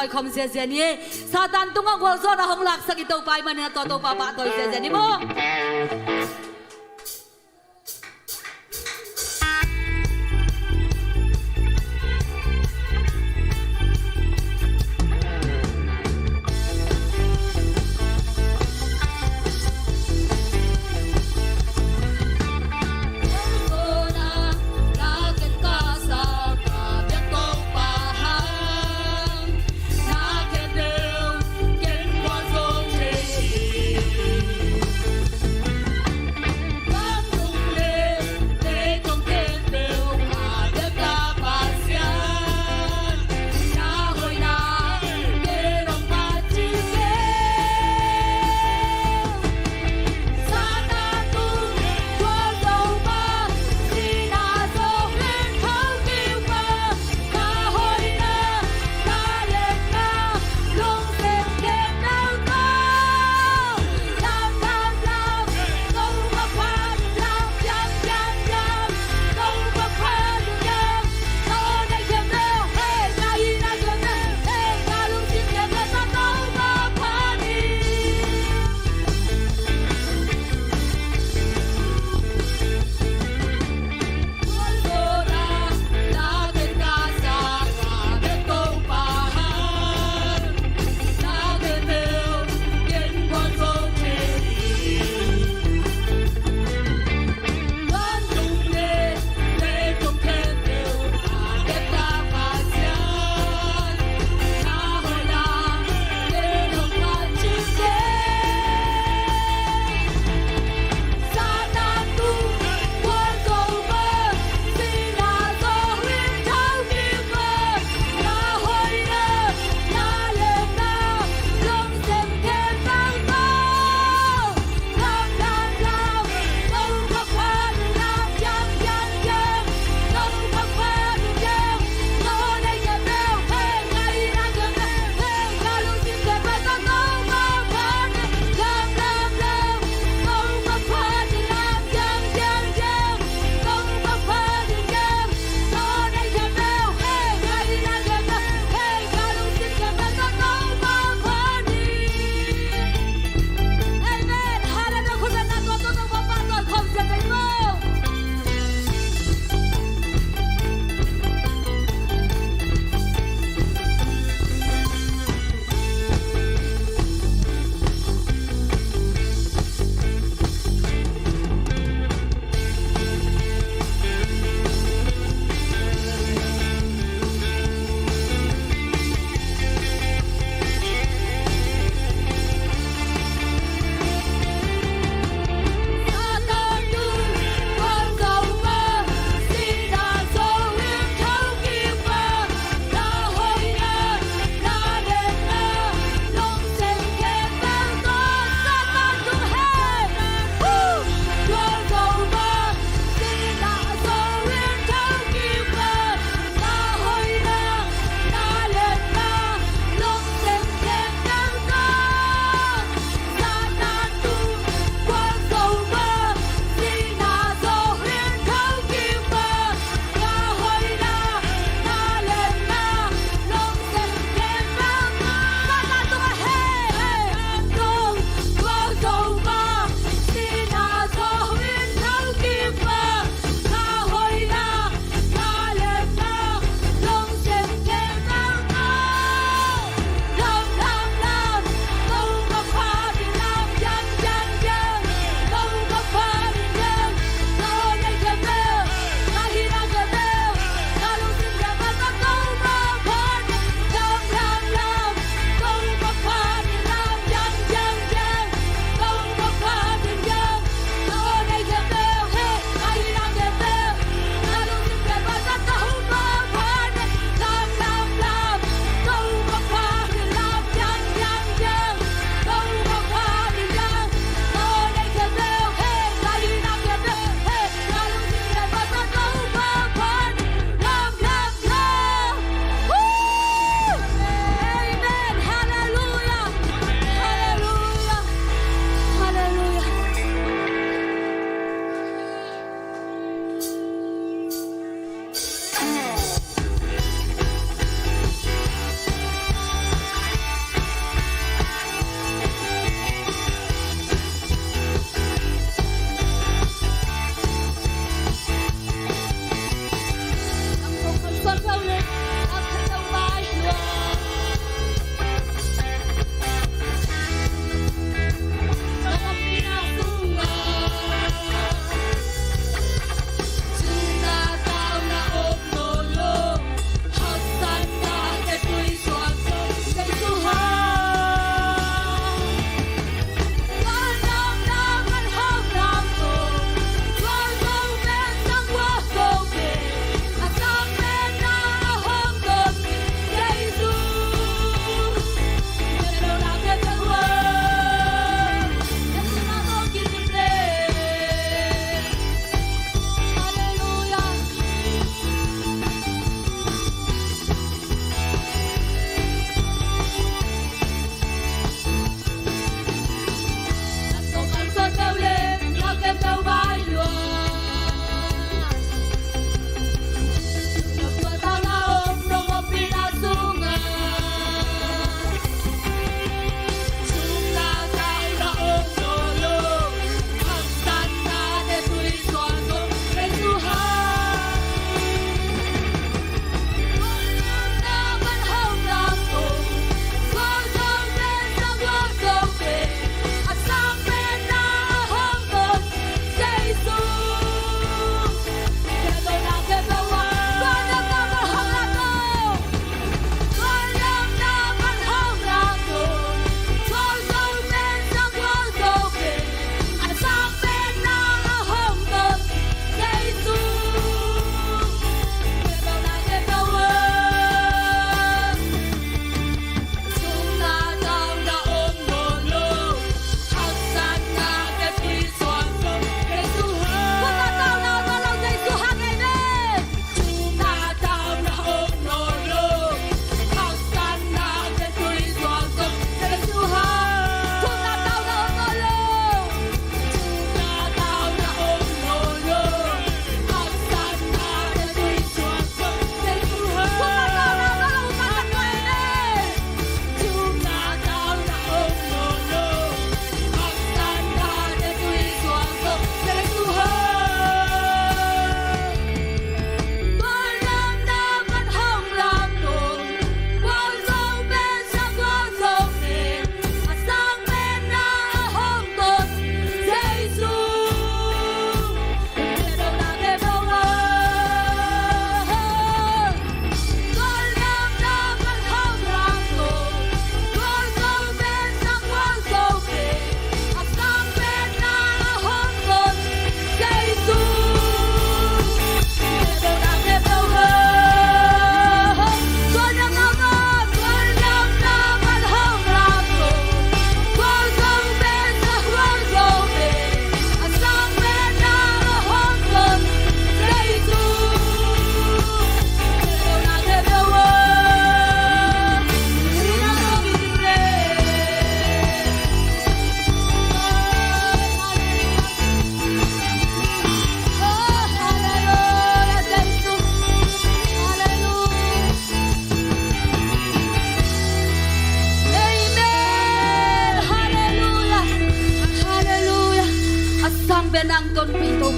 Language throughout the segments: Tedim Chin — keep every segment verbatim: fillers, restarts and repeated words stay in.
Khom ziazia ni. Satan tungah gualzawhna hong laksak i Topa i manin a tua Topa pahtawi ziazia ni maw.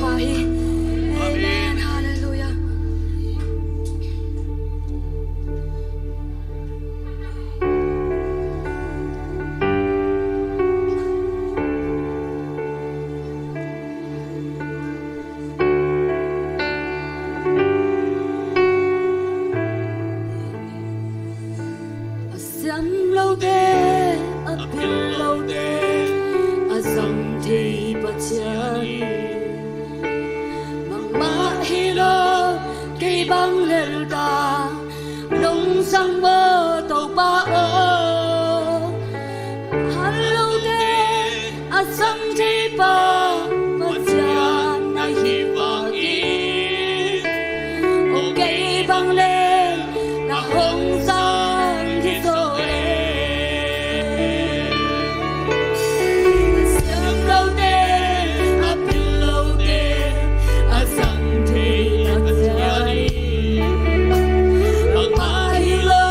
Amen. Halleluiah. A siam lote, a pil lote, a zang thei Pathian hi. Bangmah hi lo, kei bang lel ta, nong zang maw Topa aw. Hal lote a zang thei pa Pathian na hi vangin, aw kei bang lel na hong zang hi zaw e. A siam lote, a pil lote, a zang thei Pathian hi. Bangmah hi lo,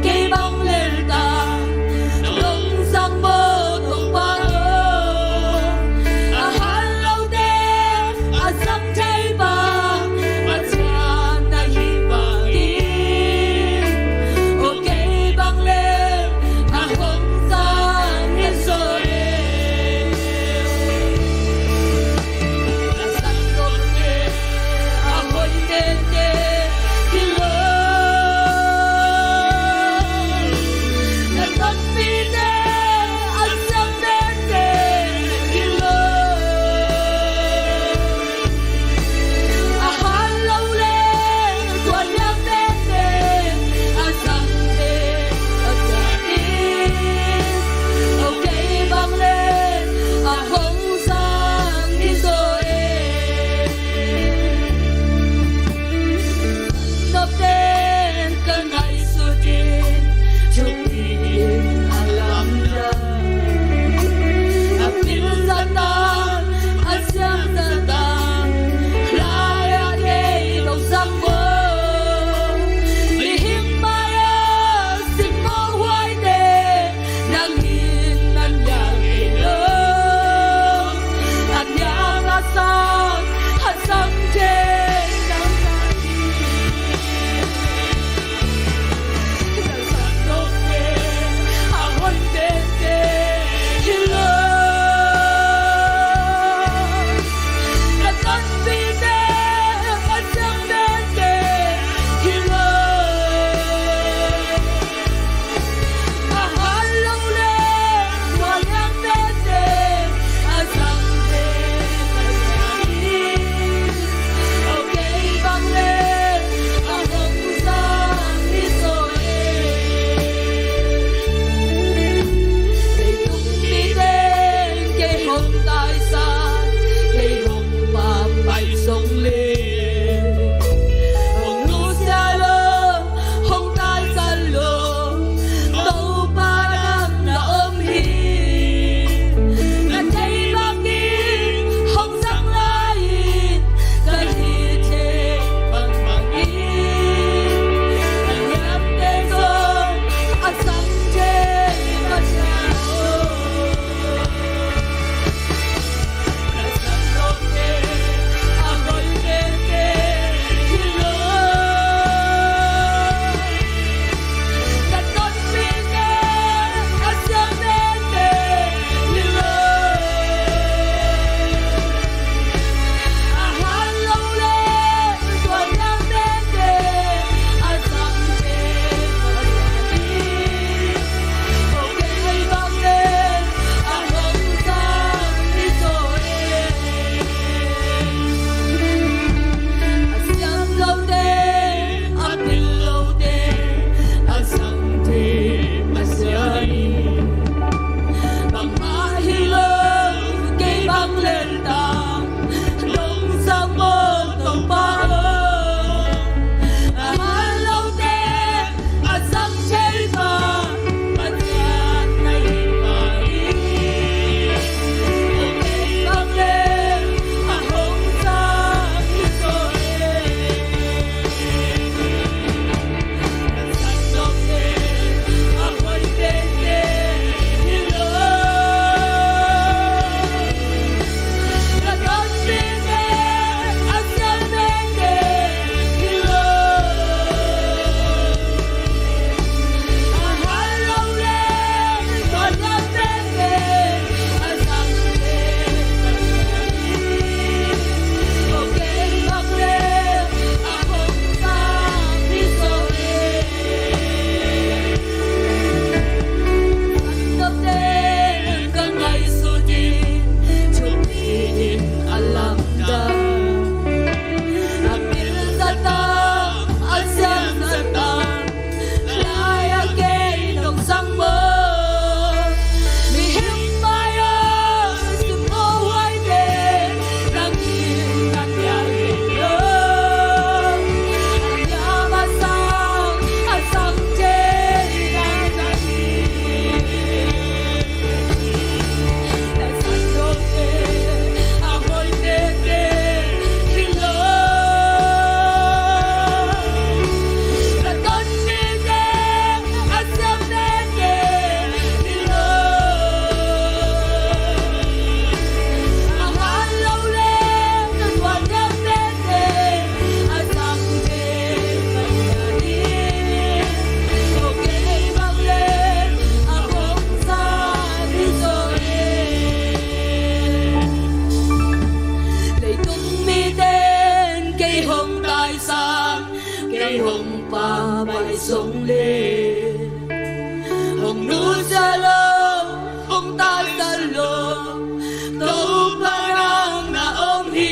kei bang Hong nusia lo, hong taisa lo, Topa nang na om hi.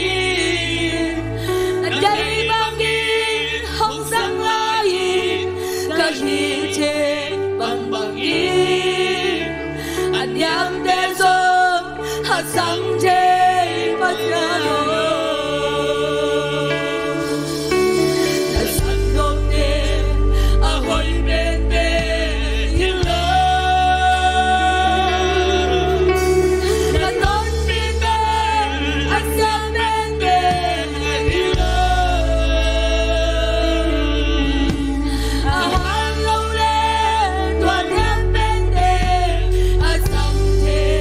Na deih bangin hong sang lai hi. Ka hih theih bangbangin a niamte zong a sang thei Pasian aw. Na sang nopte a hoih pente hi lo. Na tonpihte a siam pente hi lo. A hat lo le tua niam pente a sang thei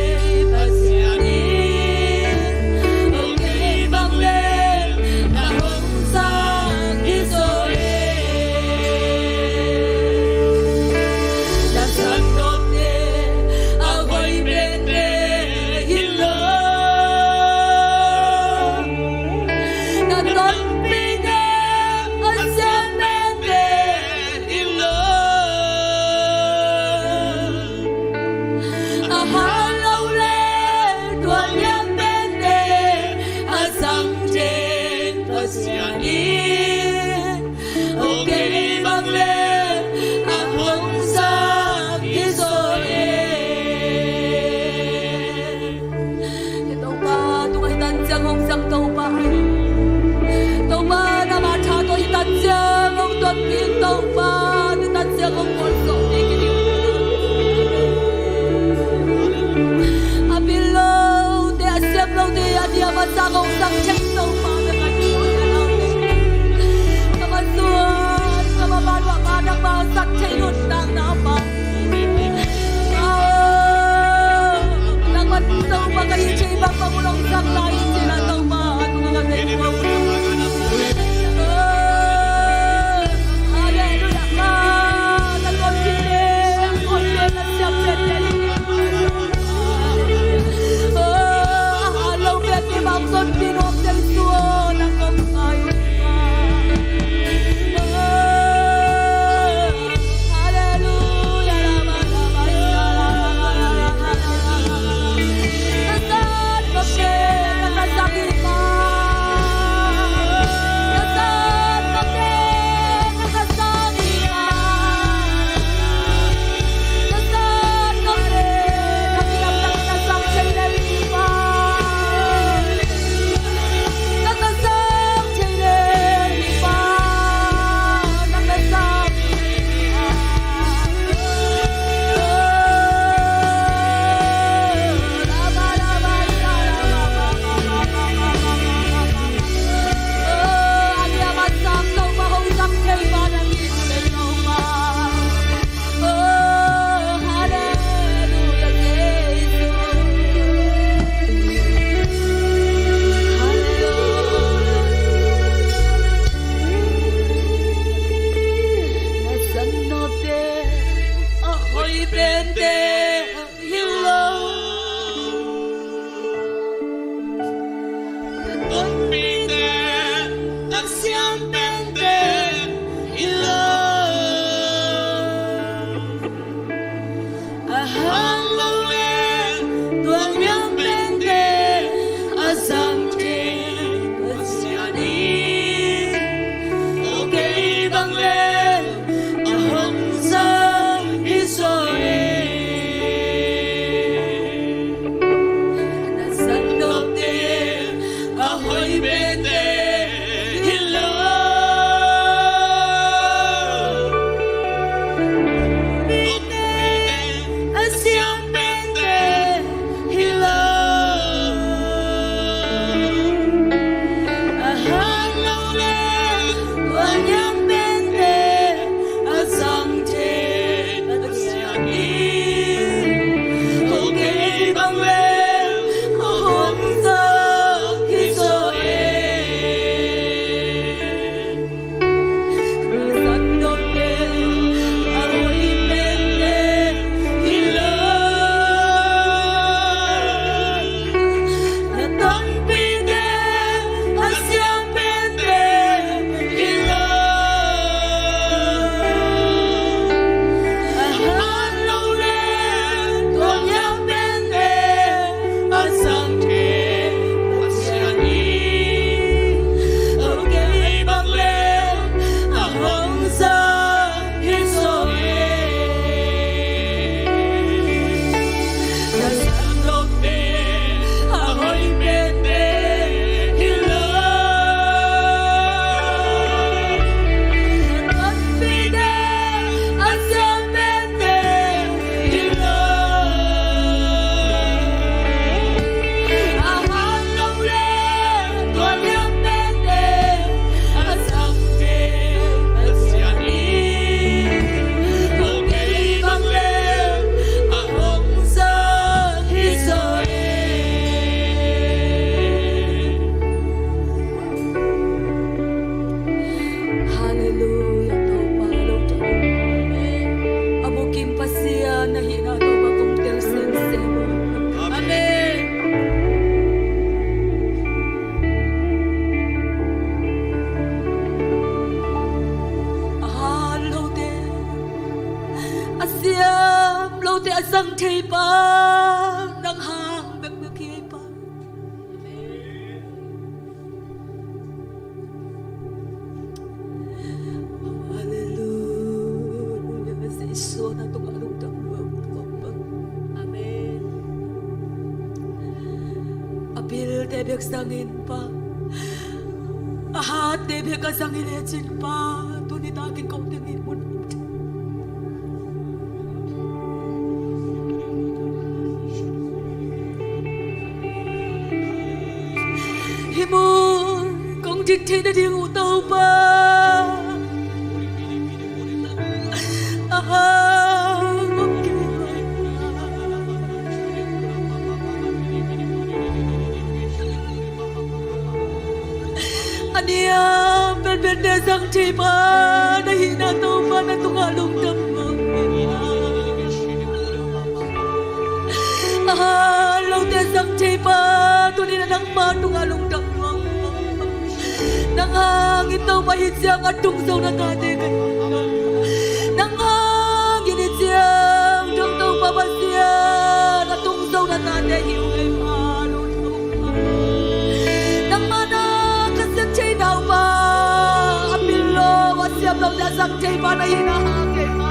zang thei pa, nang hang bekbek hi ei pa. Halleluia. Jesu na tungah lungdam lua. Amen. A pilte bek zang in pa, a hatte bek a zang hi lecin pa, tuni takin ko teng in mun hih mun kong dik theih nading uh Topa. Aha, a niam penpen te zang thei pa na hihna Topa na tungah lungdam. A hat lote zang thei pa tuni na nangma tungah lungdam. Nang hangin Topa hih ciang a tung zo na tate ka hi. Nang hangin hih ciang dong Topa Pasian a tung zo na tate hi uh ei pa. Nangma na ka sep thei nau pa, a pil lo a siam lo te a zang thei pa na hihna hang ei pa.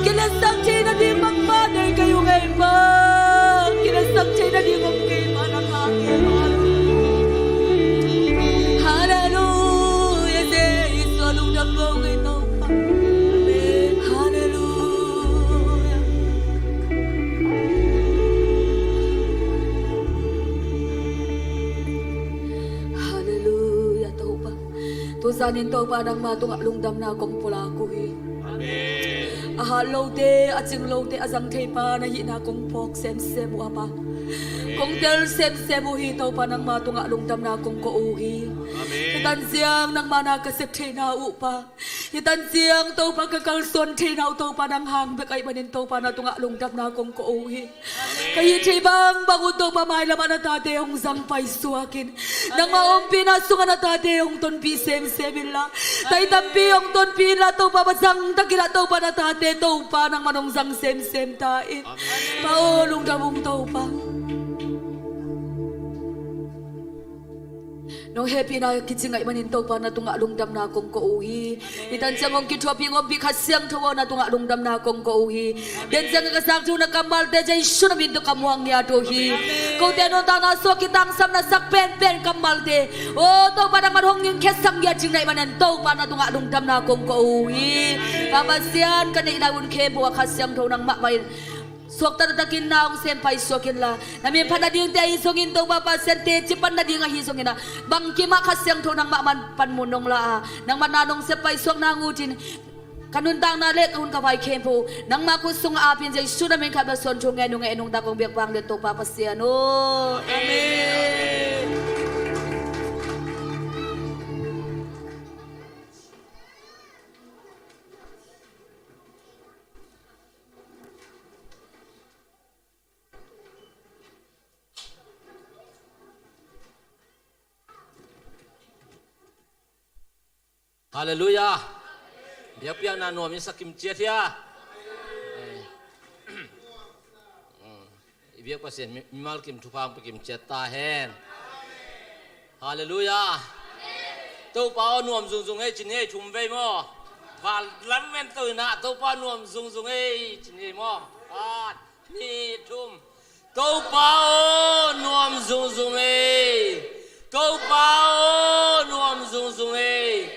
Kiletsak thei nading mangpa nei kei ung ei pa. Kiletsak thei nading om kei pa nang hang ei pa. Halleluia. Jesu a lungdam lo ngei Topa. Halleluia. Halleluia Topa. Tuzanin Topa nangma tungah lungdamna kong pulak uh hi. Amen. A hat lote, a cing lote a zang thei pa na hihna kong phawk semsem uh a pa. Amen. Kong tel semsem uh hi Topa nangma tungah lungdamna kong ko uh hi. Amen. Hih tan ciang nangma na ka sep theihna uh pa. Hih tan ciang Topa ka kalsuan theihna uh Topa nang hang bek ahih manin Topa na tungah lungdamna kong ko uh hi. Ka hih theih bangbang uh Topa mailam ah na tate hong zang paisuak in. Nangma ompihna sungah na tate hong tonpih semsem inla. Taih tampi hong tonpih inla Topa va zang tak inla Topa na tate Topa nangman hong zang semsem ta in. Amen. Pa aw lungdam ung Topa. Nong hehpihna kicing ahih manin Topa na tungah lungdamna kong ko uh hi. Hih tan ciang hong kithuahpih hong ompih Kha Siangtho aw na tungah lungdamna kong ko uh hi. Den ciang ka zak thu na kammalte Jesu na min tawh ka muang ngiat uh hi. Kote nuntakna sungah kitangsapna sak penpen kammalte aw Topa nangman hong ngingkhiasak ngiat cing na hih manin Topa na tungah lungdamna kong ko uh hi. Pa Pasian ka neih lai hun khempeuh ah Kha Siangtho nangmah mah in suakta taktakin na hong sem paisuak inla. Na min phat nadingte ahi zongin Topa Pasian teci pan nading ahi zongin ah bangkim ah Kha Siangtho nangmah man panmun nong la a nangmah na nong sep paisuak nang utin ka nuntakna le ka hun ka vai khempeuh nangmah khut sungah apin Jesu na min khat bek suang thu ngen uh ngen uh da kong biak vang le Topa Pasian aw. Amen. Halleluia. Biakpiakna nuam i sa kim ciat hia. Eh. I biak Pasian mi, mimal kim thupha hong pia kim ciat ta hen. Halleluia. Topa aw nuam zungzung ei ci ni ei thum vei maw. Val lam men to inah Topa nuam zungzung ei ci ni ei maw. Khat, nih, thum. Topa aw nuam zungzung ei. Topa aw nuam zungzung ei.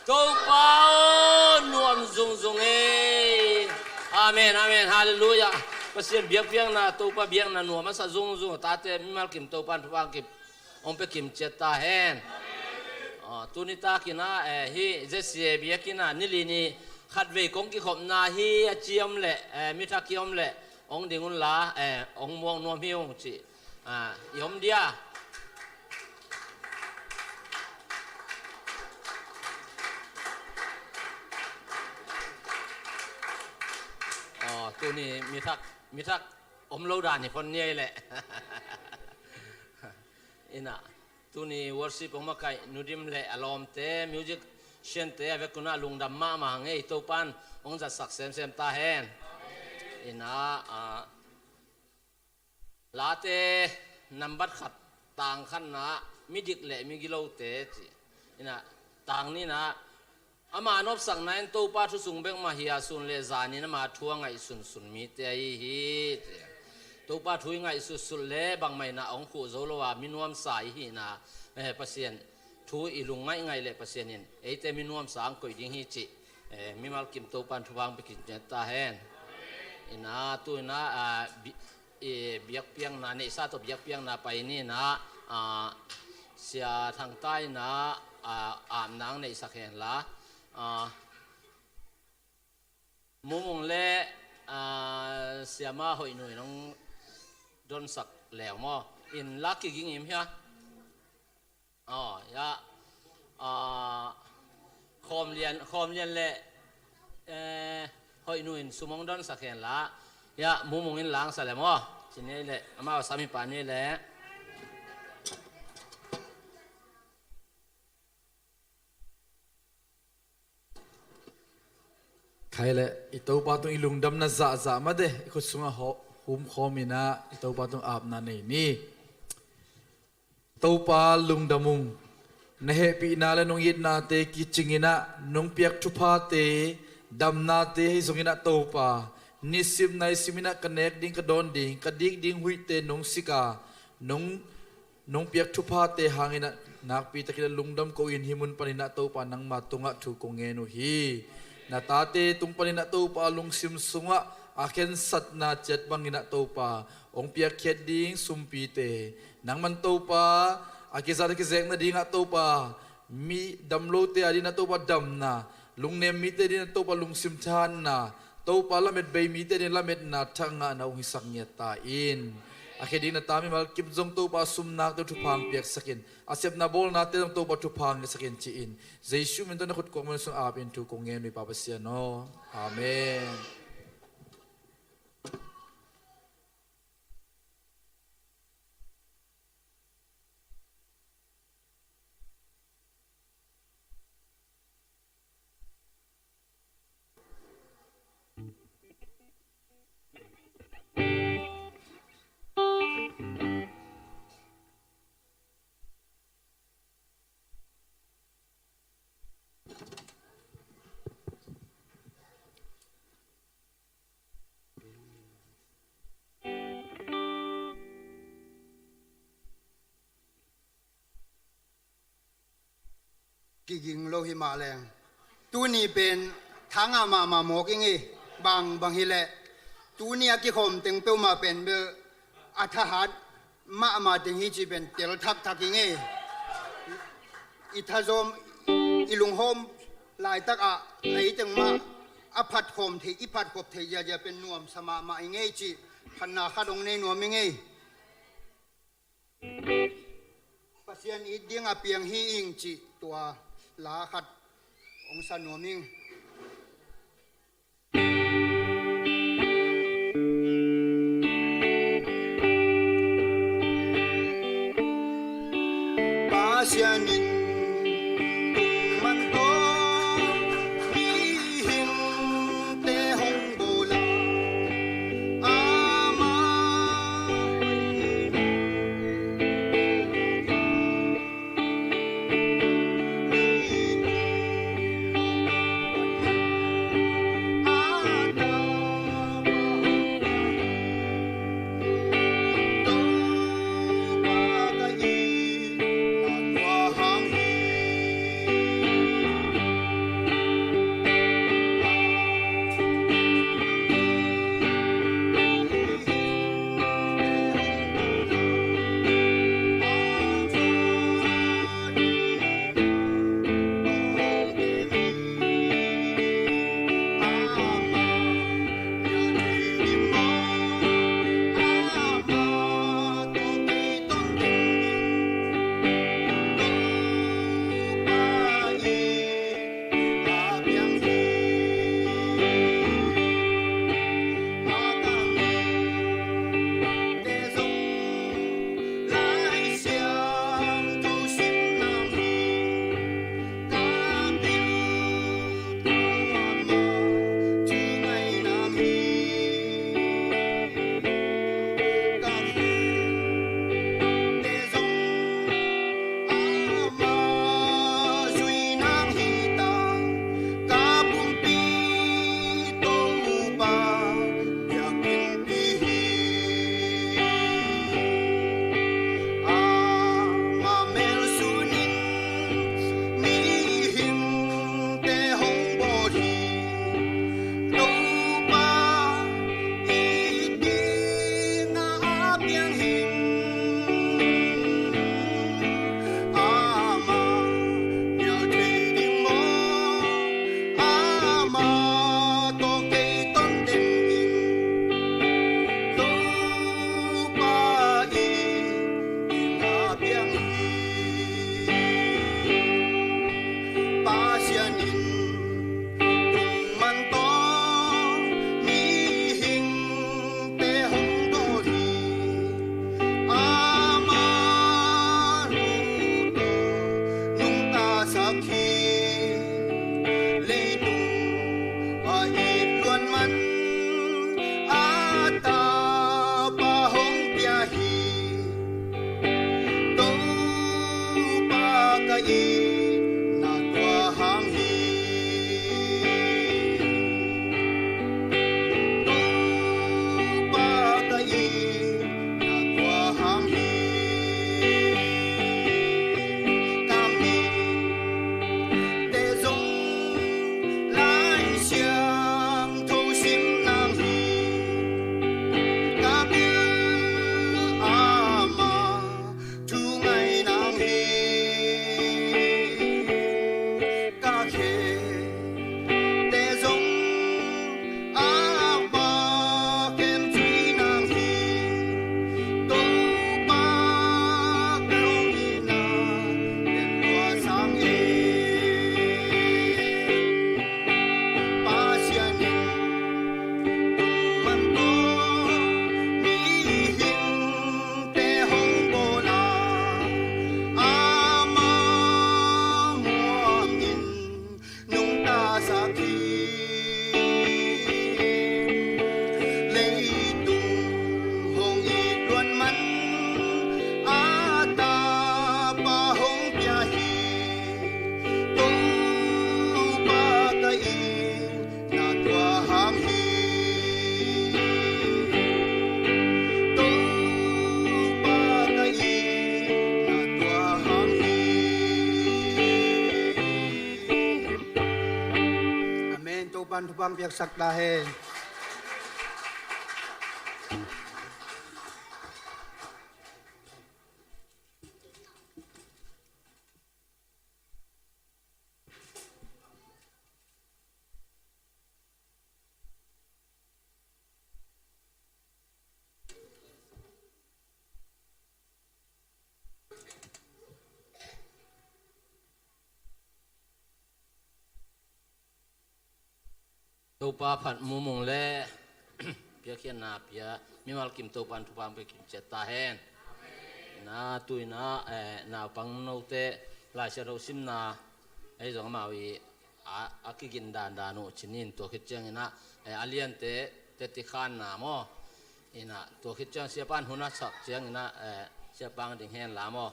Topa aw nuam zungzung ei. Amen, amen, halleluia. Pasian biakpiakna Topa biakna nuam a sa zungzung tate mimal kim Topa in thupha kim hong pia kim ciat ta hen. Ah, tuni takin ah, eh, hih Z C A biakinn ah nili ni khatvei kong kikhopna hi a ciam leh, eh, mi thak kiom leh hong ding unla, eh, hong muak nuam hi ung ci. Ah, i om dia. Oh, tuni mi thak, mi thak om lo dan hi phon ni ei leh. Inah, tuni worship hong makaih Nu Dim leh a lawmte, musician te a vek un ah lungdam mahmah hang ei, Topa in hong zatsak semsem ta hen. Ina, a, Late nambat khat, tang khatna, midik le migilote ci. Ina, tang nihna, ama nopsakna in Topa thu sung bek mah hi a, sun le zanin ama thu a ngaihsunsun mite ahi hi ci. Topa thu i ngaihsutsulh le bangmah ina hong khuh zo lo a, minuamsa i hihna, eh, Pasian thu i lungngaih ngaih le Pasian in eite minuamsa ang koih ding hi cih, eh, mimal kim Topan thupha ang pia kiciat ta hen. Ina, tu ina, ah, bi-, eh, biakpiakna neihsa tawh biakpiakna pai ni ina, ah, Sia Thangta ina, ah, apna ang neihsak henla, ah, Mumung le, ah, Siama Hoih Nu in hong donsak leu maw? In la kiging im hia? Aw, ya. Ah, Khawm Lian, Khawm Lian le, eh, Hoih Nu in sum hong donsak henla. Ya, Mumung in la ang sa le maw? Ci ni le, amau sam hi pah ni le. Khai le, i Topa tung i lungdamna zahzah mah de, i khut sungah ho-, humkhawm ina, i Topa tung apna nei ni. Topa lungdam ung, na hehpihna le nong itnate kicing ina, nong piak thuphate, damnate ahi zong ina Topa, nisim naisim ina ka nek ding ka dawn ding, ka dik ding huihte nong sik a, nong nong piak thuphate hangin ah nakpi takin ah lungdam ko-in hih mun panin ah Topa nangma tungah thu kong ngen uh hi. Na tate tung panin ah Topa lungsim sungah a khensatna ciat bangin ah Topa hong piakkhiat ding sumpite nangman Topa a kizat a kizek nadingah Topa mi damlote adingin ah Topa damna, lungnem mite adingin ah Topa lungsim thahatna, Topa lamet bei mite adingin lametna thak ngahna hong hisak ngiat ta in. A khe ding na ta mimal kim zong Topa sumnakte thupha hong piaksak in, a sepna bawlnate zong Topa thupha hong ngetsak in ci-in Jesuh min tawh na khut kuang mun sung ap in thu kong ngen uh hi Pa Pasian aw. Amen. Kiging lo hi mah leng, tuni pen thangah mahmah mawk ing ei. Bang bang hileh tuni a kikhawm teng peuhmah pen bel a thahat mahmah teng hi cih pen tel thakthak ing ei. I thazawm, i lunghawm laitakah ei teng mah a phatkhawm thei, i phatkhop thei ziazia pen nuamsa mahmah ing ei cih phatna khat hong nei nuam ing ei. Pasian it ding a piang hi ing cih tua la khat hong sa nuam ing. Pasian in tungman tawh mihingte hong bawl a, amah Pang piaksak ta hen. Topa phat mumung le piakkhiatna pia mimal kim Topa in thupha pia kim ciat ta hen. Ina tu ina, eh, naupang note Lai Siangtho simna ei zong amau i a, a kigin dandan uh cinin tua khit ciang ina, eh, a liante teti khanna maw. Ina tua khit ciang siapa in hun a sak ciang ina, eh, siapa ang ding hen la maw.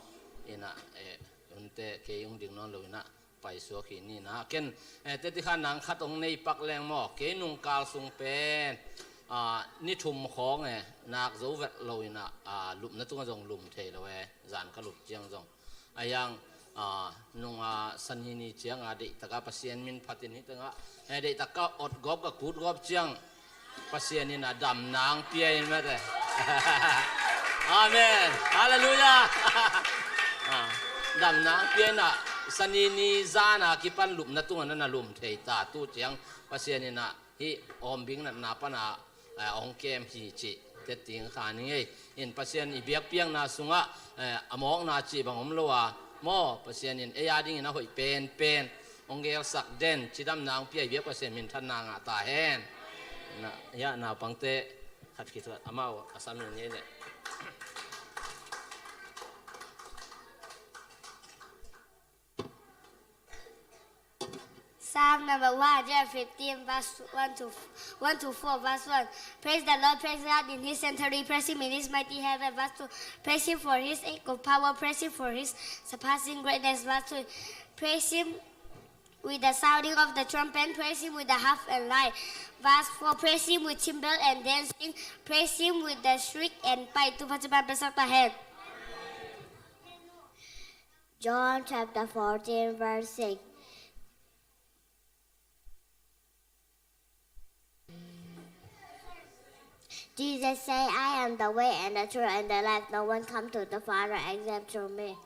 Ina, eh, hunte kei ung ding nawn lo ina paisuak hi ni na. Ken, eh, teti khan nang khat ong nei pak leng maw. Kei nungkal sung pen, ah, ni thum khawng e, nak zo vet lo ina, ah, lupna tunga zong lum thei lo e, zan ka lup ciang zong. A hiang, ah, nunga sani ni cianga deihtaka Pasian min phatin hi tengah, eh, deihtaka otgawp ka kutgawp ciang Pasian in a damna ang pia in mate. Amen. Halleluiah. Ah, damna ang pia in a sani ni zana kipan lupna tunga na na lum thei ta tu ciang Pasian in a hi awmbing natna pana, eh, hong kem hi ci teting kha ni ngei. In Pasian i biakpiakna sungah, eh, a mawkna ci bang om lo a maw Pasian in ei a dingin a hoih penpen hong gelsak den, cidamna hong pia i biak Pasian minthanna ngah ta hen. Na, ya, naupangte khat khit khat amau a sam in ngei le. Psalm number one hundred fifteen, verse one to, one to four, verse one. Praise the Lord, praise God in his sanctuary, praise him in his mighty heaven, verse two. Praise him for his act of power, praise him for his surpassing greatness, verse three. Praise him with the sounding of the trumpet, praise him with the harp and lyre. Verse four, praise him with cymbal and dancing, praise him with the shriek and pipe. Topa thupha pia sak ta hen. John chapter fourteen, verse six. Jesus said, "I am the way and the truth and the life. No one come to the Father except through me."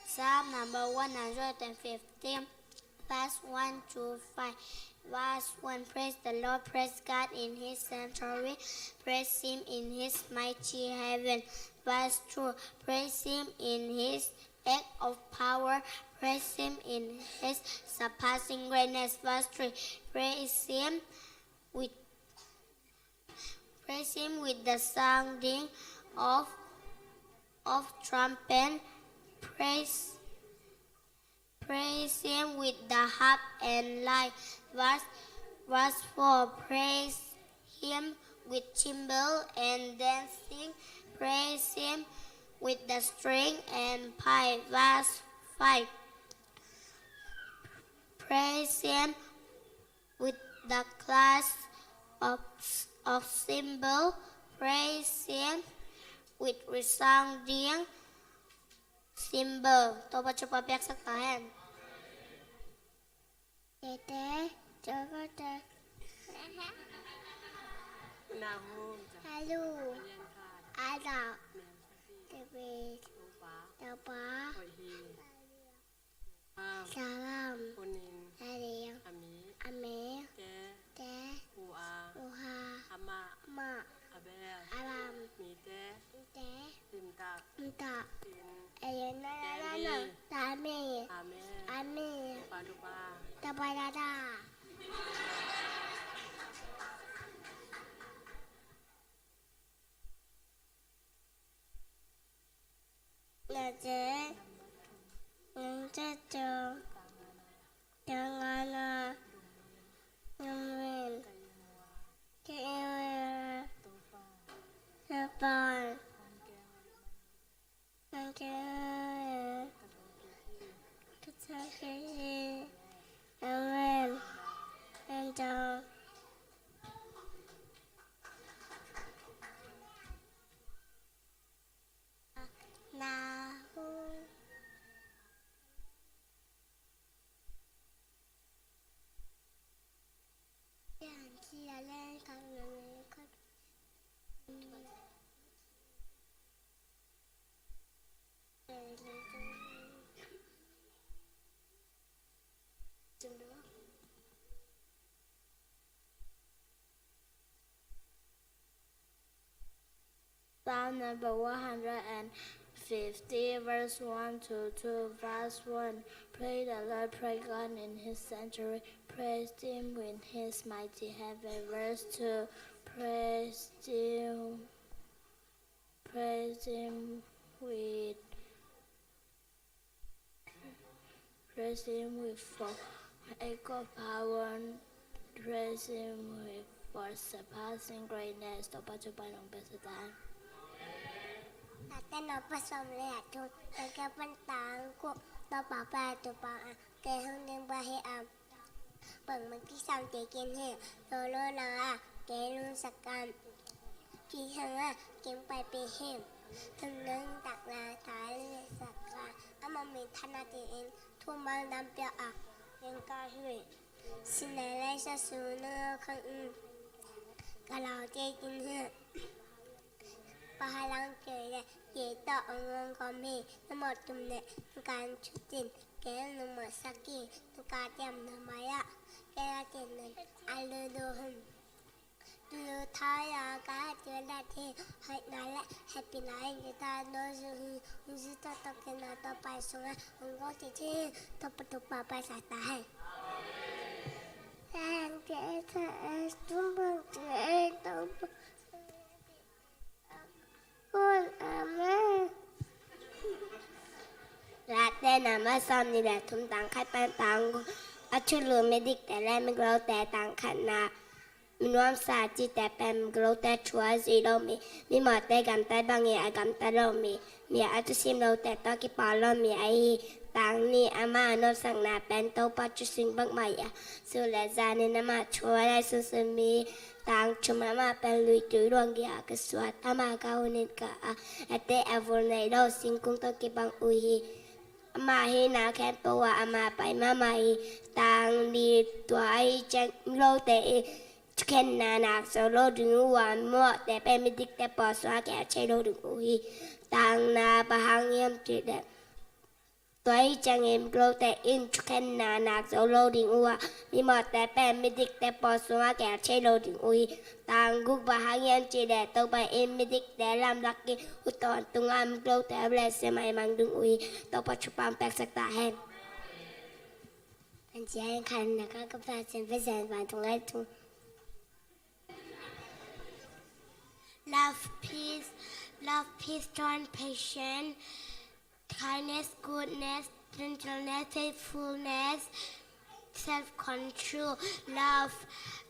Psalm number one hundred and fifteen, verse one to five. Verse one, praise the Lord, praise God in his sanctuary, praise him in his mighty heaven. Verse two, praise him in his act of power, praise him in his surpassing greatness. Verse three, praise him with, praise him with the sounding of, of trumpet, praise, praise him with the harp and lyre. Verse, verse four, praise him with cymbal and dancing, praise him with the string and pipe. Verse five. Praise him with the clash of, of cymbal, praise him with resounding cymbal. Topa thupha piaksak ta hen. Tete, Joko te. Nahu. Alu. Ada. David. Topa. Salam. Aling. Ami. Te. Uha. Ama. Abel. Alam. Mite. Te. Limtak. Limtak. Tin. Ayen na na na na. Tami. Amen. Ami. Topa Topa. Topa Topa. Nate. Nang Tete. Tangana. Namin. Kaiwa. Topa. Amen. Amen. Nahu. Psalm number one hundred and fifty, verse one to two. Verse one. Praise the Lord, praise God in his sanctuary, praise him with his mighty heaven. Verse two. Praise him, praise him with Praise him with for echo power. Praise him with for surpassing greatness. Topa Topa nong besa tan. Tate no pa som le atu. Tate pa tang ku. Topa pa Topa a. Ke hung ding ba he am. Bang maki sam te kin he. Lo lo na a. Ke lung sakam. Ki hang a. Kin pai pe he. Thang nang tak na ta le sakam. Ama min thana te in. Thu mang dam pia a, eng ka hi ve. Sinai lai sa su na khang in. Ka lau te kin hi. Pahalang te le, ye to ong ong kom hi. Na mo tum ne, kan chu tin. Ke nu mo sa ki, nu ka tiam na maya. Ke la tin ne, a lu du hum. Lu thaya ka tu la the hai na le happy na in ta no zu hu zu ta ta ke na ta pai sung a ung go ti ti ta pa tu pa pa sa ta hai. Sang ke sa es tu bang ke ta pa. Kun amen. Late nama som ni le thum tang khat pan tang gu. A chu lu mi dik te le mi glo te tang khat na. Mi nuamsa cite pen mi golote thu a zui lo mi, mi mawte gamtat bangin a gamtat lo mi, mi a thusim lote tawh kipawl lo mi ahi hi. Tang nih, amah a nuamsakna pen Topa thu sung bek mah hi a, sun le zanin amah thu a lai sunsun mi hi. Tang thum, amah pen luitui luang gei a ka suat, amah ka hun in ka a, a te a vul nei lo singkung tawh kibang uh hi. Amah hihna khempeuh ah amah pai mahmah hi. Tang li, tua ahi ciang lote in thukhenna nak zo lo ding uh a, mawhte pen midikte pawlsung a kihel thei lo ding uh hi. Tang na, bang hang hiam cih leh, tua ahi ciangin lote in thukhenna nak zo lo ding uh a, mi mawhte pen midikte pawlsung a kihel thei lo ding uh hi. Tang guk, bang hang hiam cih leh, Topa in midikte lamlak in ut tawntung a, mi lote a blessing a mang ding uh hi. Topa thupha hong piaksak ta hen. An ciang khan na ka ka pa chen pa chen pa tung ai tung. Love, peace, love, peace, joy, patience, kindness, goodness, gentleness, faithfulness, self-control. Love,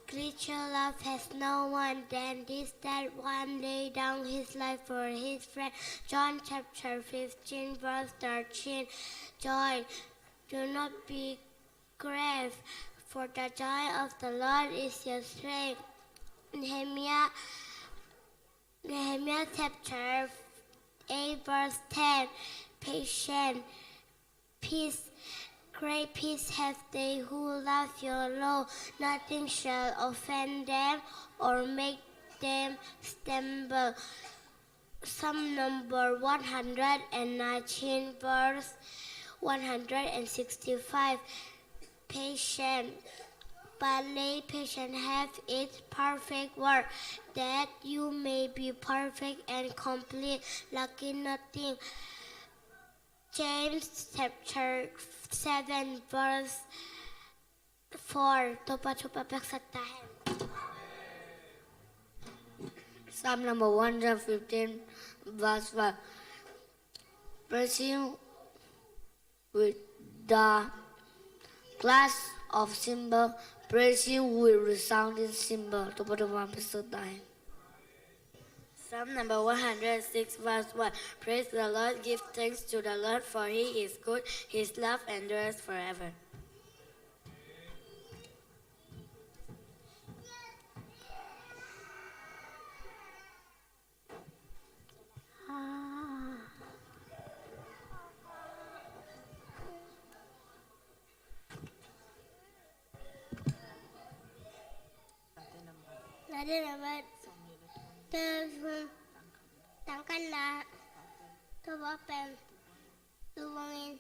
greater love has no one than this, that one lay down his life for his friend. John chapter fifteen, verse thirteen. Joy, do not be grieve, for the joy of the Lord is your strength. Nehemiah, Nehemiah chapter eight, verse ten. Patient, peace, great peace have they who love your law. Nothing shall offend them or make them stumble. Psalm number one hundred and nineteen, verse one hundred and sixty-five. Patient, but let patience have its perfect work, that you may be perfect and complete, lacking nothing. James chapter seven, verse four. Topa thupha piaksak ta hen. Psalm number one hundred fifteen, verse five. Praise him with the clash of cymbal, praise him with resounding cymbal. Topa thupha piaksak ta hen. Psalm number one hundred six, verse one. Praise the Lord, give thanks to the Lord, for he is good, his love endures forever. Late nambat, tang khatna, Topa pen tu bangin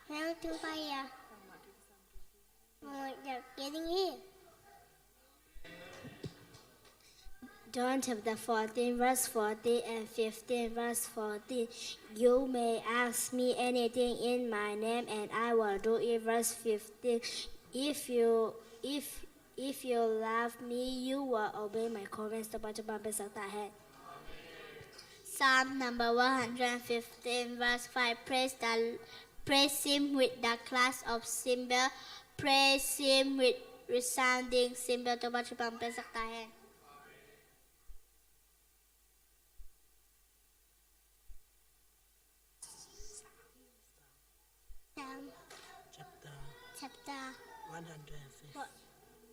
hong tung pai a, mawh deuh kei ding hi. John chapter fourteen, verse fourteen and fifteen. Verse fourteen, "You may ask me anything in my name, and I will do it." Verse fifteen, "If you, if, if you love me, you will obey my commands." Topa thupha piaksak ta hen. Psalm number one hundred fifteen, verse five. Praise the, praise him with the clash of cymbal. Praise him with resounding cymbal. Topa thupha piaksak ta hen. Psalm chapter, chapter one hundred fifty.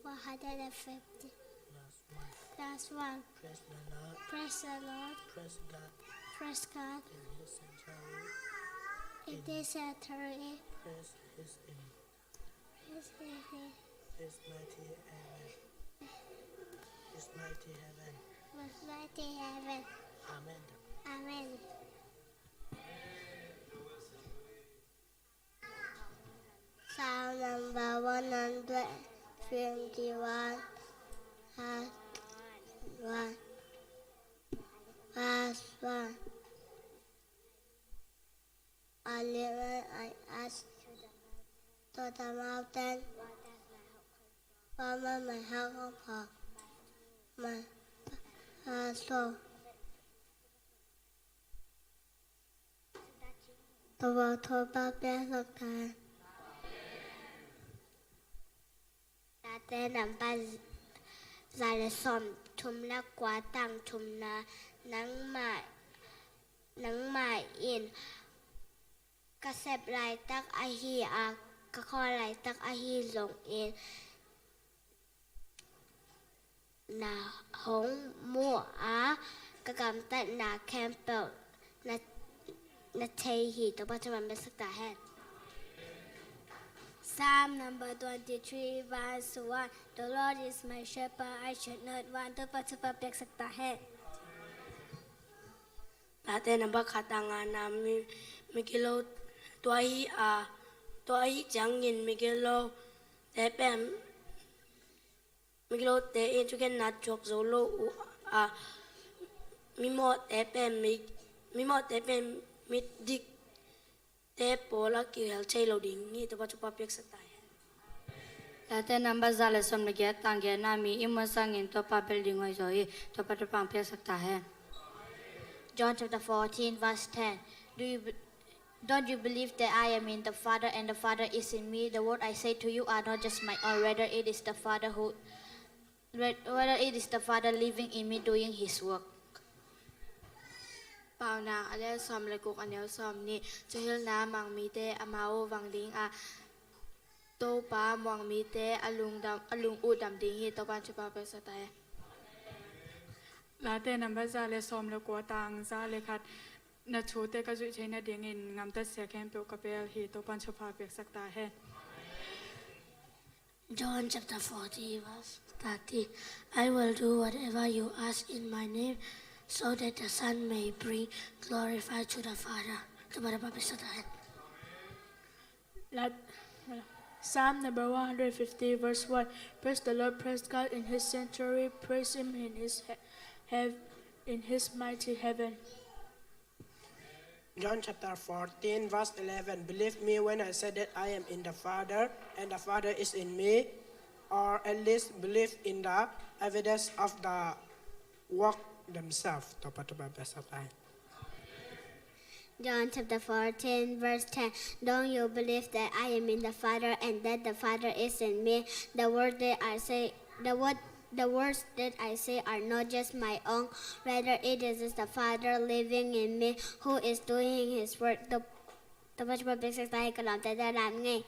One hundred fifty. Last one. Last one. Praise the Lord. Praise the Lord. Praise God. Praise God. In his sanctuary. In his sanctuary. Praise his name. Praise his name. His mighty heaven. His mighty heaven. His mighty heaven. Amen. Amen. Psalm number one hundred twenty-one, verse one. Verse one. I lift my eyes to the mountain. From whence my help comes from? My help. Topa thupha piaksak ta hen. Late number za le sawmthum le kua, tang thumna. Nangmah, nangmah in ka sep laitak ahi a, ka khawl laitak ahi zongin, na hong mu a, ka gamtatna khempeuh na, na thei hi. Topa thupha piaksak ta hen. Psalm number twenty-three, verse one. The Lord is my shepherd, I shall not want. Topa thupha piaksak ta hen. Late number khat, tang ngana. Mi, migilote, tua hi a, tua hi ciangin migilote pen, migilote in thukhenna thuak zo lo uh a, mimawhte pen mi, mimawhte pen midikte pawl a kihel thei lo ding hi. Topa thupha piaksak ta hen. Late number za le sawm le giat, tang giatna. Mi i muan sangin Topa bel ding hoih zaw hi. Topa thupha piaksak ta hen. John chapter fourteen, verse ten. Do you be-, don't you believe that I am in the Father and the Father is in me? The word I say to you are not just my own, rather it is the Father who, ra-, rather it is the Father living in me doing his work. Paunak a lian sawm le guk, a neu sawmnih. Thuhilhna muang mite amau vang ding a, Topa muang mite a lungdam, a lung uh dam ding hi. Topa'n thupha piaksak ta hen. Late number za le sawm le kua, tang za le khat. Na thute ka zuih theihna dingin gamtatsia khempeuh ka pia hi. Topa'n thupha piaksak ta hen. John chapter forty, verse thirty. I will do whatever you ask in my name, so that the Son may bring glory to the Father. Topa'n thupha piaksak ta hen. Lat-, Psalm number one hundred fifty, verse one. Praise the Lord, praise God in his sanctuary, praise him in his he-, heav-, in his mighty heaven. John chapter fourteen, verse eleven. Believe me when I say that I am in the Father, and the Father is in me, or at least believe in the evidence of the work themselves. Topa'n thupha piaksak ta hen. John chapter fourteen, verse ten. Don't you believe that I am in the Father and that the Father is in me? The word that I say, the word, the words that I say are not just my own. Rather, it is the Father living in me who is doing his work. Topa'n thupha piaksak ta hen. Ka lawmte, tel lam ngei.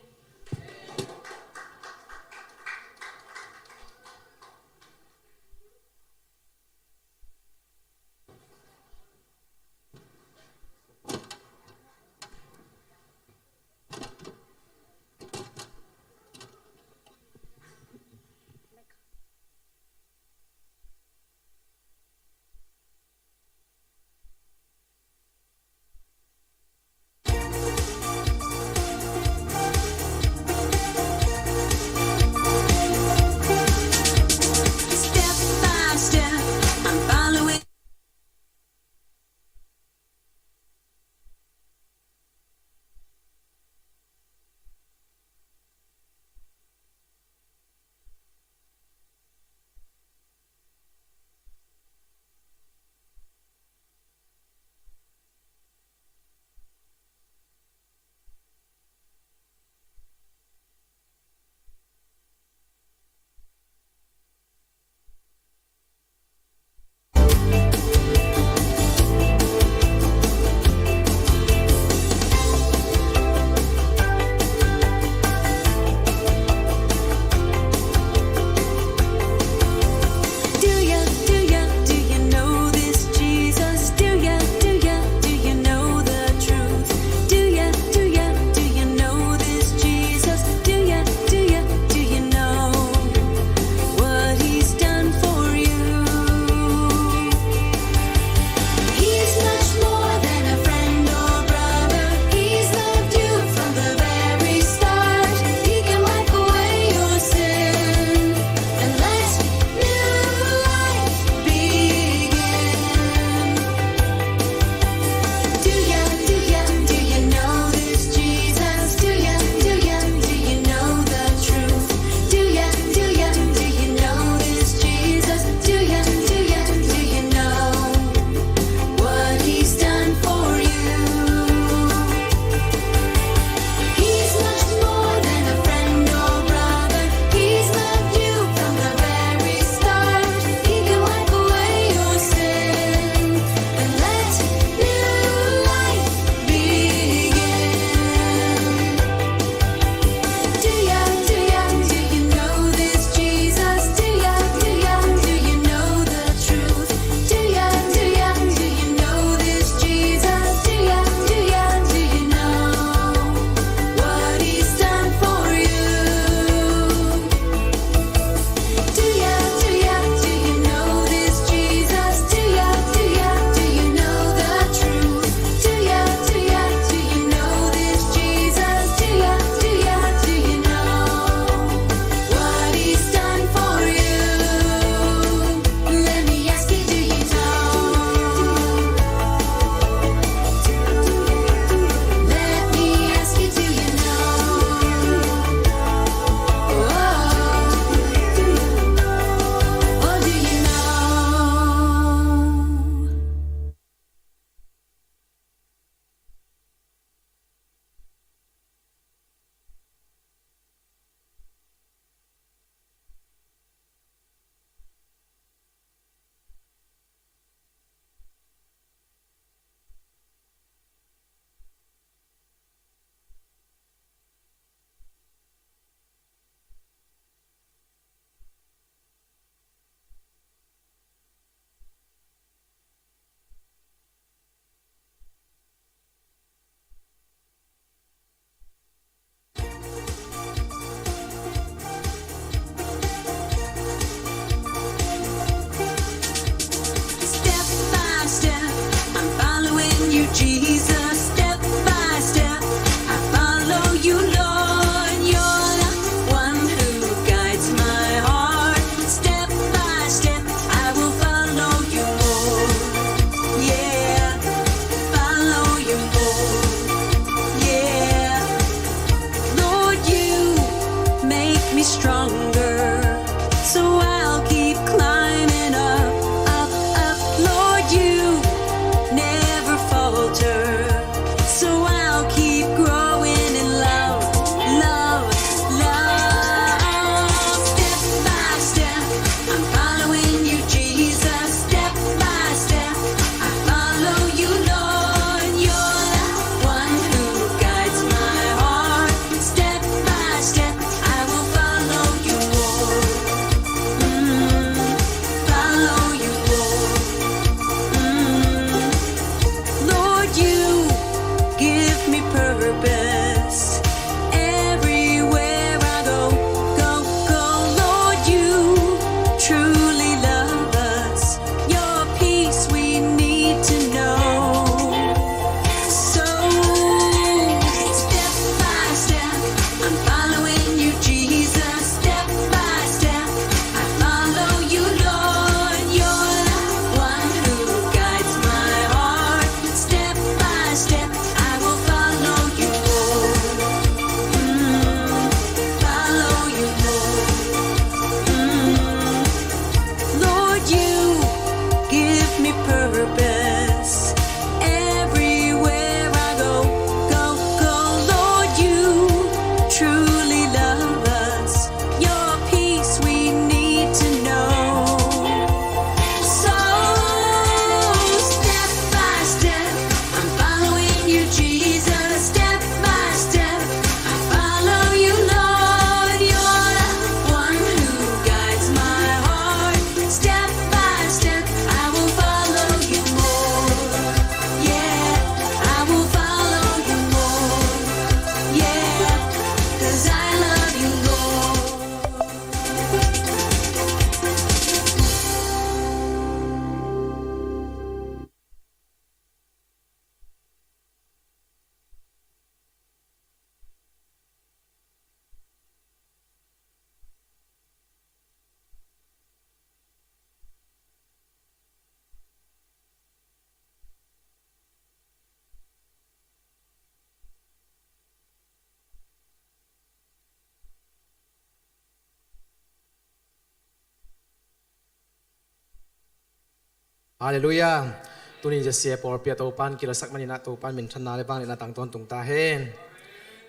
Halleluiah. Tunin Jesse pawlpi ah Topan kilawsak maninah Topan minthanna le vangliatna tangtawn tung ta hen.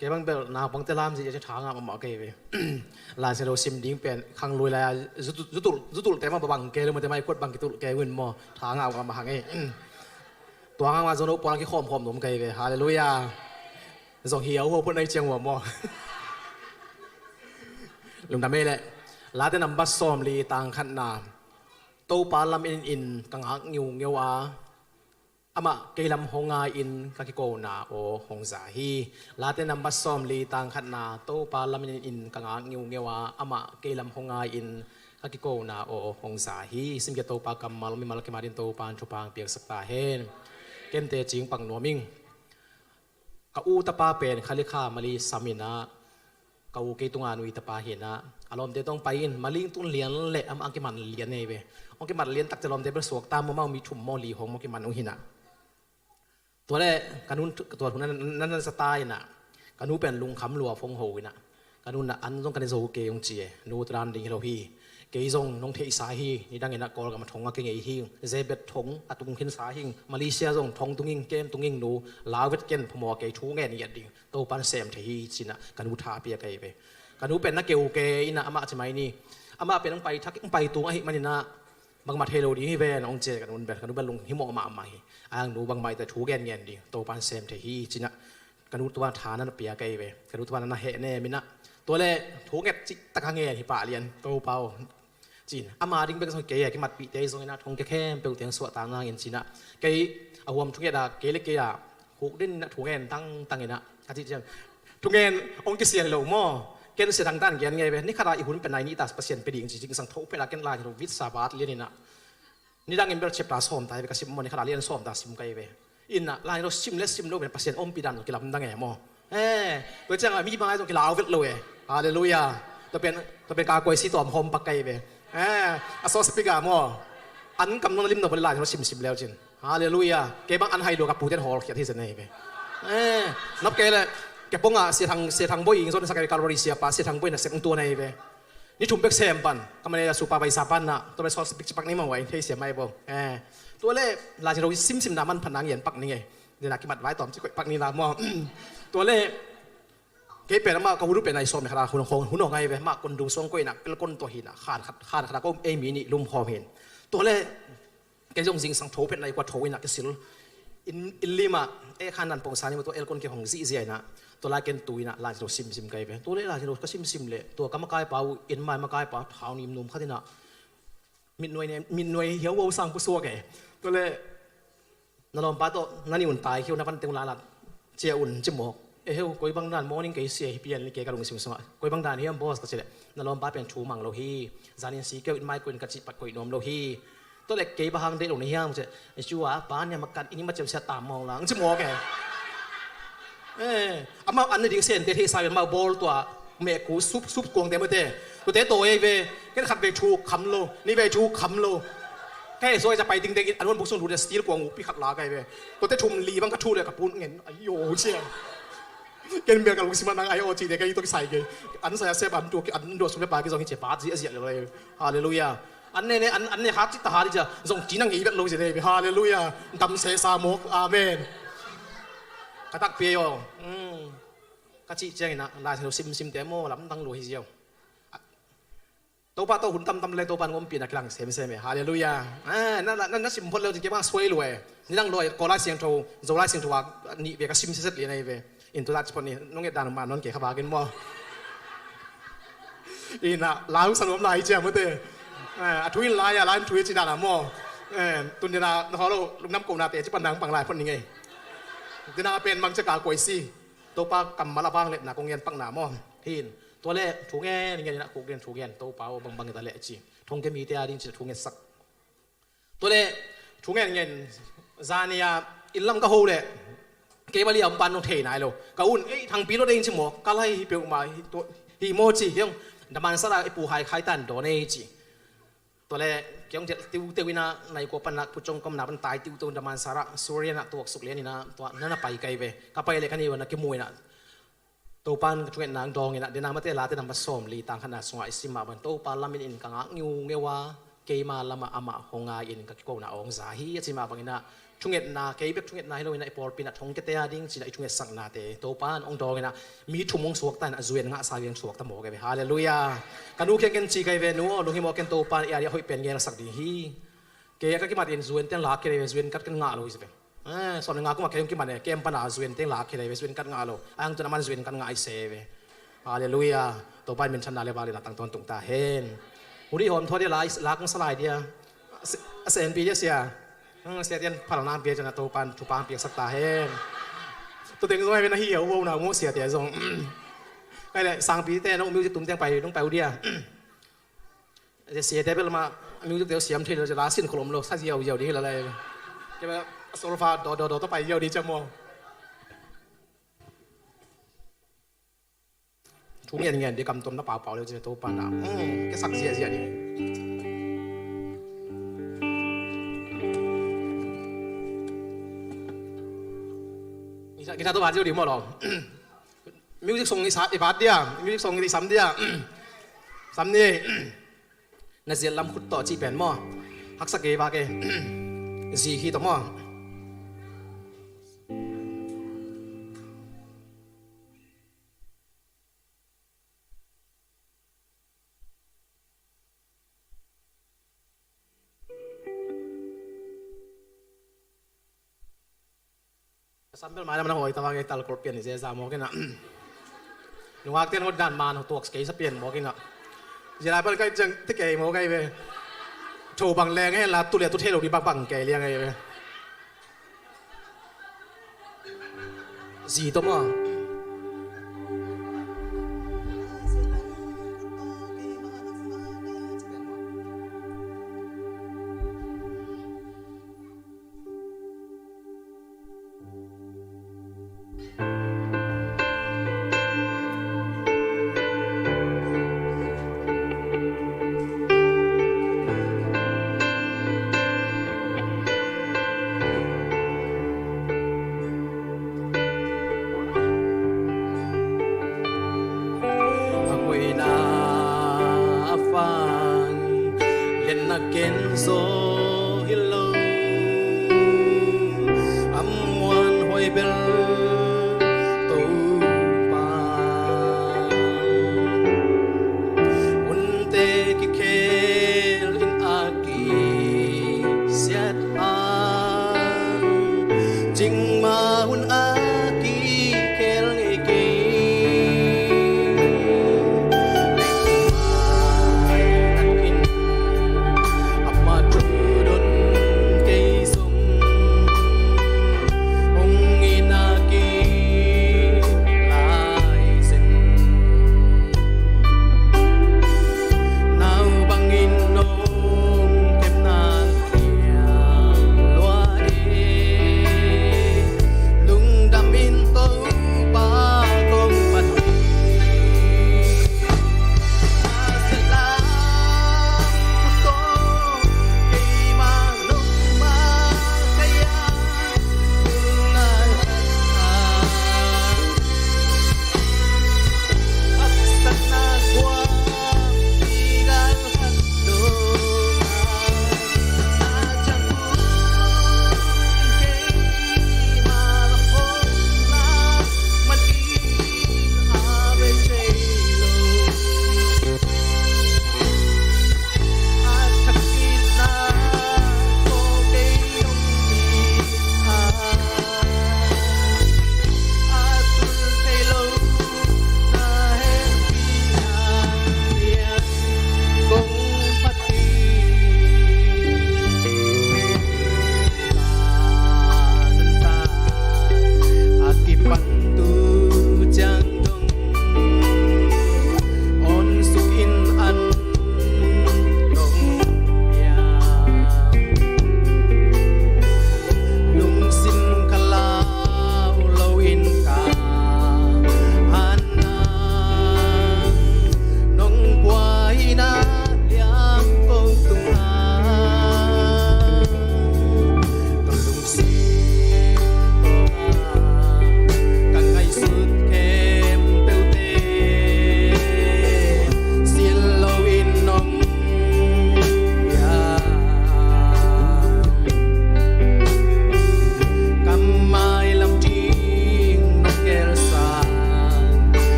Kei bang bel naupangte lamzia ci tha ngah mahmah kei ve. Lai Siangtho sim ding pen khang lui lai-a zutulh, zutulhte mah bang kei lo, mate mai khuat bang kitulh kei un maw, tha ngah mahmah hang ei. Tua ngah mah zong no pawl a kikhawmkhawm nuam kei ve. Halleluiah. Zong hi a uh ho phot nai ciang uh a maw. Lungdam ei leh. Late nambat sawmli tang khatna. Topa lamin in ka ngak ngiungeu a, amah kei lam hong ngai-in ka kikona aw hong za hi. Late nambat sawmli tang khatna. Topa lamin in ka ngak ngiungeu a, amah kei lam hong ngai-in ka kikona aw hong za hi. Simkia Topa kammal, mimal kimatin Topa in thupha hong piaksak ta hen. Kente cing pak nuam ing. Ka u tapa pen khalikha mali saminah, ka u kei tunga nui tapa hinah, a lawmte tawh hong pai in, mali tung lian le amah hong kiman lian ei ve. Hong kiman lian takte lawmte bel suakta maw, amah mi thum maw li hong maw kiman uh hinah. Tua le ka nun tua thu nan nan sa ta inah, ka nu pen lungkham lua phong ho inah, ka nun ah an zong ka ne zo kei hong ci e. Nu, tua dan ding hi lo hi. Kei zong nong theihsa hi, nidang inah Kawlgam a thong a kingei hi. Zebet thong a tung khinsa hi. Malaysia zong thong tung ing, kem tung ing nu, lau vet ken, phamawh kei, thu ngen ngiat ding, Topan sem thei hi cinah ka nu tha a pia kei ve. Ka nu pen na keu kei inah amah ci mai ni. Amah pen hong pai thak, hong pai tung ahih maninah bangmah thei lo ding hi ven hong ci e. Ka nun pen, ka nu pen lung himawh mahmah hi. A ang nu, bangmah ite thu gen ngen ding, Topan sem thei hi cinah ka nu tua tha na na pia kei ve. Ka nu tua na na heh ne minah. Tua le thu nget cih taka ngen hi pah lian, Topa aw. Cin ama ding bek zong kei a kimatpihte zong inah thong kei khempeuh teng suahtak nangin cinah kei a huam thunget a kei le kei a huk den inah thungen tangtang inah a cih ciang thungen hong kisian lo maw. Ken sia tangtan gen ngei ve. Ni khata i hun pen nai ni ta Pasian pe ding ci zingsang tho phet a ken lai lo vitsa bat lian inah. Nidang in bel chapter sawm ta hi ve ka sim maw, ni khata lian sawm ta sim ka hi ve. Inah lai lo sim le sim lo pen Pasian ompih dan zong kilamdang e maw. Eh, tua ciangah mi bang ai zong kilau vet lo e. Halleluiah. Tua pen, tua pen ka kuaisi tawm hawm pak ka hi ve. Eh, a sawt spik ah maw. An kam nong lim no pali lai lo simsim leu cin. Halleluiah. Kei bang an hai lua ka puten hawlkhiat hi zen ahi ve. Eh, nop kei le kepong ah Sia Thang, Sia Thang Boi ing zon sa ka Calvary siapa, Sia Thang Boi na sek ung tuan ahi ve. Ni thum bek sem pan ka manager supervisor pan na, tua bek sawt spik cipak ni mawh a in thei sia mai bo. Eh, tua le lai lo simsim na manphatna ngian pak ni ngei. Dena kimat vai tawm ci koih pak ni la maw. Tua le kei pen amah ka hun uh pen ai sawm khata hun hong, hun hong ai ve, mah kondung suang koihna, kel kon tua hinah, khan khat, khan khata ko ei mi nih lum khawm hin. Tua le kei zong zingsang tho phet nai kua tho inah kisil. In, in limah eh khan nan pongsa ni maw, tua el kon kihong zihziah inah. Tua lai ken tu inah lai lo simsim ka hi ve. Tua le lai lo ka simsim le tua ka makaipa uh, in mai makaipa thau nim num khat inah mitnuai ne, mitnuai hiau uh sang pusuak e. Tua le na lawmpa tawh na ni un tai khiu, na vante un lalat cia un ci mawk. E heu, koi bang dan morning kei sia hi pian ni kei ka lungsim sungah. Koi bang dan hiam boss ka ci le, na lawmpa pen thu mang lo hi. Zanin si keu in mai koin ka cih pat koih nuam lo hi. Tua le kei bang hang deih lo na hiam ci. Cu a pa nia makat ini macem sia tam mawng lang ci mawk e. Eh, amau an na ding sente theihsa in amau bawl tua mehku sup sup kuangte mawte. Tuate tawi ei ve. Ken khat vei thu kham lo, ni vei thu kham lo. Ka hei suai ca pai dingdeng in an huan buk sung lut le steel kuang ukpi khat la ka hi ve. Tuate thum li bang ka thu le ka pun ngen ayo cia. Ken bel ka lungsim ah nang ayo cite ka i tua kisai kei. An sai a sep an tua ki an dua sum le pa ki zong hi cia pa zia zia le lai. Halleluiah. An ne ne an, an ne hat cih ta hat hi cia zong ci nang i vet lo cia ne. Halleluiah. Dam se sa mawk. Amen. Ka takpi ayo. Ka cih ciangin ah lai lo simsim te maw lamdang lua hi ziau. Topa tawh hun tamtam le Topa in ompihna kilang semsem e. Halleluiah. Ah, na, na, na, na sim phot leu cin kei bang suai lua e. Nidang lua e, Kawl Lai Siangtho, Zo Lai Siangtho a nih ve ka sim siaset lian ahi ve. In tua dak ci phot ni, nong et dan ma non kei kha bakin maw. Ina lau sa nuam lai cia mawte. Ah, a thu in lai a, lai in thu i ci dan a maw. Eh, tun dina na hawlo, lungdam ko nate ci pan dang pang lai phot ni ngei. Dina pen mang cia ka kuai si. Topa kammal a vang le na kong ngen pakna maw. Hin. Tua le thu ngen ngen ina khuk den thu ngen Topa aw bangbang ta le ci. Thong ke mite a ding ci thu ngen sak. Tua le thu ngen ngen zania in lam ka ho le kei bali a um pan nong thei nai lo. Ka un ei Thangpi lo dei in ci maw ka lai hi peuhmah hi maw ci hiang. Damansara i pu hai khai tan dawn ei ci. Tua le kiang tel tiu teu ina nai kua pan nak pu cong kom na pan tai tiu teu Damansara Suria na tuak suk lian ina tua na na pai kai ve. Ka pai le ka ni wana kimu ina Topan ka thunget nang dawng inah, dena mate late nambat sawm li tang khatna sungah i sim mah bang Topa lamin in ka ngak ngiungeu a, keima lamah amah hong ngai-in ka kikona a hong za hi, a ci mah banginah thungetna, kei bek thungetna hi loinah i pawlpi inah thongkiate a ding cinah i thungetsaknate Topa in hong dawng inah mi thum hong suakta inah zuan ngahsa viang suakta mawk e ve. Halleluiah. Ka nu khiang ken ci kai ve, nu aw, lunghimawh ken, Topa in ei a dih a hoih pen ngelsak ding hi. Kei a ka kimat in zuan teng lakkhia lei ve, zuan kat kan ngah lo hi ci ve. Eh, sawm le nga kum a kei hong kiman e, kem pana zuan teng lakkhia lei ve, zuan kat ngah lo. Ai hang tun aman zuan kat ngah i se ve. Halleluiah. Topa in minthanna le vangliatna tang tawntung ta hen. Huri hawm thaw dia, la, la kong sa lai dia. A se, a senpi dia sia. Hmm, sia tian phalna pia cian a Topa in thupha piaksak ta hen. Tuteng zong ai ve na hi a uona mu sia tia zong. Kai le sangpi te nong music tum teng pai, nong pai uh dia. Siate bel mah music te siam thei lo, la sin kholom lo, sa ziauziau ding hi la lai. Kei bel solfa daw daw daw tawh pai ziau ding ciam maw. Thu ngen ngen ding, kamtom na paupau leu cin Topa na. Hmm, kei sak ziahziah ding. Guitar, guitar tawh vat ziau ding maw lo. Music song i sa, i vat dia, music song i sam dia. Sam ni. Na ziat lam khut tawh cih pen maw. Haksa kei vak e. Zi khi tawh maw. Sambel mai lam na hoi tawang e, talkol pian ni zeza mawk inah. Nungak ten hot dan man ho tuak kei sa pian mawk inah. Zia lai pan kai ciang ti kei mawk ai ve. Tho bang leng hen la tu le tu thei lo di bang bang kei liang ai ve. Zi tawh maw. A hoihna a fang lianna ken zaw hi lo, a muanhuai bel Topa. Hunte kikhel in a kisiat hang, cikmah hun a kikhel ngei kei. Lengmai nakin amah thu don kei zong, hong ina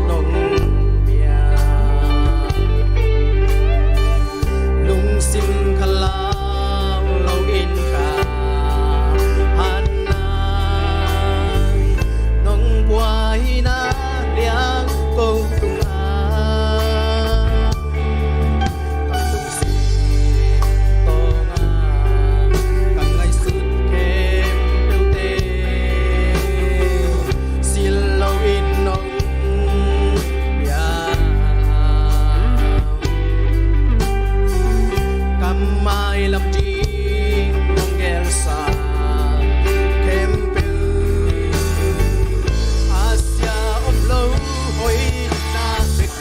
nong pia. Lungsim khalang lo in ka hanna nong buai na liang ko tung a. Ka lungsim tawng a ka ngaihsut khempeuhte sil loin nong pia. Ka mailam ding nong gelsa khempeuh a sia om lo hoihna bek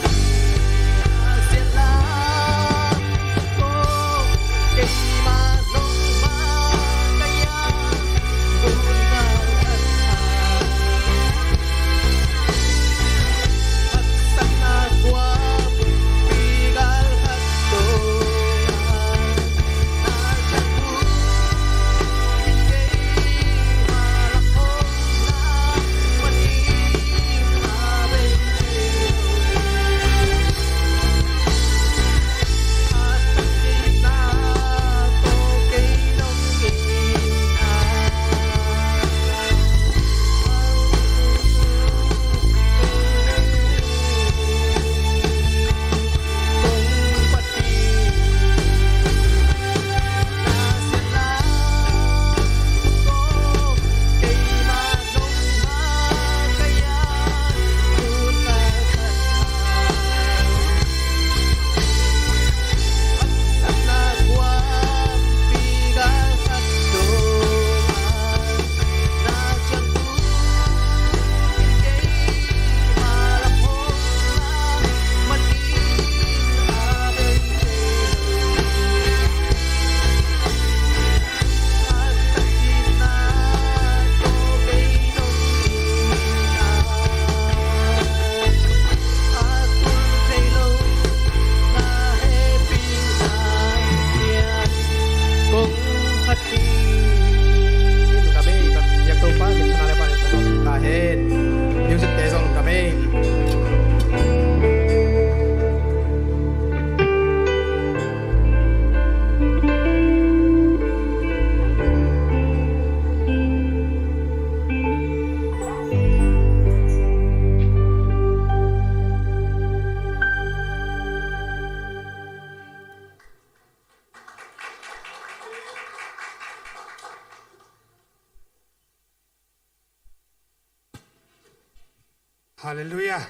Halleluiah.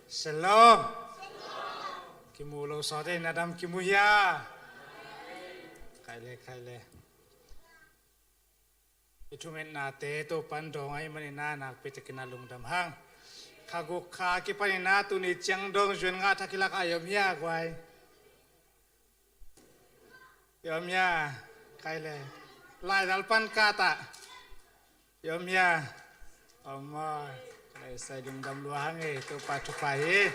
Shalom. Kimu lo sawte na dam kimu hia. Khai le, khai le. I thungetnate Topan dawng ahih manin a nakpi takin a lungdam hang. Kha guk kha kipanin a tuni ciang dawng zuan ngah thak hi lak a i om hia guai. I om hia, khai le. Laidal pan kata i om hia. Om maw. Lai sai lungdam lua hang e, Topa thupha hi.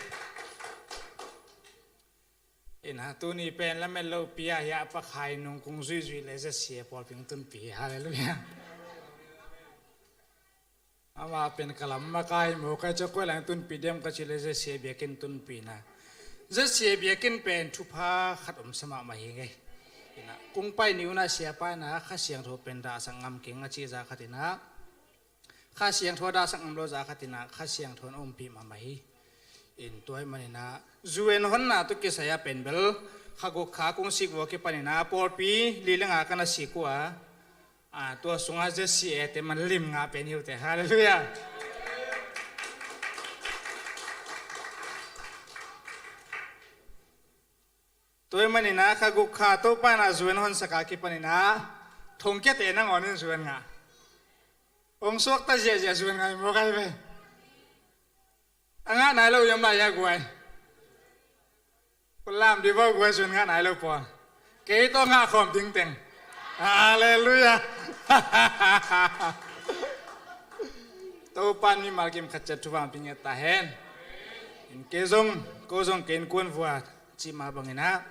Ina tuni pen lamet lopi a hia pakhai nung kung zuizui le ZCA pawlpi tunpi hi. Halleluiah. Ama pen ka lam makai maw, kai cakoi lang tunpi diam ka ci le ZCA biakinn tunpi na. ZCA biakinn pen thupha khat om sa mahmah hi ngei. Ina kung pai ni una siapa ina Kha Siangtho pen dahsak ngam keng a ci za khat ina. Kha Siangtho a dahsak ngam lo za khat ina Kha Siangtho in ompih mahmah hi. In tua ahih manin a zu en honna tawh kisai a pen bel kha guk kha kung sik vua kipanin a pawlpi li le nga ka na sik uh a. A, tua sungah ZCA te man lim ngah pen hi uh teh. Halleluiah. Tua ahih manin a kha guk kha Topa in a zu en honsak a kipanin a thongkiate nangawn in zu en ngah. Hong suakta ziahziah zu en ngah hi maw kai ve. A ngah nai lo i om lai hia guai. Ko lam dih vo guai, zu en ngah nai lo pawl. Kei tawh ngah khawm ding teng. Halleluiah. Topan mimal kim khat ciat thupha hong pia ngiat ta hen. In kei zong, ko zong kei innkuan vua cih mah bangin a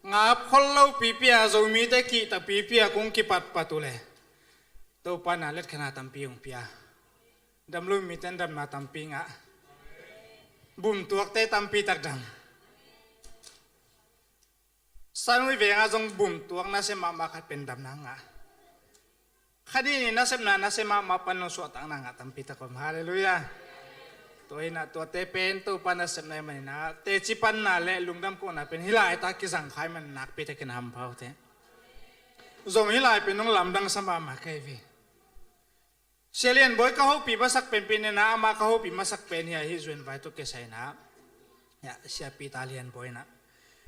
ngap khol lo pipi a, Zomite kihta pipi a kung kipatpat uh leh Topan a letkhenna tampi hong pia. Dam lo mite in damna tampi ngah. Bumtuakte tampi tak dam. Sanui vengah zong bumtuak nasia mahmah khat pen damna ngah. Kha nih ni nasepna nasia mahmah pan zong suahtakna ngah tampi tak om. Halleluiah. Tua hi inah tuate pen Topa nasepna ahih manin ah teci panna le lungdam kohna pen hih laitak kizang kha ahih manin nakpi takin hampha uh teh. Zong hih lai pen zong lamdang sa mahmah ka hi ve. Sia Lian Bawi ka hopih masak penpen inah amah ka hopih masak pen hi a, hih zuan vai tawh kisai inah, ya, Sia Peter Lian Bawi inah,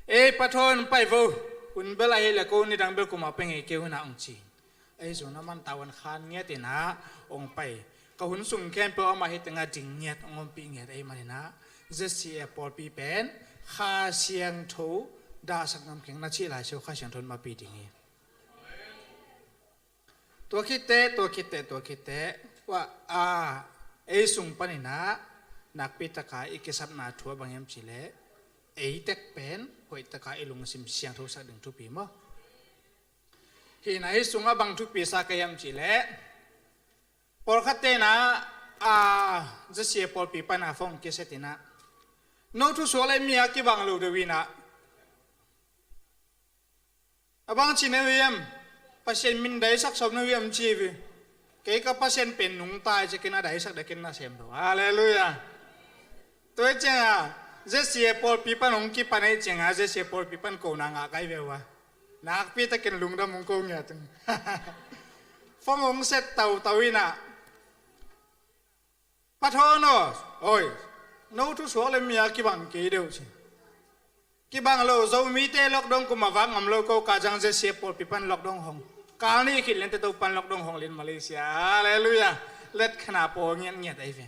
"Ei, Pa Thawn, pai vo. Hun bel ahih leh ko nidang bel kumah pia ngei kei un ah," hong ci. Ahi zongin amah in tavuan khan ngiat inah hong pai. Ka hun sung khempeuh amah hih tengah ding ngiat, hong ompih ngiat ahih manin ah Z C A pawlpi pen Kha Siangtho dahsak ngam keng, na cih lai siau Kha Siangtho in mapih ding hi. Tua khit teh, tua khit teh, tua khit teh, tua, a, ei sung panin ah nakpi taka i kisapna thu a bang hiam cih leh, ei tek pen hoih taka i lungsim siangthosak ding thupi maw? Hi inah hih sungah bang thupi sa ka hiam cih leh, pawlkhatte inah, a, Z C A pawlpi pan a phone kiset inah, "No thusuak le mi a kibang lo deuh inah, a bang ci na uh hiam, Pasian min daisak sawm na uh hiam?" ci hi ve. Kei ka Pasian pen nungta hi, cikin a daisak deuh ken nasem lo. Halleluiah. Tua hi ciangah Z C A pawlpi pan hong kipan ahih ciangah Z C A pawlpi pan kona ngah ka hi ve uh a. Nakpi takin lungdam hong ko ngiat ung. Phone hong set tautau inah, "Pa Thawn aw, oi, no thusuak le mi a kibang kei deuh," ci. "Kibang lo, Zomite lockdown kum a vak ngam lo ko, ka zang Z C A pawlpi pan lockdown hong. Kal nih khit lente Topa in lockdown hong lin Malaysia. Halleluiah. Let khana paw ngiatngiat ahi ve."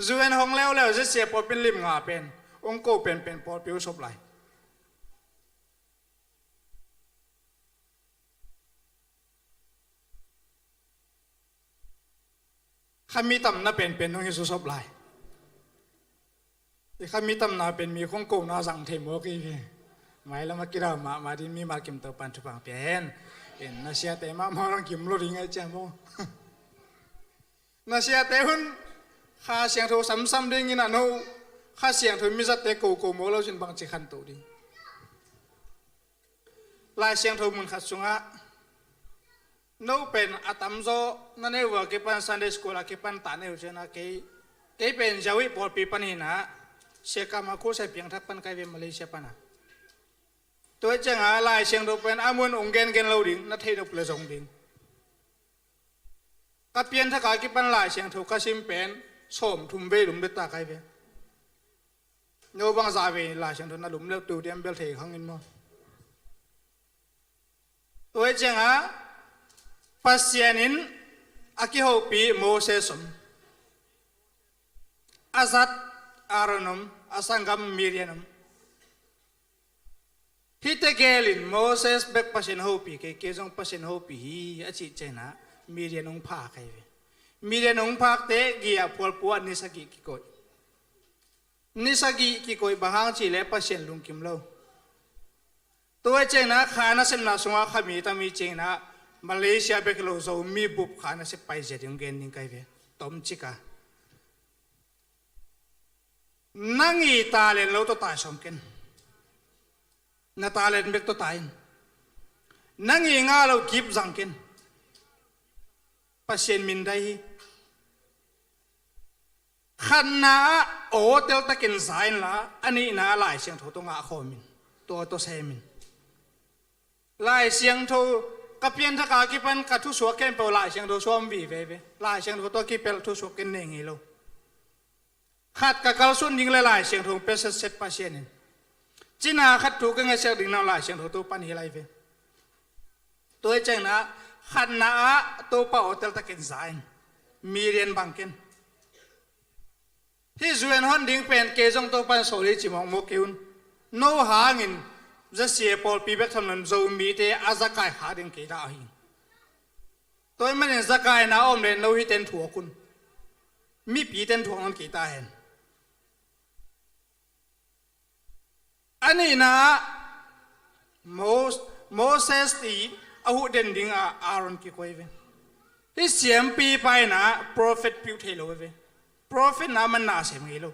Zuan hong leuleu Z C A pawlpi in lim nga pen hong ko penpen pawlpi uh sop lai. Kha mi tamna penpen hong hi sawsop lai. I kha mi tamna pen mi khong kona zang thei maw kei ve. Mailam a kidau mahmah ding, mi malkim Topa in thupha pia hen. In na siate mahmah hong kim lo ding ahi ciang maw? Na siate hun Kha Siangtho samsam dingin a no Kha Siangtho mizatte koko maw lo cin bangci khanto ding. Lai Siangtho mun khat sungah no pen a tamzaw na neih uh a kipan Sunday school a kipan ta neih uh ciangin ah kei, kei pen Ziau Ih pawlpi panin ah Sia Kam a khusai piangthak pan kai ve Malaysia pan ah. Tua ciangah Lai Siangtho pen a mun ung gengen lo ding, na theih nop le zong ding. Ka pianthak a kipan Lai Siangtho ka sim pen sawm thum vei lum deta kai ve. No bang za vei Lai Siangtho na lum leuh tu diam bel thei khang in maw? Tua hi ciangah Pasian in a kihopih Moses om, a zat Aaron om, a sanggam Miriam om. Hihte gelin Moses bek Pasian hopih kei, kei zong Pasian hopih hi a cih ciangah Miriam hong phak ahi ve. Miriam hong phakte gih ah phualpua ni sagih kikoih. Ni sagih kikoih bang hang cih leh Pasian lungkim lo. Tua hi ciangah kha nasepna sungah kha mi tam hi ciangah Malaysia bek lo Zomi bup kha nasep paizia ding gen ding kai ve. Tomcik a. Nang i talent lo tawh tai sawm ken. Na talent bek tawh tai in. Nang i ngah lo gift zang ken. Pasian min dai hi. Khatna ah aw teltakin za inla, a nihna ah Lai Siangtho tawh ngah khawm in. Tua tawh sem in. Lai Siangtho ka pianthak a kipan ka thusuak khempeuh Lai Siangtho suam vive ve. Lai Siangtho tawh kipelh thusuak ken nei ngei lo. Khat ka kalsuan ding le Lai Siangtho hong pia setset Pasian in. Cina khat thu ka ngetsak ding nang Lai Siangtho Topa in hi lai ve. Tua hi ciangah khatna ah Topa aw teltakin za in. Miriam bang ken. Hih zuan hon ding pen kei zong Topa in sawl hi ci mawkmawk kei un. No hangin zasia pawlpi bek tham lo in Zomite a zakai khak ding kei ta ahi. Tua ahih manin zakaina a om leh no hihte in thuak un. Mipite in thuak nawn kei ta hen. A nihna ah Mos-, Moses i a huh den dingah Aaron kikoih ve. Hih siampi pa in ah prophet piu thei lo ve. Prophet na man na sem ngei lo.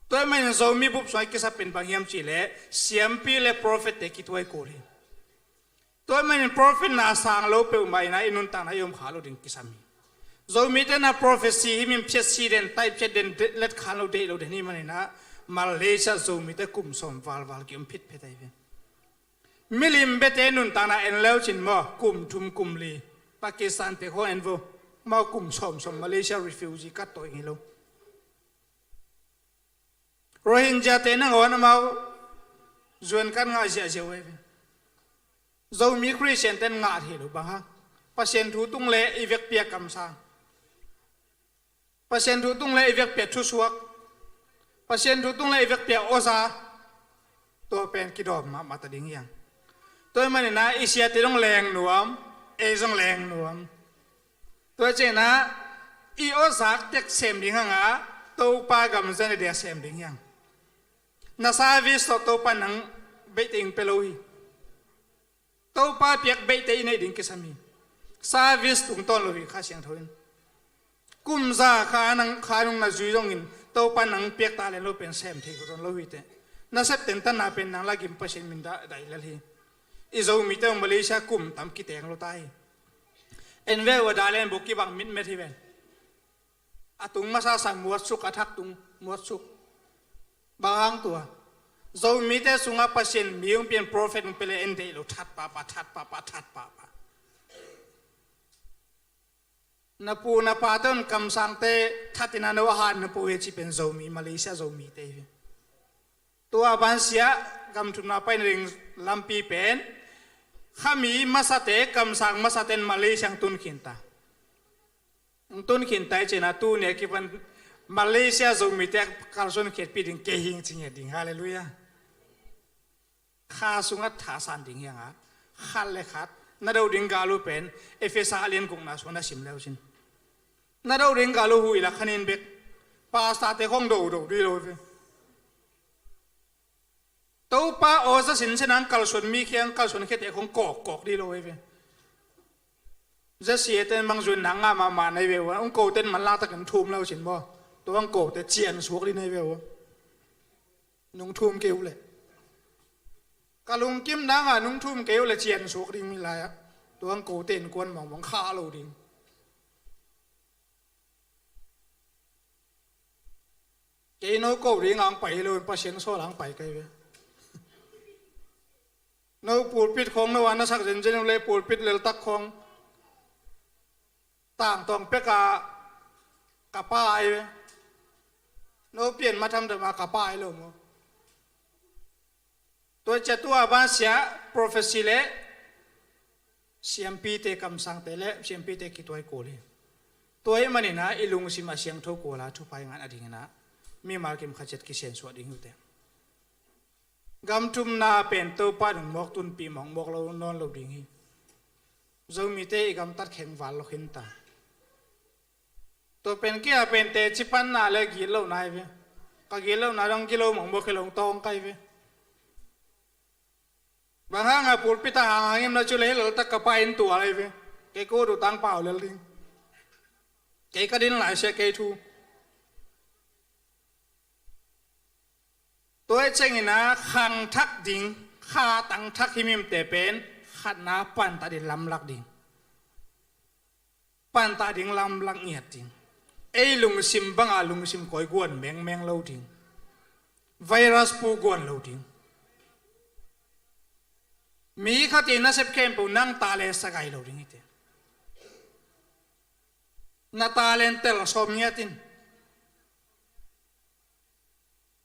Tua ahih manin Zomi bup sungah i kisap pen bang hiam cih leh siampi le prophet te kituai kul hi. Tua ahih manin prophet na sang lo peuhmah in ah i nuntakna i om kha lo ding kisam hi. Zomite na prophecy himhim phiat si den, taih phiat den, let khan lo, deih lo den ahih manin ah Malaysia Zomite kum sawm valval ki-om phitphet ahi ve. Milim biate nuntakna en leu cin maw, kum thum kum li Pakistan te khawng en vo. Amau kum sawmsawm Malaysia refugee kat tawh ing hi lo. Rohingya te nangawn amau zuan kan ngah ziahziah uh ahi ve. Zomi Christian ten ngah thei lo bang hang. Pasian thu tung le i vekpi-a kamsang. Pasian thu tung le i vekpi-a thusuak. Pasian thu tung le i vekpi-a awza. Tua pen kidawm mahmah ta ding hiang. Tua ahih manin ah i siate zong leng nuam, ei zong leng nuam. Tua ciangin ah i awzak tek sem ding hang a, Topa gam zia na dia sem ding hiang. Na service tawh Topa nang beihte ing pia lo hi. Topa piak beihte i neih ding kisam hi. Service tungtawn lo hi Kha Siangtho in. Kum za kha nang kha nung na zui zongin Topa nang piak talent lo pen sem thei ko tawn lo hi teh. Na sep tentanna pen nang lagim Pasian min dah daih lel hi. I Zomite uh Malaysia kum tam kiteng lo ta hi. En ve uh a, dah len buk kibang mitmet hi ven. A tung masa sa muatsuk, a thak tung muatsuk. Bang hang tua Zomite sungah Pasian mi hong pia in, prophet hong pia le en deih lo, that pahpah, that pahpah, that pahpah. Na pu na pate un kamsangte that in a, no a han na pu hi cih pen Zomi, Malaysia Zomite hi. Tua bansia gam thumna paina ding lampi pen khami masate, kamsang masate in Malaysia hong tun khin ta. Hong tun khin ta i cih na, tuni a kipan Malaysia Zomite a kalsuan khiatpih ding kei hing ci ngiat ding. Halleluiah. Kha sungah thasan ding hiang a, khat le khat na do ding gal uh pen Efesa a lian gukna sungah na sim leu cin. Na do ding gal uh huih la khanin bek pastor te khong do do dih lo ve. Topa aw za sinsen ang kalsuan mi khiang kalsuan khiate khong kawk kawk dih lo ve. Za si eten bang zuan nang nga mahmah nei ve uh a, ung ko ten man lak takin thum lo cin maw? Tua ung ko te cian suak dih nei ve uh a. Nung thum kei uh leh ka lungkim nang a nung thum kei uh leh cian suak ding mi lai ah. Tua ung ko te in kuan mawngmawng kha lo ding. Kei no ko ding ang pai lo, Pasian sawl ang pai kai ve. No pulpit khong no a na sak zenzen le pulpit leltak khong tangtawng peka ka pa ai ve. No pian ma thamtham a ka pa ai lo maw? Tua cia tua bansia prophecy le siampite kamsangte le siampite kituai kul hi. Tua hi manina i lungsim a siangtho kul a thupha i ngan a dingina mimal kim khat ciat kisiansuah ding hi uh teh. Gam thumna pen Topa in hong mawk tunpih mawk mawk lo nawn lo ding hi. Zomite i gamtat kheng val lo khin ta. Tua pen kia pen teci panna le gitlohna hi ve. Ka gitlohna dong gilo mawk mawk hi lo hong tawng kai ve. Bang hanga pulpit a hang hangim na cu le hi leltak ka pa in tual ahi ve. Kei ko dutang pau lel ding. Kei ka din lai sia kei thu. Tua i cengina khang thak ding, kha tang thak himhimte pen khatna pantah ding lamlak ding. Pantah ding lamlak ngiat ding. Ei lungsim banga lungsim kawi guan mengmeng lo ding. Virus pu guan lo ding. Mi khat i nasep khempeuh nang talent sagai lo ding hi te. Na talent tel sawm ngiat in.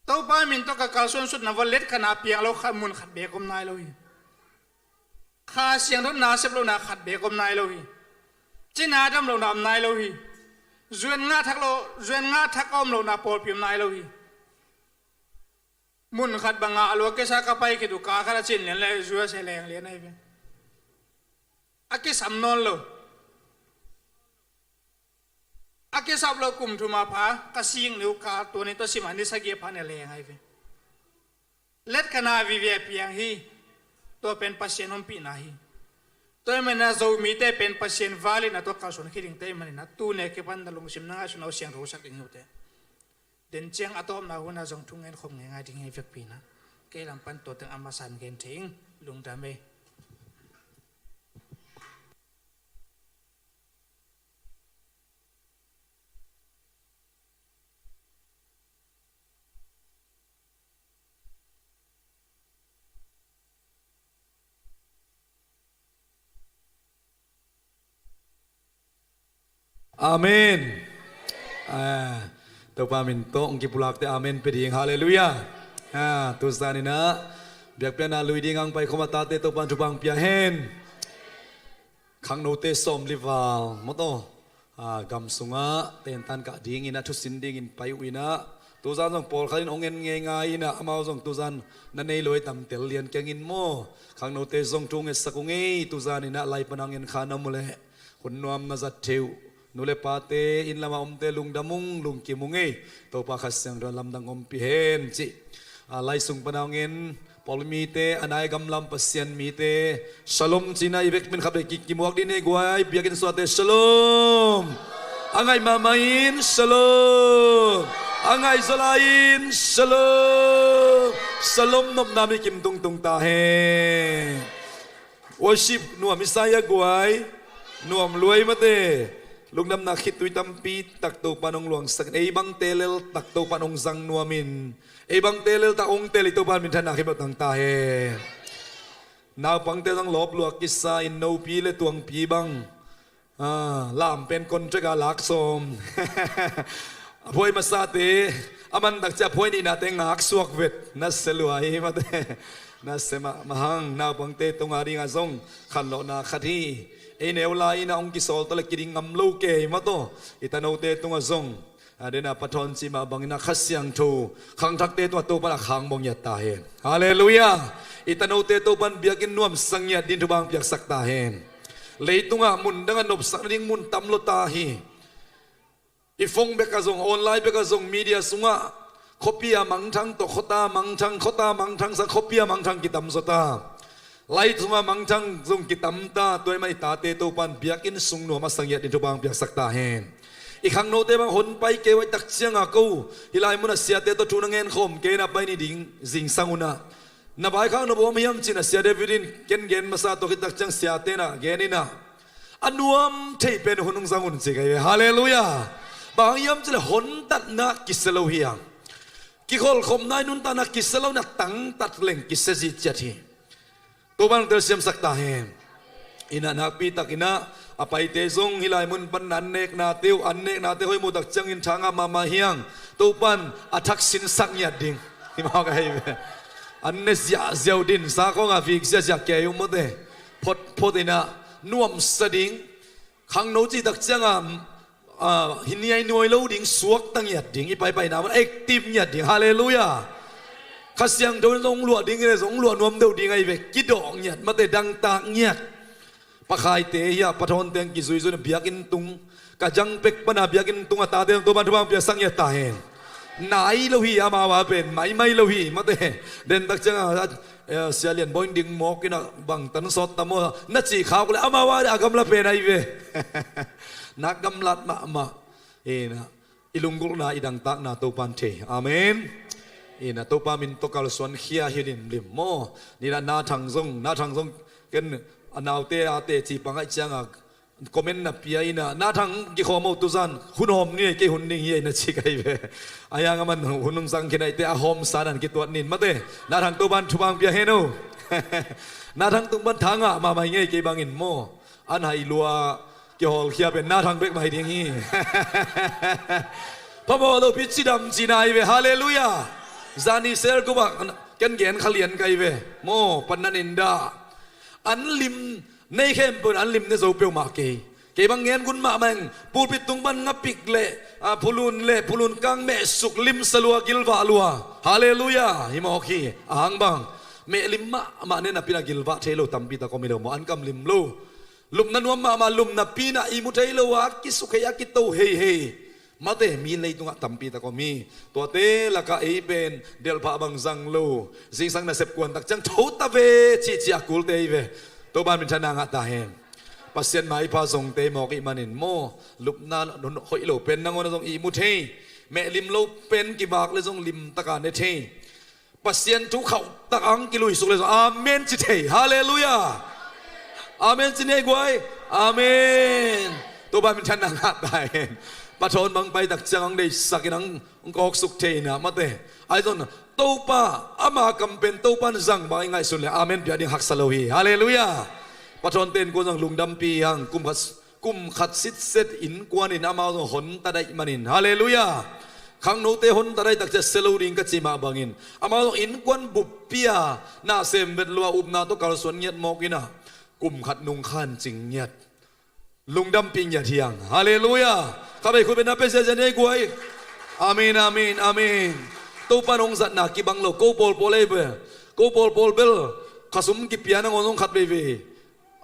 Topa min tawh ka kalsuan sutna va let khatna piang lo khat mun khat beek om nai lo hi. Kha Siangtho nasep lohna khat beek om nai lo hi. Cina dam lohna om nai lo hi. Zuan ngah thak lo, zuan ngah thak a om lohna pawlpi om nai lo hi. Mun khat bangah a lua kesa ka pai khit uh ka khat a cin lian le zuan se leng lian ahi ve. A kisam nawn lo. A kisap lo kum thum a pha ka sik ni uh ka tua ni tawh sim a ni sagih a pha ne leng ahi ve. Let khatna vive a piang hi. Tua pen Pasian ompihna hi. Tua ahih manin ah Zomite pen Pasian val in a tua kalsuan khia dingte ahih manin ah tuni a kipan na lungsim na ngaihsutna uh siangtho sak ding hi uh teh. Den ciang a tawpna hun ah zong thungen khawm ngeingai ding hi vekpi in ah kei lam pan tua teng a masa in gen thei ing. Lungdam ei. Amen. Ah, Topa min tawh hong kipulakte amen pia ding. Halleluiah. Ah, tu zan in ah biakpiakna lui ding a hong paikhawm a tate Topa in thupha hong pia hen. Khangnote sawmli val maw taw, ah, gam sungah tentan kah dingin ah thusin dingin pai uh in ah, tu zan zong pawlkhat in hong en ngeingai in ah, amau zong tu zan na nei lo hi tam tel lian keng in maw. Khangnote zong thu ngetsak uh ngei, tu zan in ah lai pan a hong en kha na mu leh hun nuam na zat thei uh. Nu le pate, inn lamah omte lungdam ung, lungkim ung ei. Topa Kha Siangtho in lamdang ompih hen cih. Ah, lai sung pan a hong en pawlmite, a nai gamlam Pasian mite, shalom cihna i vekpi in khat vei ki, kimuak dih ni ei guai, biakinn suahte shalom. A ngaih mahmah in shalom. A ngaih zaw lai in shalom. Shalom nopna mi kim tungtung ta hen. Worship nuam i sa hia guai. Nuam lua ei mate. Lungdamna khitui tampi tak Topa in hong luangsak in, ei bangte lel tak Topa in hong zang nuam in, ei bangte lel tak hong tel i Topa in minthanna khempeuh tang ta hen. Naupangte zong lawp lua kisa in, nopi le tuangpi bang, ah, lam pen contract a lak sawm. A phuai masate a man tak ciang a phuai nihnate ngak suak vet. Nasia lua hi mate. Nasia mahmah hang. Naupangte tung a ding a zong khanlawhna khat hi. Ei neu lai in ah hong kisawl ta leh kiding ngam lo kei maw taw. I tanote tung a zong, a, den a pathawn cih mah bangin ah Kha Siangtho khangthakte tungah Topa in a khang bawng ngiat ta hen. Halleluiah. I tanote Topa in biakinn nuamsa ngiat ding thupha hong piaksak ta hen. Leitungah mun dangah nopsak nading mun tam lua ta hi. I phone bek a zong, online bek a zong, media sungah khuapi a mangthang tawh khuata mangthang, khuata mangthang sang khuapi a mangthang kitam zaw ta. Lai sungah mangthang zong kitam ta. Tua ahih manin i tate Topa in biakinn sung nuam a sa ngiat ding thupha hong piaksak ta hen. I khangnote bang hong pai kei uh a, tak ciangah ko hih lai munah siate tawh thu na ngen khawm kei in ah pai ni ding zingsang un ah. Na vaikhak nop om hiam ci-in ah Sia David in ken gen masa tawh khit tak ciang siate in ah gen in ah, a nuam thei pen hun hong zang un ci ka hi ve. Halleluiah. Bang hang hiam cih leh hontatna kisia lo hi a, kikholhkhopna i nuntakna kisia lo in ah tangtat leng kisia zihciat hi. Topa in hong telsiamsak ta hen. In ah nakpi takin ah a paite zong hih lai mun pan an neknate uh, an neknate hoih muh tak ciangin tha ngah mahmah hi hang. Topa in a thak sinsak ngiat ding. Hi mawk a hi ve. An ne ziahziah uh, dinsa khawngah vik ziahziah kei uh mawte. Photphot in ah nuamsa ding. Khangno cih tak ciangah, ah, hi niainuai lo ding, suakta ngiat ding, i paipaina mun active ngiat ding. Halleluiah. Kha Siangtho in zong luah ding, i le zong luah nuam deuh ding ahi ve. Kidawh ngiat, mate, dangtak ngiat. Pakhaite hi a, pathawnte hong kizuizui in biakinn tung, ka jang pek pan a biakinn tung a tate tawh Topa in thupha hong piaksak ngiat ta hen. Nai lo hi, amau a pen maimai lo hi, mate. Den tak ciangah, eh, Sia Lian Bawi in ding mawk in ah bang tan sawt ta maw na cih khak uh leh amau a gamla pen ahi ve. Nak gamlat mahmah. In ah i lunggulhna, i dangtakna Topa in thei. Amen. In ah Topa min tawh kalsuan khia hi limlim maw. Ni in ah Na Thang zong, Na Thang zong ken a naute a teci pang ahih ciangah comment na pia in ah, Na Thang kikhawm o, tuzan hun hawm ni ei, kei hun ding hi ei na ci ka hi ve. Ahi hang aman hun hong zang khin ahih teh a hawmsa in an kituat ni in, mate. Na Thang Topa in thupha hong pia hen o. Na Thang tung pan tha ngah mahmah hi ngei, kei bangin maw. An hai lua kihawlkhia pen Na Thang bek mah hi ding hi. Phamawh lopi cidam cihna hi ve. Halleluiah. Zani cell group ah ken gen kha lian ka hi ve. Maw, pan nan in dah. An lim nei khempeuh in an lim ne zo peuhmah kei. Kei bang ngen gun mahmah ing. Pulpit tung pan ngapik le, ah, phulun le, phulun kang mehsuk, limsa lua, gilvah lua. Halleluiah. Hi mawk hi. A hang bang, meh lim mahmah ne napi in ah gilvah thei lo tampi tak om hi lo maw, an kam lim lo. Lupna nuam mahmah lum napi in ah i mu thei lo a, a kisukhei, a kito heihei. Mate, mi leitungah tampi tak om hi. Tuate lakah ei pen delhphah bang zang lo, zingsang nasep kuan tak ciang tho ta ve cihcih a kulte hi ve. Topa min thanna ngah ta hen. Pasian maipha zongte mawk ih manin maw, lupna hoih lo pen nangawn a zong ihmu thei, mehlim lo pen kivak le zong limtaka ne thei. Pasian thu khauhtak ang kiluisuk le zong amen ci thei. Halleluiah. Amen ci ni ei guai. Amen. Topa min thanna ngah ta hen. Pathawn bang paitak ciang ang deisakin ang kawksuk thei inah mate. Ahi zong Topa ama kam pen Topan zang bang i ngaihsun le amen piak ding haksa lo hi. Halleluiah. Pathawn ten kuan zong lungdampi hang kum khat kum khat sitset innkuanin amau zong honta daih manin. Halleluiah. Khangnote honta daih takcia sia lo ding ka ci mah bangin amau zong innkuan buppia na sem vet lua upna tawh kalsuan ngiat mawk inah kum khat nungkhan cing ngiat. Lungdampi ngiat hiang. Halleluiah. Kha bei khut bena pe ziazia nei guai. Amen, amen, amen. Topan hong zatna kibang lo ko pawlpawl ei bel, ko pawlpawl bel khasum kipia nangawn zong khat veivei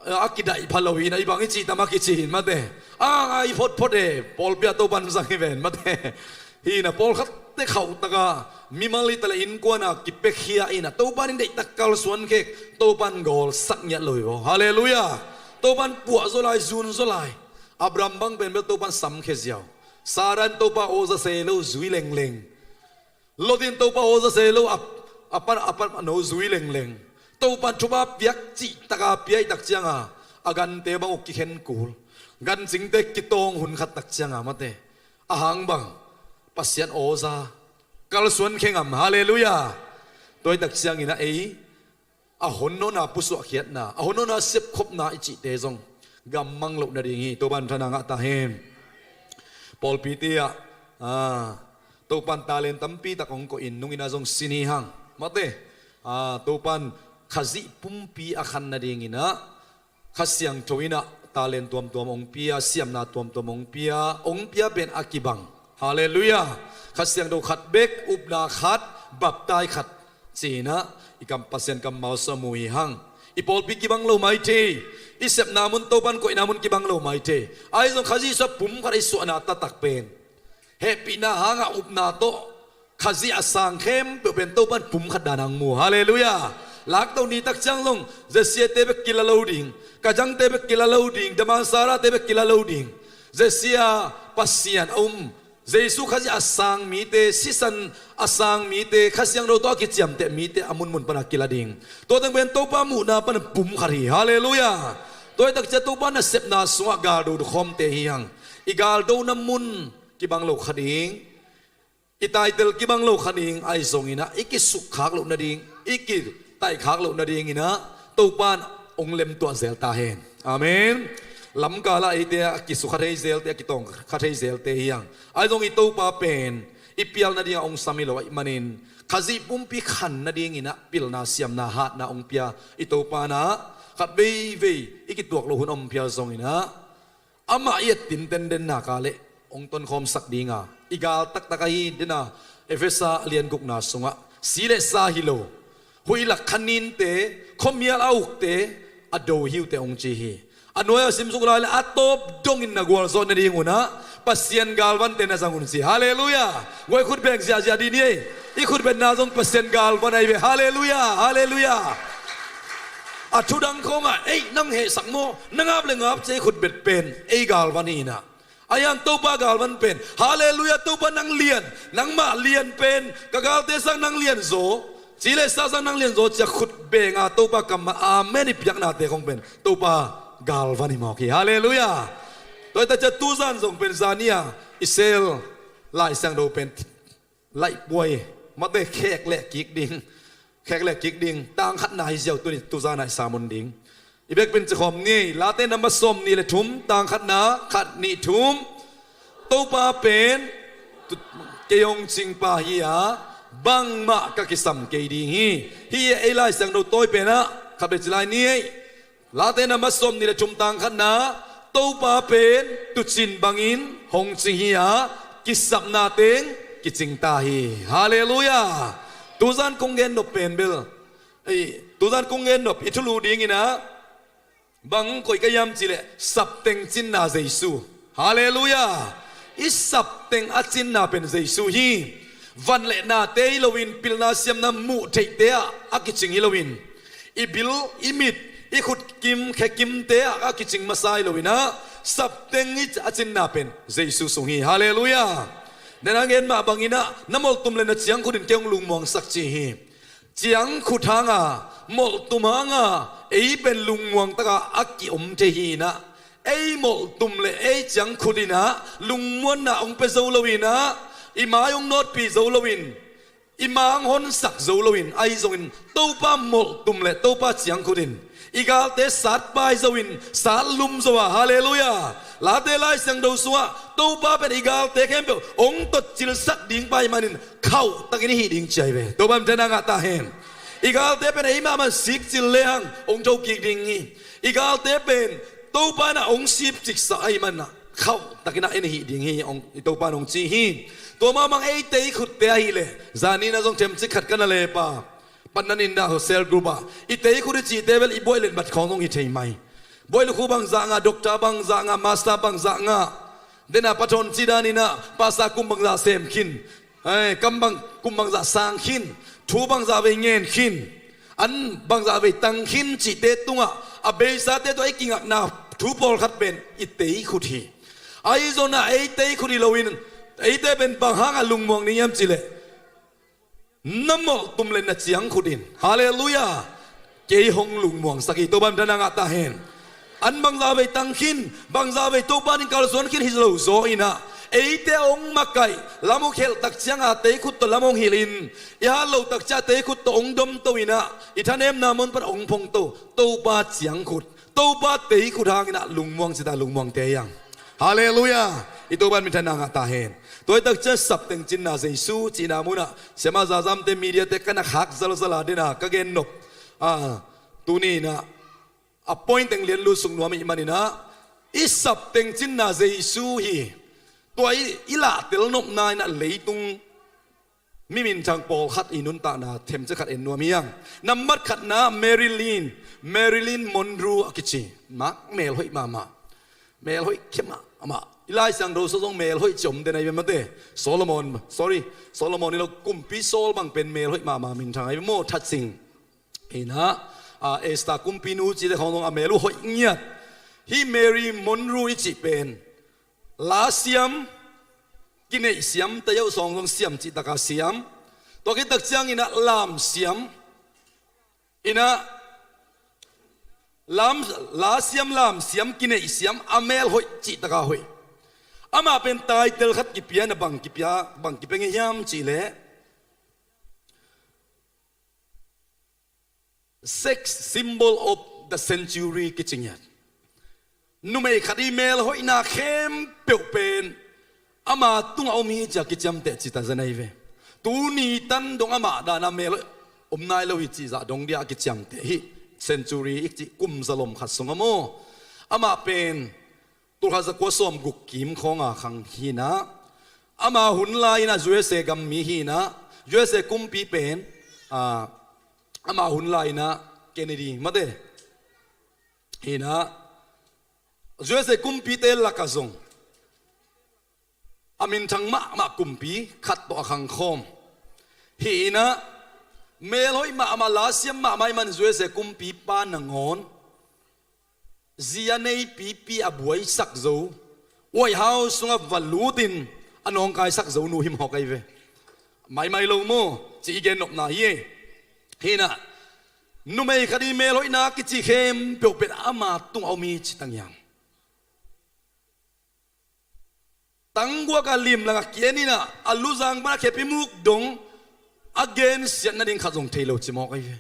a kidaih pha lo hina i bang i cih tam a kici hin mate. A ngai photphot e pawlpia Topan zang hi ven mate. Hina pawlkhatte khauhtaka mimal i tala innkuana kipekhia ina Topan in deihtak kalsuan khek Topan gawlsak ngiat lo hi vaw. Halleluiah. Topan puah zaw lai zun zaw lai. Abraham bang pen bel Topan samkhia ziau. Saran Topa aw zase lo zui lengleng. Lot in Topa aw zase lo a, a pan a pan a no zui lengleng. Topan thupha piak cihtaka piaihtak cianga a gante bang uh kikhen kul, gancingte kitawng hun khattak cianga mate. Ahang bang Pasian aw za kalsuan khe ngam. Halleluiah. Tuaitak ciangina ei a hon nawna pusuahkhiatna a hon nawna sepkhopna i cihte zong gammang loh nading hi. Topan thana ngah ta hen. Pawlpite ah Topan talen tampitak hong kohin nungina zong sin hi hang mate. Topan Khazih pumpi a khan nadingina Kha Siangtho inah talen tuamtuam hong pia, siamna tuamtuam hong pia, hong pia pen a kibang. Halleluiah. Kha Siangtho khat bek, upna khat, baptai khat cinah i kam Pasian kammal sua mu hi hang. I pawlpi kibang lo maithei, i sepna mun Topan koihna mun kibang lo maithei. Ahi zong Khazih sua pum khat i suahna taktak pen hehpihna hangah upna tawh Khazih a sang khempeuh pen Topan pum khat dan ang mu. Halleluiah. Lakto nitak ciang zong Jesse-te bek kila lo ding, Kajangte bek kila lo ding, Damansarate bek kila lo ding. Jesse a Pasian a um, Jesu Khazih a sang mite, sisan a sang mite, Kha Siangtho tawh a kiciamteh mite a munmun pana kila ding. Tua teng pen Topa muhna pana pum khat hi. Halleluiah. Tuaitak cia Topa nasepna sungah galdo khawmte hi hang. I galdona mun kibang lo kha ding, i taitel kibang lo kha ding ahi zonginah i kisukkhak loh nading, i kitaihkhak loh nadinginah Topan hong lemtuah zel ta hen. Amen. Lamkalah eite a kisukha thei zelte, a kitawng kha thei zelte hi hang. Ahi zong i Topa pen i pial nadingah hong sam hi lo ahih manin Khazih pumpi khan nadinginah pilna siamna hatna hong pia i Topanah khat veivei i kituak lo hun a om phial zonginah amah i ettin tenden naka le hong tonkhawmsak dinga i gal taktak ahi dena Efesa a lian gukna sungah si le sa hi lo, huih lak khaninte, khuamial a ukte a do hiute hong ci hi. A nuai a simsuk lai le a tawp dongin na gualzawh nading unah Pasian galvante na zang un ci. Halleluiah. Guai khut beng ziahziah dih ni ei. I khutbetna zong Pasian galvan ahi ve. Halleluiah. Halleluiah. A thudang khawngah ei nang hehsak maw, na ngap le ngap cia i khutbet pen ei galvan hi inah. Ahi hang Topa galvan pen Halleluiah, Topa nang lian, nangmah lian pen ka galte sang nang lian zaw, ci le sa sang nang lian zaw cia khut benga Topa kammal amen i piaknate khong pen Topa galvan hi mawk hi. Halleluiah. Tuaitak cia tuzan zong pen zania i sel Lai Siangtho pen laihpuai mate khek leh kik ding, khek leh kik ding tang khatna hi ziau tuni tuzana i samun ding. I bekpin cikhawm ni, Late namba sawm nih le thum tang khatna khat nih thum. Topa pen kei hong cingpa hi-a bangmah ka kisam kei ding hi. Hi ei Lai Siangtho tawi penah khat le ci lai ni ei. Late namba sawm nih le thum tang khatna, Topa pen tucin bangin hong cing hi-a kisapna teng kicing ta hi. Halleluiah. Tuzan kong gen nop pen bel, ei, tuzan kong gen nop i thulu dinginah bang koih ka hiam cileh sapteng cinna Jesu. Halleluiah. I sapteng a cinna pen Jesu hi. Van le nate hi loin pilna siamna muh theihte ah a kicing hi loin i bil, i mit, i khutkim khekimte ah a kicing masa hi lo in ah, sapteng i a cinna pen Jesu sung hi. Halleluiah. Nena gen mah bangin ah, na molhtum le na ciangkhut in kei hong lungmuangsak ci hi. Ciangkhut hanga, molhtum hanga ei pen lungmuang taka a kiom thei hi in ah, ei molhtum le ei ciangkhut in ah lungmuanna hong pia zo lo in ah, i mai hong nawtpih zo lo in, i ma hong honsak zo lo in, ahi zongin Topa molhtum le Topa ciangkhut in i galte satpai zo in, satlum zo a. Halleluiah. Late Lai Siangtho sungah Topa pen i galte khempeuh hong totcilsak ding pa ahih manin khauh takin i hih ding ci ahi ve. Topa minthanna ngah ta hen. I galte pen ei mahmah sikcil lehang hong thokik ding hi. I galte pen Topa in ah hong sipciksak ahih manin ah khauh takin ah i hih ding hi, hong, i Topa in hong ci hi. Tua mahmah eite i khutte ahih leh, zani in ah zong themcik khat ka na lepa, Pandan in ah cell group ah, i teikhut i cihte bel i buaih letmat khawng zong hi thei mai. Buaih lukhu bangzah ngah, doctor bangzah ngah, master bangzah ngah, den a pathawn cih dan in ah pasa kum bangzah sem khin, eh, kam bang kum bangzah sang khin, thu bangzah vei ngen khin, an bangzah vei tang khin cihte tungah a beisate tawh i kingakna thu pawlkhat pen i teikhut hi. Ahi zongin ah ei teikhut hi loin, eite pen bang hangah lungmuang ding hiam cih leh, na molhtum le na ciangkhut in, halleluiah, kei hong lungmuangsak hi. Topa minthanna ngah ta hen. An bangzah vei tang khin, bangzah vei Topa in kalsuan khin hi lo zaw in ah, eite hong makaih, lam hong khelh tak cianga teikhut tawh lam hong hilh in, i hat loh tak ciang teikhut tawh hong domto in ah, i thanemna mun pan hong phongto Topa ciangkhut, Topa teikhut hangin ah lungmuang cita lungmuangte hi hang. Halleluiah. I Topa in minthanna ngah ta hen. Tua hi tak ciang sapteng cinna Jesu cihna munah, siama zazamte, mediate ka na khak zalzala den a ka gen nop, ah, tuni in ah a point teng lian lut suk nuam ahih manin ah, i sapteng cinna Jesu hi. Tua i, i lahtel nopna in ah leitung mi minthang pawlkhat i nuntakna themcik khat en nuam hi hang. Nambat khatna Marilyn, Marilyn Monroe a kici. Mak mel hoih mahmah. Mel hoih khia mahmah. I Lai Siangtho sung zong mel hoih ci om den ahi ve mate. Solomon, sorry, Solomon hi lo, kumpi Saul bang pen mel hoih mahmah minthang ahi ve maw, that sing. Hi in ah, ah, Esther kumpinu cihte khawng zong a mel uh hoih ngiat. Hih Mary Monroe i cih pen la siam, kineih siam, tayauk sawng zong siam cih taka siam. Tua khit tak ciangin ah lam siam. In ah lam, la siam, lam siam, kineih siam, a mel hoih cih taka hoih. Amah pen title khat kipia in ah, bang kipia, bang kipia ngei hiam cih leh, Sex symbol of the century kici ngiat. Numei khat i mel hoihna khempeuh pen ama tungah om hi ci a kiciamteh cita zen ahi ve. Tuni tan dong amah dan a mel hoih om nai lo hi cih zah dong dia a kiciamteh hi. Century i cih kum zalom khat sung a maw. Amah pen tulkhat zakua sawmguk kim khawnga khang hi in ah, ama hun lai-in ah U S A gam mi hi in ah, U S A kumpi pen, ah, ama hun lai-in ah Kennedy mate hi in ah, U S A kumpite lakah zong a minthang mahmah kumpi khat tawh a khangkhawm hi in ah, mel hoih mahmah, la siam mahmah ahih man U S A kumpipa nangawn zi a neipipi a buaisak zo, White House sungah va lutin a nawngkaisak zo nu hi mawk ahi ve. Maimai lo maw, ci i gen nopna hi e. Hi in ah, numei khat i mel hoihna kici khempeuh pen ama tungah om hi ci ta ngiang. Tangguak a limlang a kien in ah, a luzang pan a khepi muk dong a gensiat nading khat zong thei lo ci mawk ahi ve.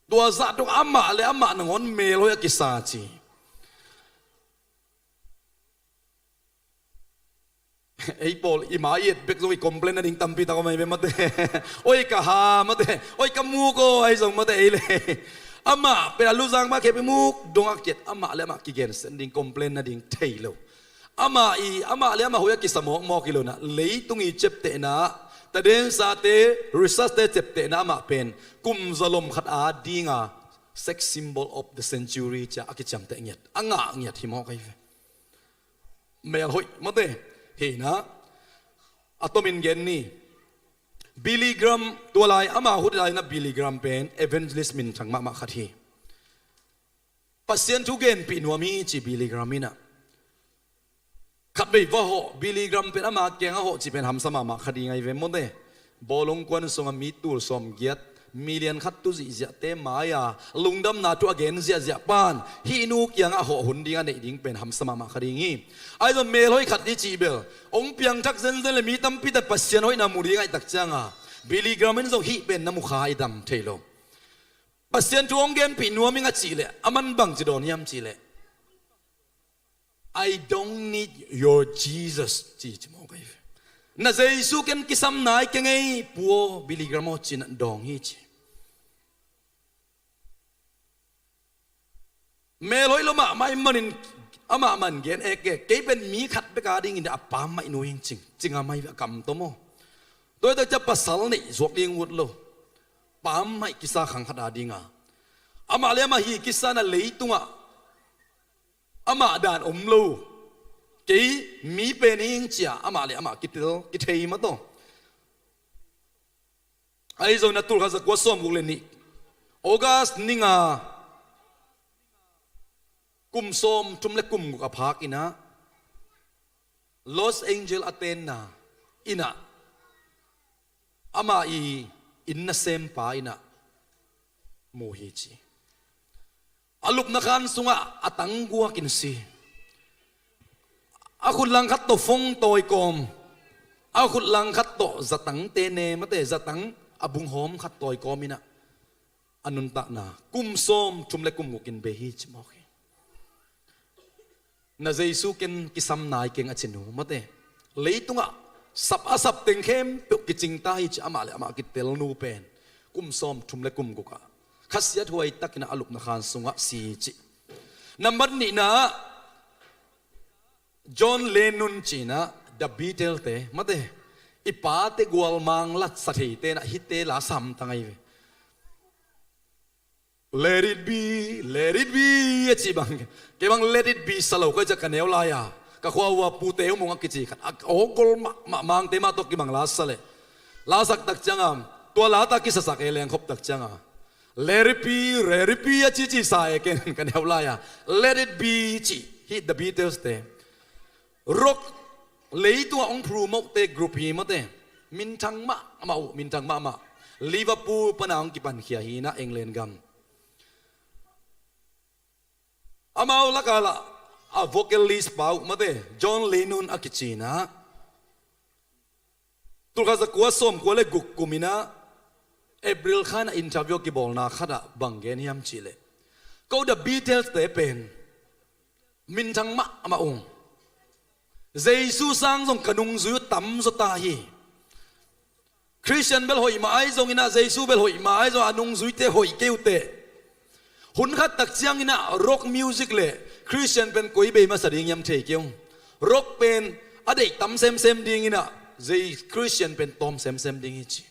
Tua zah dong amah le amah nangawn mel hoih a kisa ci. Ei pawl i ma i et bek zong i complain nading tampi tak om ahi ve mate. Oi ka ha mate, oi ka muk aw ahi zong mate ei le. Amah pen a luzang pan a khepi muk dong a kiet, amah le amah kigensiat nading, complain nading thei lo. Amah i, amah le amah hoih a kisa mawkmawk hi lo in ah, leitung i ciaptehna, tadensate, researchte ciaptehna amah pen kum zalom khat a dinga sex symbol of the century ci a a kiciamteh ngiat, a ngah ngiat hi mawk ahi ve. Mel hoih mate. Hi in ah, a tomin gen ni. Billy Graham, tua lai ama hun lai-in ah Billy Graham pen evangelist minthang mahmah khat hi. Pasian thu genpih nuam hi ci Billy Graham in ah. Khatvei va hawh, Billy Graham pen ama kiang a hawh cih pen hamsa mahmah kha ding ahi ve maw te. Bawlung kuan sunga mi tul sawmgiat, million khat tu zihziahte mai-a lungdamna thu a gen ziahziah pan hih nu kiangah hawh hun ding a neih ding pen hamsa mahmah kha ding hi. Ahi zong melhoih khat i cih bel hong piangthak zenzen le mi tampi ta Pasian hoihna mu ding ahih tak cianga Billy Graham in zong hih pen na mu kha i dam thei lo. Pasian thu hong genpih nuam ing a cih leh a man bang ci dawn hiam cih leh, "I don't need your Jesus," ci, ci mawk ahi ve. "Na Jesu ken kisam nai keng ei, Pu aw, Billy Graham aw," ci-in a dawng hi ci. Melhoih lo mahmah ahih manin amah man gen ekek, "Kei pen mi khat bek a dingin a pammaih nu hi ing," ci, ci ngam ahi ve, a kam tawm aw. Tua hi tak ciang pasal neih zuak ding ut lo. Pammaih kisa khang khat a dinga amah le amah hi kisa in ah leitungah amah dan om lo. "Kei mi pen hi ing," ci-a amah le amah kitel, kithei mah tawh. Ahi zongin ah tul khat za kua sawmguk le nih, August ni nga, kum sawmthum le kum guk a phak in ah Los Angeles a tenna in ah ama i inn nasempa in ah mu hi ci. A lupna khan sungah a tang guak in si. A khut langkhat tawh phone tawi kawm, a khut langkhat tawh zatangte ne mate, zatang a bung hawm khat tawi kawm in ah a nuntakna kum sawmthum le kum guk in bei hi ci mawk hi. "Na Jesu ken kisam nai keng," a ci nu mate. Leitungah sap a sap teng khempeuh kicing ta hi ci amah le amah kitel nu pen kum sawmthum le kum guk ah khasiathuai takin ah a lupna khan sungah si hi ci. Nambat nihna ah John Lennon ci-in ah The Beatles te mate, i pate gualmang latsa theite in ah hihte la samtang ahi ve. "Let it be, let it be," a cih bang. Kei bang "Let it be" sa lo kei ciang ka neu lai-a ka khua uh a Pu Teu Mung a kici khat a awgol mahmah, Mangte mah tawh kibang la sa leh, la sak tak cianga tua lata kisasak e lengkhop tak cianga "Let it be, let it be," a cici sa e ken ka neu lai-a. "Let it be" ci hi The Beatles te. Rock leitungah hong promote te group hi mate. Minthang mahmah uh, minthang mahmah. Liverpool pana hong kipankhia hi in ah England gam. Amau lakah lah a vocalist pa uh mate, John Lennon a kici in ah, tul khat za kua sawmkua le guk kum in ah April kha in ah interview kibawlna khat ah bang gen hiam cih leh, "Ko The Beatles te pen minthang mahmah ung. Jesu sang zong ka nungzui uh tamzaw ta hi. Christian bel hoih mah ahi zongin ah, Jesu bel hoih mah ahi zongin ah, a nungzuite hoih kei uh teh. Hun khat tak ciangin ah rock music le Christian pen koi bei masa ding hiam thei kei ung. Rock pen a deih tam semsem dingin ah, Christian pen tawm semsem ding hi," ci.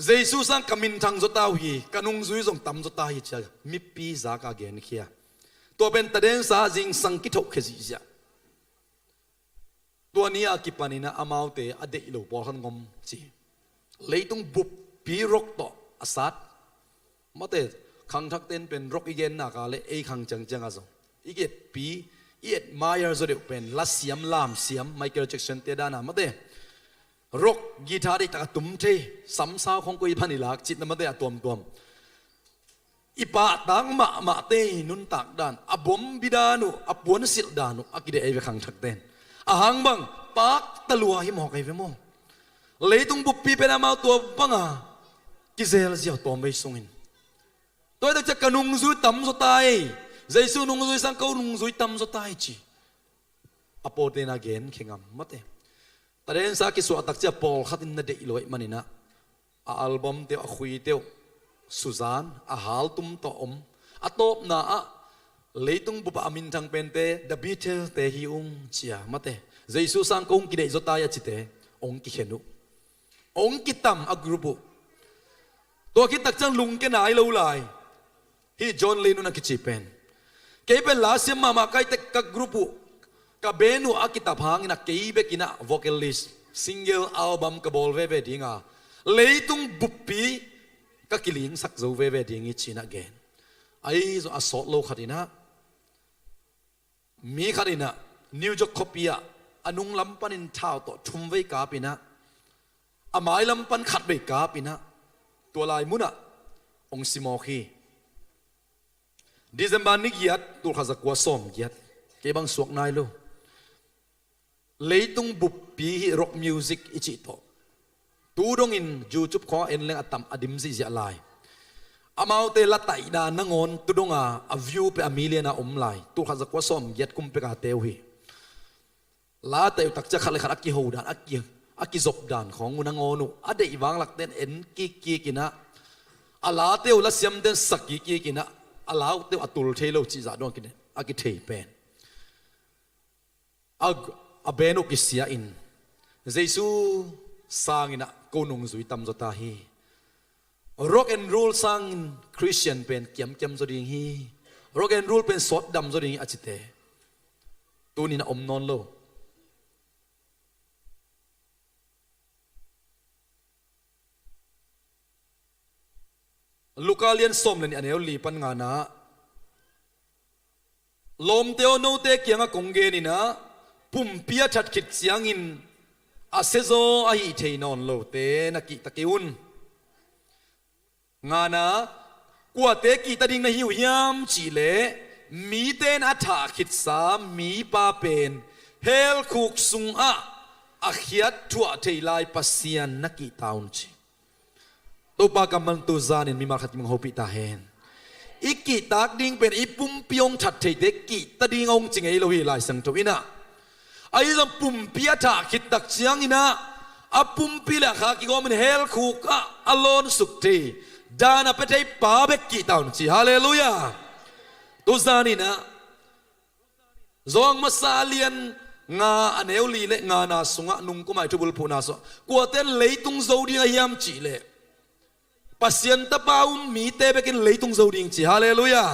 "Jesu sang ka minthang zaw ta uh hi, ka nungzui zong tamzaw ta hi," ci-a mipi zak a genkhia. Tua pen tadensa zingsang kithohkhia zihziah. Tua ni a kipanin ah amaute a deih lo pawlkhat hong om ci. Leitung buppi rock tawh a sat mate, khangthakte in pen rock i gen nak leh ei khang ciangciang ah zong i etpi, i admire zaw deuh pen lasiam lamsiam Michael Jackson te dan a mate, rock guitar deihtak a tum thei, samsau khong koi pan i lak cih na mate, a tuamtuam. I pahtak mahmahte i nuntak dan, a bombi dan uh, a puansilh dan uh a kideih ahi ve khangthakte in. A hang bang, pakta lua hi mawk ahi ve maw. Leitung buppi pen amau tua banga kizel ziau tawmvei sungin. Tua hi tak ciang ka nungzui tamzaw ta hi. Jesu nungzui sang ko nungzui tamzaw ta hi ci. A pawlte'n a genkhia ngam mate. Tadensa kisuah tak ciang pawlkhat in na deih lo ahih manin ah, a album te uh, a khui te uh, Suzanne, a haltum tawh om. A tawpna ah leitung bup ah a minthang pente The Beatles te hi ung ci-a mate, Jesu sang ko hong kideih zaw ta hi a cite hong kikhen uh. Hong kitam a group uh. Tua khit tak ciang lungkia nai lo lai. Hih John Lennon a kici pen, kei pen lasiam mahmah ka hih teh ka group uh, ka band uh a kitap hangin ah kei bekin ah vocalist, single album ka bawl veve ding a, leitung buppi ka kilingsak zo veve ding hi ci-in ah gen. Ahi zong a sawt lo khat in ah, mi khat in ah New York khuapi ah a nung lam panin thau tawh thum vei kap in ah, a mai lam pan khat vei kap in ah, tua lai munah hong si mawk hi. December ni giat, tulkhat zakua sawm giat, kei bang suak nai lo. Leitung buppi hih rock music i cih tawh tu dongin YouTube khawng en leng a tam a dim zihziah lai. Amaute la taihna nangawn tu donga a view pia a million a om lai. Tulkhat zakua sawm giat kum peka teu hi. La taih uh takcia khat le khat a kiho dan, a ki, a kizop dan khawng uh nangawn uh a deih vanglakten en kikkik in ah, a late uh lasiamten sak kikkik in ah, a laute uh a tul thei lo cihzah dong a kithei pen. A, a band uh kisia in, Jesu sangin ah ko nungzui tamzaw ta hi. Rock and roll sangin Christian pen kiamkiam zaw ding hi. Rock and roll pen sawt dam zaw ding hi a cite tunin a om nawn lo. Luka lian sawm le nih a neu li pan ngana ah, lawmte aw, note kiangah kong gen in ah, pumpi a that khit ciangin a siazaw a hih thei nawn lote na kihta kei un. Ngana, kuate kihta ding na hi uh hiam cihleh, mite in a thah khitsa mipa pen hell khuk sungah a khiat thuah thei lai Pasian na kihta un ci. Topa kammal tu zanin mimal khat kimang hopih ta hen. I kihtak ding pen i pumpi hong that theite kihta ding a hong ci ngei lo hi Lai Siangtho in ah. Ahi zong pumpi a thah khit tak ciangin ah, a pumpi le a kha kigawmin hell khuk ah a lawnsuk thei, dan a pia thei pa bek kihta un ci. Halleluiah. Tu zanin ah, Johan masa lian nga a neu li le ngana sungah nungkum a i thubulphuhna sungah, kuate in leitung zo ding a hiam cihleh, Pasian Tapa um mite bekin leitung zo ding ci. Halleluiah.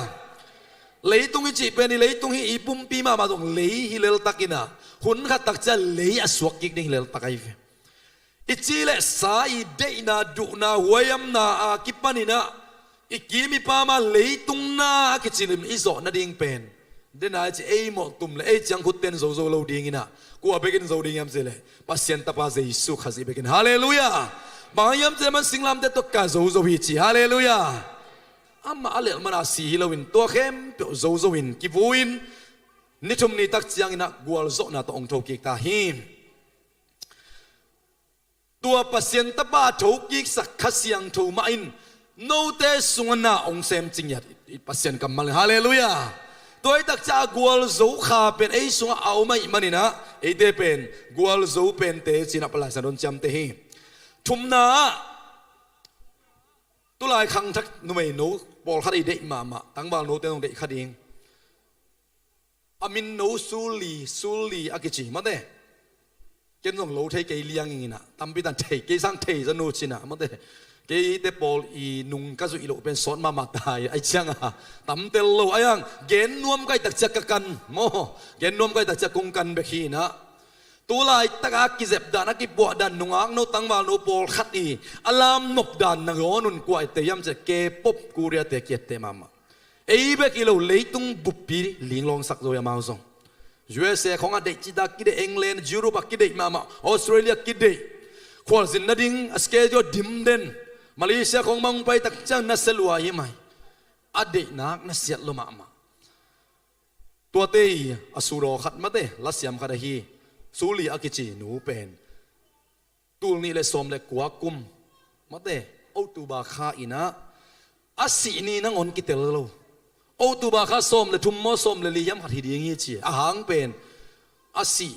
Leitung i cih pen i leitung hi, i pumpi mahmah zong lei hi leltakin ah, hun khat takcia lei a suak kik ding hi leltak ahi ve. I ci le sa, i deihna, duhna, huaihamna a kipanin ah i kim i pam a leitung na a kici lim i zawh nading pen, dena i ci ei mawh tum le ei ciangkhutte in zo zo lo dingin ah, kua bekin zo ding hiam cihleh, Pasian Tapa Jesu Khazih bekin. Halleluiah. Bang hiam cihleh, aman singlamteh tawh ka zo zo hi ci. Halleluiah. Amah a lelh mana si hi loin, tua khempeuh zo zo in, kivu in, ni thum ni tak ciangin ah gualzawhna tawh hong thokik ta hi. Tua Pasian Tapa thokiksak Kha Siangtho mah in note sungah na hong sem cingiat i Pasian kammal in. Halleluiah. Tua i takcia a gualzo kha pen ei sungah a om ahih manin ah, eite pen gualzo pente ci-in ah Lai Siangtho in ciamteh hi. Thumna ah, tulai khangthak numeino pawlkhat i deih mahmah, tangvalnote in hong deih kha ding. A min no Suli, Suli a kici, mate. Ken zong lo thei kei liang ing in ah, tampi tan thei, kei sang thei za nu cin ah, mate. Keite pawl i nung ka zuih loh pen sawt mahmah ta hi, ahih ciangah tamtel lo, ahih hang gen nuam ka hih takcia ka kan maw, gen nuam ka hih takcia kong kan bek hi in ah. Tulaitak a kizep dan, a kipuah dan, nungakno tangvalno pawlkhat i a lamnop dan nangawn un, kua etteh hiam cihleh K-pop, Korea-te ki etteh mahmah. Ei bek hi lo, leitung buppi linglawngsak zo hi amau zong. U S A khawng a deih, cita kideih, England, Europe a kideih mahmah, Australia kideih. Khualzin nading a schedule dim den. Malaysia khawng mah hong pai tak ciang nasia lua hi mai. A deihnak nasiat lua mahmah. Tuate i a sudaw khat, mate, lasiam khat ahi Suli a kici nu pen tul nih le sawm le kua kum, mate, October kha in ah a sih ni nangawn kitel lo. October kha sawm le thum maw, sawm le li hiam khat hi ding hi ci. A hang pen a sih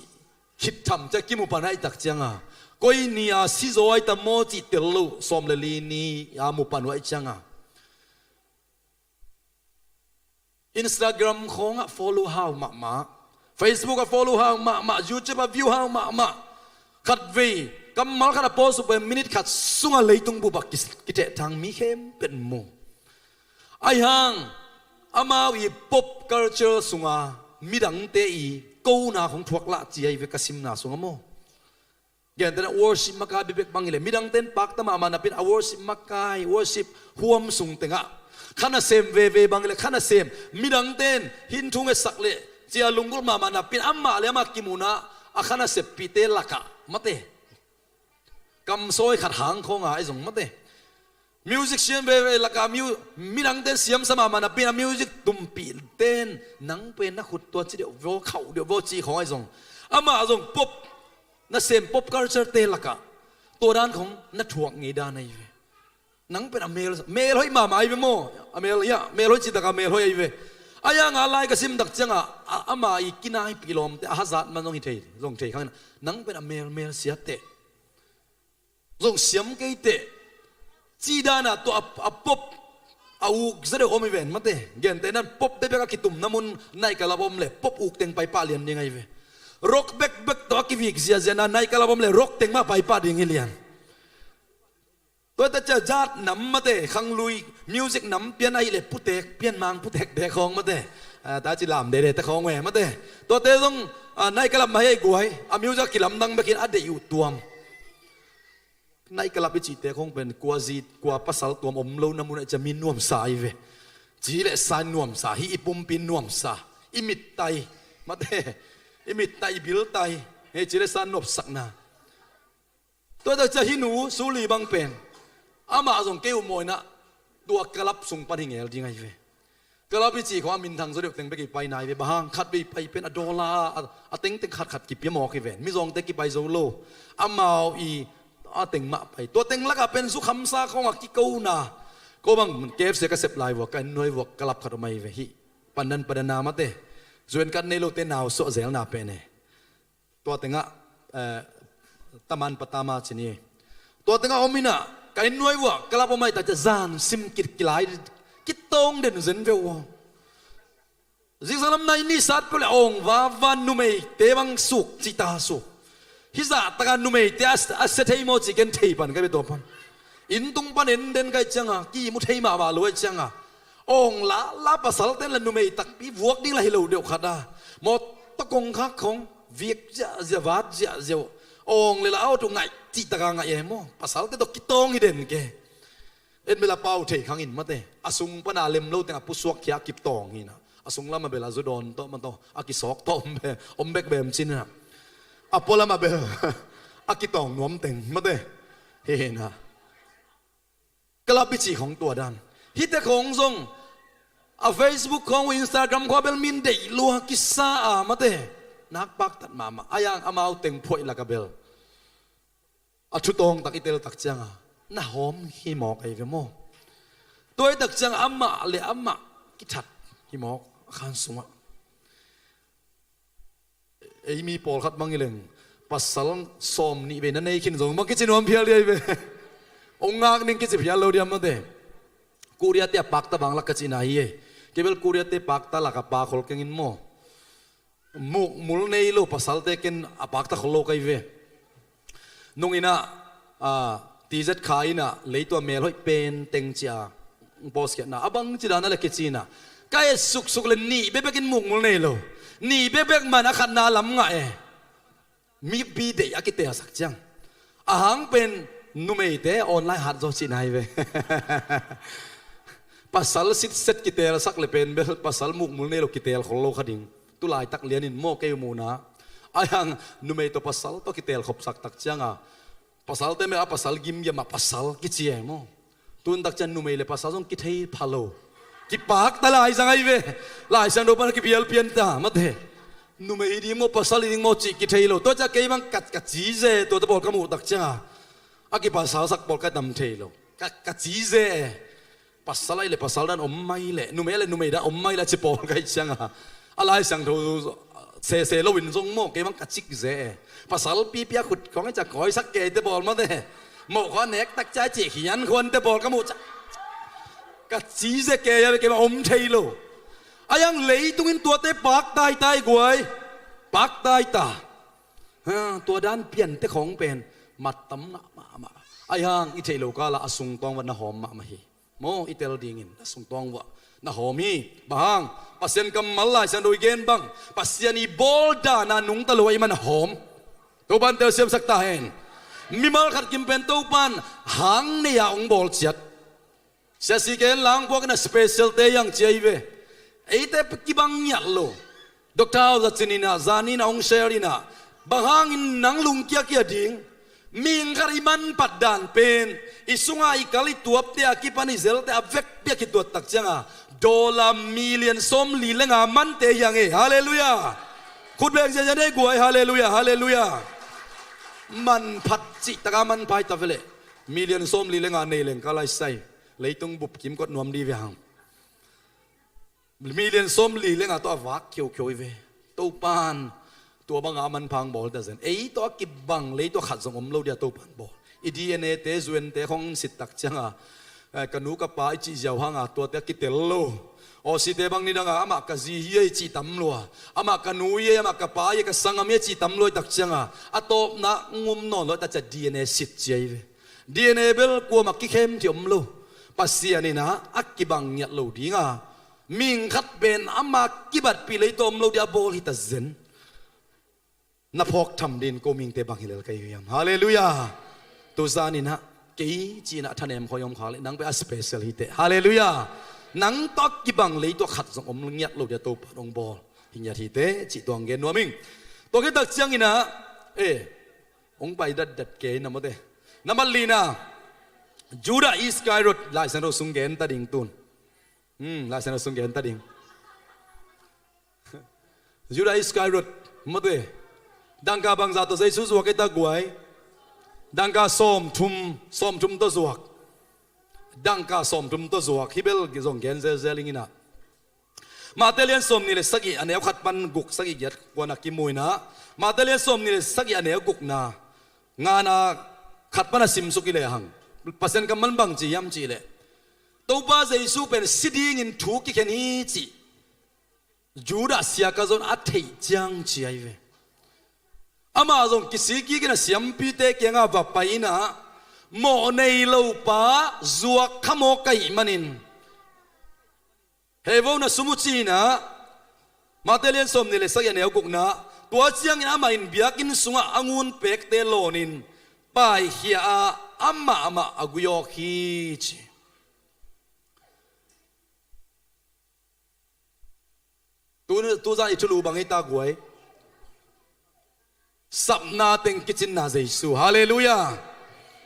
khit tham ciang kimu pan ahih tak ciangah, koi ni a si zaw ahi tam maw cih tel lo, sawm le li ni a mu pan uh ahih ciangah. Instagram khawngah follow hau mahmah, Facebook ah follow hau mahmah, YouTube ah view hau mahmah. Khatvei kammal khat a post uh pen minute khat sungah leitung bup ah ki, kithehthang mi khempeuh in mu. Ahih hang amau i pop culture sunga midangte i kona khawng thuak lah ci ahi ve ka simna sungah maw. Gentehna worship makai bekbek bang hileh, midangte in pakta mahmah napi-in a worship makai, worship huam sung tengah Kha nasem veve bang le kha nasem, midangte in hih thu ngetsak leh cia lunggulh mahmah napi-in amah le amah kimuhna, a kha naseppihte lakah mate, kamsawi khat hang khawnga ahi zong mate, musician veve lakah mu-, midangte in siamsa mahmah napi-in a music tumpihte in nang pen na khut tua ci deuh vaw, khauh deuh vaw cih khawng ahi zong, amah zong pop nasem, pop culture-te lakah tua dan khawng na thuak ngei dan ahi ve. Nang pen a mel, mel hoih mahmah ahi ve maw? A mel, ya, mel hoih cih takah mel hoih ahi ve. Ahi hanga lai ka sim tak ciangah, a, ama i kinaipih lawmte a hazat man zong hi thei, zong thei khang in, nang pen a mel, mel siatteh, zong siam keiteh, cih danah tua a, a pop a uk zaw deuh om hi ven mate. Gentehna in pop bekbek a kitumna mun nightclub om leh pop uk teng paipah lian ding ahi ve. Rock bekbek tawh a kivik ziahziahna nightclub om leh rock teng mah paipah ding hi lian. Tua hi tak ciang zat nam mate, khanglui music nam pian ahih leh putek, pianmang putekte khawng mate, a, ta ci lam dedete khawng ve mate. Tuate zong, a, nightclub mah hi ei guai, a music a kilamdang bekin a deih uh tuam. Nightclub i cihte khawng pen kua zi, kua pasal tuam om lo na mun ah ciah mi nuamsa ahi ve. Ci leh sa in nuamsa, hih i pumpi in nuamsa, i mittai mate, i mittai, i biltai, hei ci leh sa in nopsakna. Tua tak ciah hih nu Suli bang pen, amah zong kei uh mawinah tua club sung pan hi ngel ding ahi ve. Club i cih khawng a minthang zaw deuh teng bek i paina ahi ve. Bang hang, khatvei pai pen a dollar a, a tengteng khatkhat kipia mawk hi ven. Mizawngte kipai zo lo. Amau i a teng mah pai. Tua teng lakah pen zukhamsa khawngah kikona. Ko bang K F C ka sep lai vuak, ka inn nuai vuak club khat om ahi ve hih. Pandan, Pandan a mate. Zuan kat nei lote nau suah zelna pen e. Tua tengah, eh, Taman Patama ci ni. Tua tengah om inah, ka inn nuai vuah, ka lap om ai ta cia zan sim kit kilai, kitawng den zen veu aw. Zingsang lam nai ni sat peuh le awng vava numeite bang suk, cita suk. Hih zah taka numeite a, a sia thei maw ci ken thei pan ka bia tua pan. Inn tung pan en den ka hih cianga, kimu thei mahmah lo ahih cianga. Awng lala pasalte in la numei takpi vuak ding la hi lo deuh khat a. Mawtaw kongkhak khong, viak ziahziah, vat ziahziah uh. Awng le la a awt uh ngaih, cihtaka ngaih e maw. Pasalte tawh kitawng hi den ke. En bel a pau thei khang in mate. A sung pana lem lo teng a pusuak khia a kitawng hi na. A sung lama bel a zu dawn tawh mataw. A kisawk tawh om be, om bek bem cin na. A pua lama bel a kitawng nuam teng mate. Hi hi na. Ka lap i cih khong tua dan. Hihte khong zong a Facebook khong uh, Instagram khong ah bel min deih lua kisa a mate. Nak paktat mahmah. A yang amau teng phuaih laka bel a thutawng tak i tel tak cianga na hawm hi mawk ei ve maw? Tua i tak cianga amah le amah kithat hi mawk a khan sungah. Ei mi pawlkhat bang hi leng pasal sawm nih vei na nei khin zong bang kici nuam phial dia hi ve. Ong ngak ning kici phial lo diam mate. Korea te a pakta bang lak ka cihna hi e. Kei bel Korea te pakta laka pa khol kengin maw. Mukmul nei lo pasalte ken a pakta khol lo ka hi ve. Nung inah, a, T Z kha inah leitua melhoih pen teng cia pawskhiatna a bang ci dana le kici inah ka et suksuk le nih bekbekin mukmul nei lo. Nih bekbek man a khatna lam ngah e. Mipi deih a kitelsak ciang a hang pen numeite online hat zaw cihna hi ve. Pasal sitset kitelsak le pen bel pasal mukmul nei lo kitel khol lo kha ding. Tu laitak lianin maw kei muhna a hang numei tawh pasal tawh kitel khopsak tak cianga pasalte mel a pasal gimgiam a pasal kici e maw? Tun tak cian numei le pasal zong kithei pha lo. Kipakta lai zang ahi ve. Lai Siangtho pan a kipial pian ta mate. Numei hi ding maw pasal hi ding maw cih kithei lo. Tua ciah kei bang ka, ka ci ze, tuate pawl ka muh tak cianga a kipasalsak pawl ka dam thei lo. Ka, ka ci ze e. Pasal ahi le pasal dan om mai le, numei ahi le numei dan om mai le a ci pawl ka hih cianga a Lai Siangtho sese loin zong maw kei bang ka cik ze e. Pasal pipi a khut khong a cia kawisak kei te bawl mate. Mawh khua nek tak cia cia khian khuan te bawl ka muh cia. Ka ci ze kei a kei bang om thei lo. A yang leitungin tuate pak taitai guai. Pak taita. Ha, tua dan piante khong pen mattam ngah mahmah. A yang i theih lo kala a sungtawng va na hawm mahmah hi. Maw i tel dingin a sungtawng vuah na hawm hi. Bang hang, Pasian kammal Lai Siangtho i gen bang Pasian i bawl dana nungta lo a i man a hawm. Topan telsiamsak ta hen. Mimal khat kim pen Topan hang nei-a hong bawl ciat. Sia si ken langpuak in a special te hiang ci ahi ve. Eite kibang ngiat lo. Doctor Hau Za Cin in ah, zan in ah hong share in ah, bang hangin nang lungkia kia ding, mihing khat i manphat dan pen, i sunga i kal i tuapte a kipan i zelte a vekpi a kituat tak cianga, dollar million sawmli le nga mante hiang e. Halleluiah. Khut beng ziazia nei guai. Halleluiah, halleluiah. Manphat cih taka manpha hi ta veleh. Million sawmli le nga nei leng ka laisai. Leitung bup kimkot nuam di ve hang. Million sawmli le nga tawh a vak khiokhio hi ve. Topan tua banga a manpha hong bawl ta zen. Ei tawh a kibang lei tawh khat zong om lo dia Topan bawl. I D N A te, zuente khong sit tak cianga, eh, ka nu ka pa i cih ziau hanga tuate a kitel lo. Awsite bang nidanga amah ka zi hi a i cih tam lua. Amah ka nu hi a, amah ka pa hi a, ka sanggam hi a cih tam lua i tak cianga, a tawpna ngum nawn lo i tak ciang D N A sit cia hi ve. D N A bel kuamah kikhem thei om lo. Pasian in ah a kibang ngiat lo dinga, mihing khat pen ama kibatpih lei tawh om lo dia a bawl hi ta zen. Na phawk tham din ko mihingte bang hi lel ka hi hiam? Halleluiah. Tuzan in ah kei ci-in ah thanem khawng i om khak leh nang pen a special hi teh. Halleluiah. Nang tawh a kibang lei tawh khat zong om ngiat lo dia Topan hong bawl hi ngiat hi teh cih tuang gen nuam ing. Tua khit tak ciangin ah, eh, hong pai datdat kei na mawte. Nambat lina, Judah Iscariot, Lai Siangtho sung gen ta ding tun. Hmm, Lai Siangtho sung gen ta ding. Judah Iscariot, mawte. Dangka bangza tawh Jesu zuak ei ta guai? Dangka sawmthum, sawmthum tawh zuak. Dangka sawmthum tawh zuak. Hih bel zong gen zelzel ing in ah. Mate lian sawmnih le sagih a neu khat pan guk, sagih, giat, kuana kimu in ah. Mate lian sawmnih le sagih a neu gukna, ngana khat pan a simsuk i lehang, Pasian kammal bang ci hiam cih leh, Topa Jesu pen si dingin thu kikhen hi cih Judah siaka zong a theih ciang ci ahi ve. Amah zong kisik kik in ah siampite kiangah va pai in ah, mawh nei lo pa zuak kha maw ka hih manin, hei vo, na sum uh ci in ah, Mate lian sawmnih le sagih a neu gukna, tua ciangin amah in biakinn sungah a ngun pekte lawnin paikhia a, amah amah a gui awk hi ci. Tu, tuzan i thulu bang hi ta guai? Sapna teng kicinna Jesu. Halleluiah.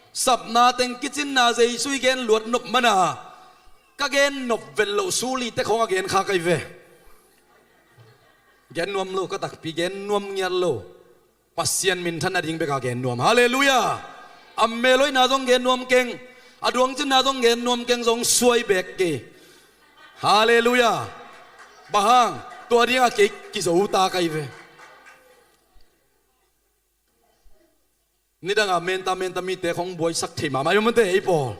Sapna teng kicinna Jesu i gen luat nop mana, ka gen nop vet loh suli te khawng a gen kha ka hi ve. Gen nuam lo, ka takpi gen nuam ngiat lo. Pasian minthan nading beka gen nuam. Halleluiah. A melhoihna zong gen nuam keng, a duangcinna zong gen nuam keng, zong suai bek kei. Halleluiah. Bang hang? Tua dinga kei kizo ta ka hi ve. Nidanga menta menta mite khong buaisak thei mahmah i om mate ei pawl.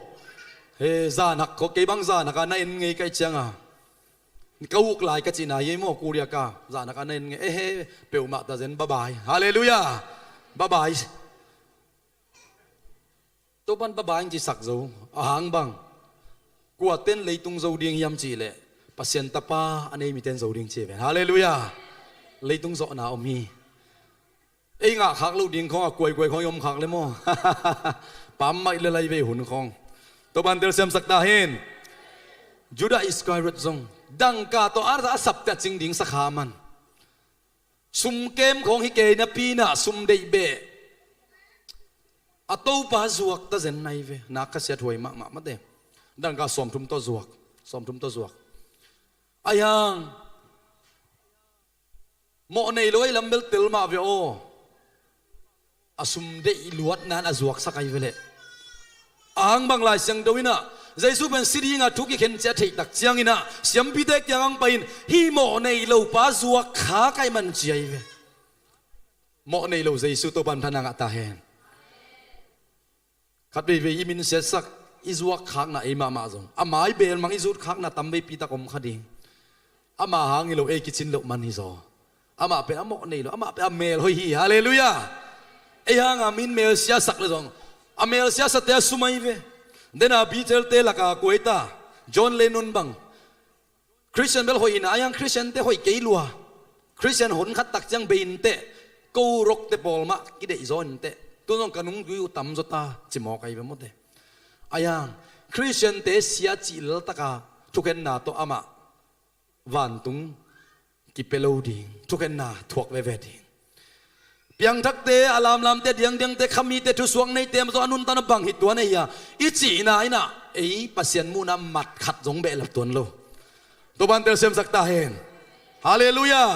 He, zanak khong kei bang zanaka na en ngei ka hih cianga, ka uk lai ka cihna hi ei maw, Korea ka zanaka na en ngei. Ehe, peuhmah ta zen, bye bye. Halleluiah. Bye bye. Topan bye bye hong cisak zo. A hang bang? Kuaten leitung zo ding hiam cihleh, Pasian Tapa a nei miten zo ding ci ven. Halleluiah. Leitung zawhna om hi. Ei ngah khak loh ding khawng a kuaikuai khawng i om khak le maw? Pammaih le lai vei hun khawng. Topan telsiamsak ta hen. Judah Iscariot zong dangka tawh a, a sapte a cing ding sakha man. Sumkem khawng hi kei napi in ah sum deih beh a Topa zuak ta zen na hi ve. Na khasiat huai mahmah mate. Dangka sawmthum tawh zuak. Sawmthum tawh zuak. Ahi hang, mawh nei lo ei lam bel tel mah ve aw. A sum deih luatna in a zuaksak ahi ve leh. A hang bang? Lai Siangtho in ah, Jesu pen si dinga thu kikhen ci a theih tak ciangin ah, siampite kiangah hong pai in, hih mawh nei lo pa zuak kha ka hih man ci ahi ve. Mawh nei lo Jesu Topan thana ngah ta hen. Khat veivei i min siatsak, i zuak khakna ei mahmah zong, a mai belmang i zut khakna tam veipi tak om kha ding. Ama hang hi lo, ei kicin loh man hi zaw. Amah pen a mawh nei lo, amah pen a mel hoih hi. Halleluiah. Ei hanga min mel siasak le zong, a mel siasate a sum ahi ve. Dena Beatles te laka kua hi ta? John Lennon bang. Christian bel hoih hi na, ahi hang Christian te hoih kei lua. Christian hon khat tak ciang bei inteh. Ko rock te pawl mah kideih zaw inteh. Tu zong ka nungzui uh tam zaw ta, ci mawk ahi ve mawte. Ahi hang, Khristiante sia cih laltaka thukhenna tawh amah vantung kipia lo ding, thukhenna thuak veve ding. Piangthakte, a lamlamte, diangdiangte, khamite, thusuak neite, amah zong a nuntakna bang hi tuan ei hia i cihna in ah ei Pasian muhna mat khat zong behlap tuan lo. Topan telsiamsak ta hen. Halleluiah.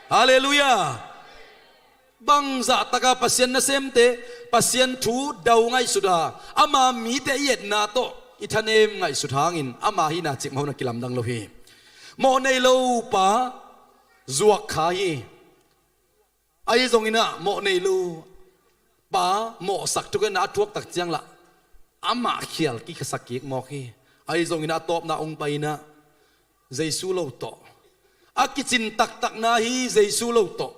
Halleluiah. Bangzah taka Pasian nasemte, Pasian thu dau ngaihsuta, ama mite i etna tawh i thanem ngaihsut hangin ama hihna cikmah hun a kilamdang lo hi. Mawh nei lo pa zuak kha hi. Ahi zongin ah mawh nei lo pa mawhsak thukhenna a thuak tak ciang lah amah khial kikhasak kik mawk hi. Ahi zongin ah a tawpna ong pai in ah Jesu lo tawh, a kicin taktakna hi Jesu lo tawh,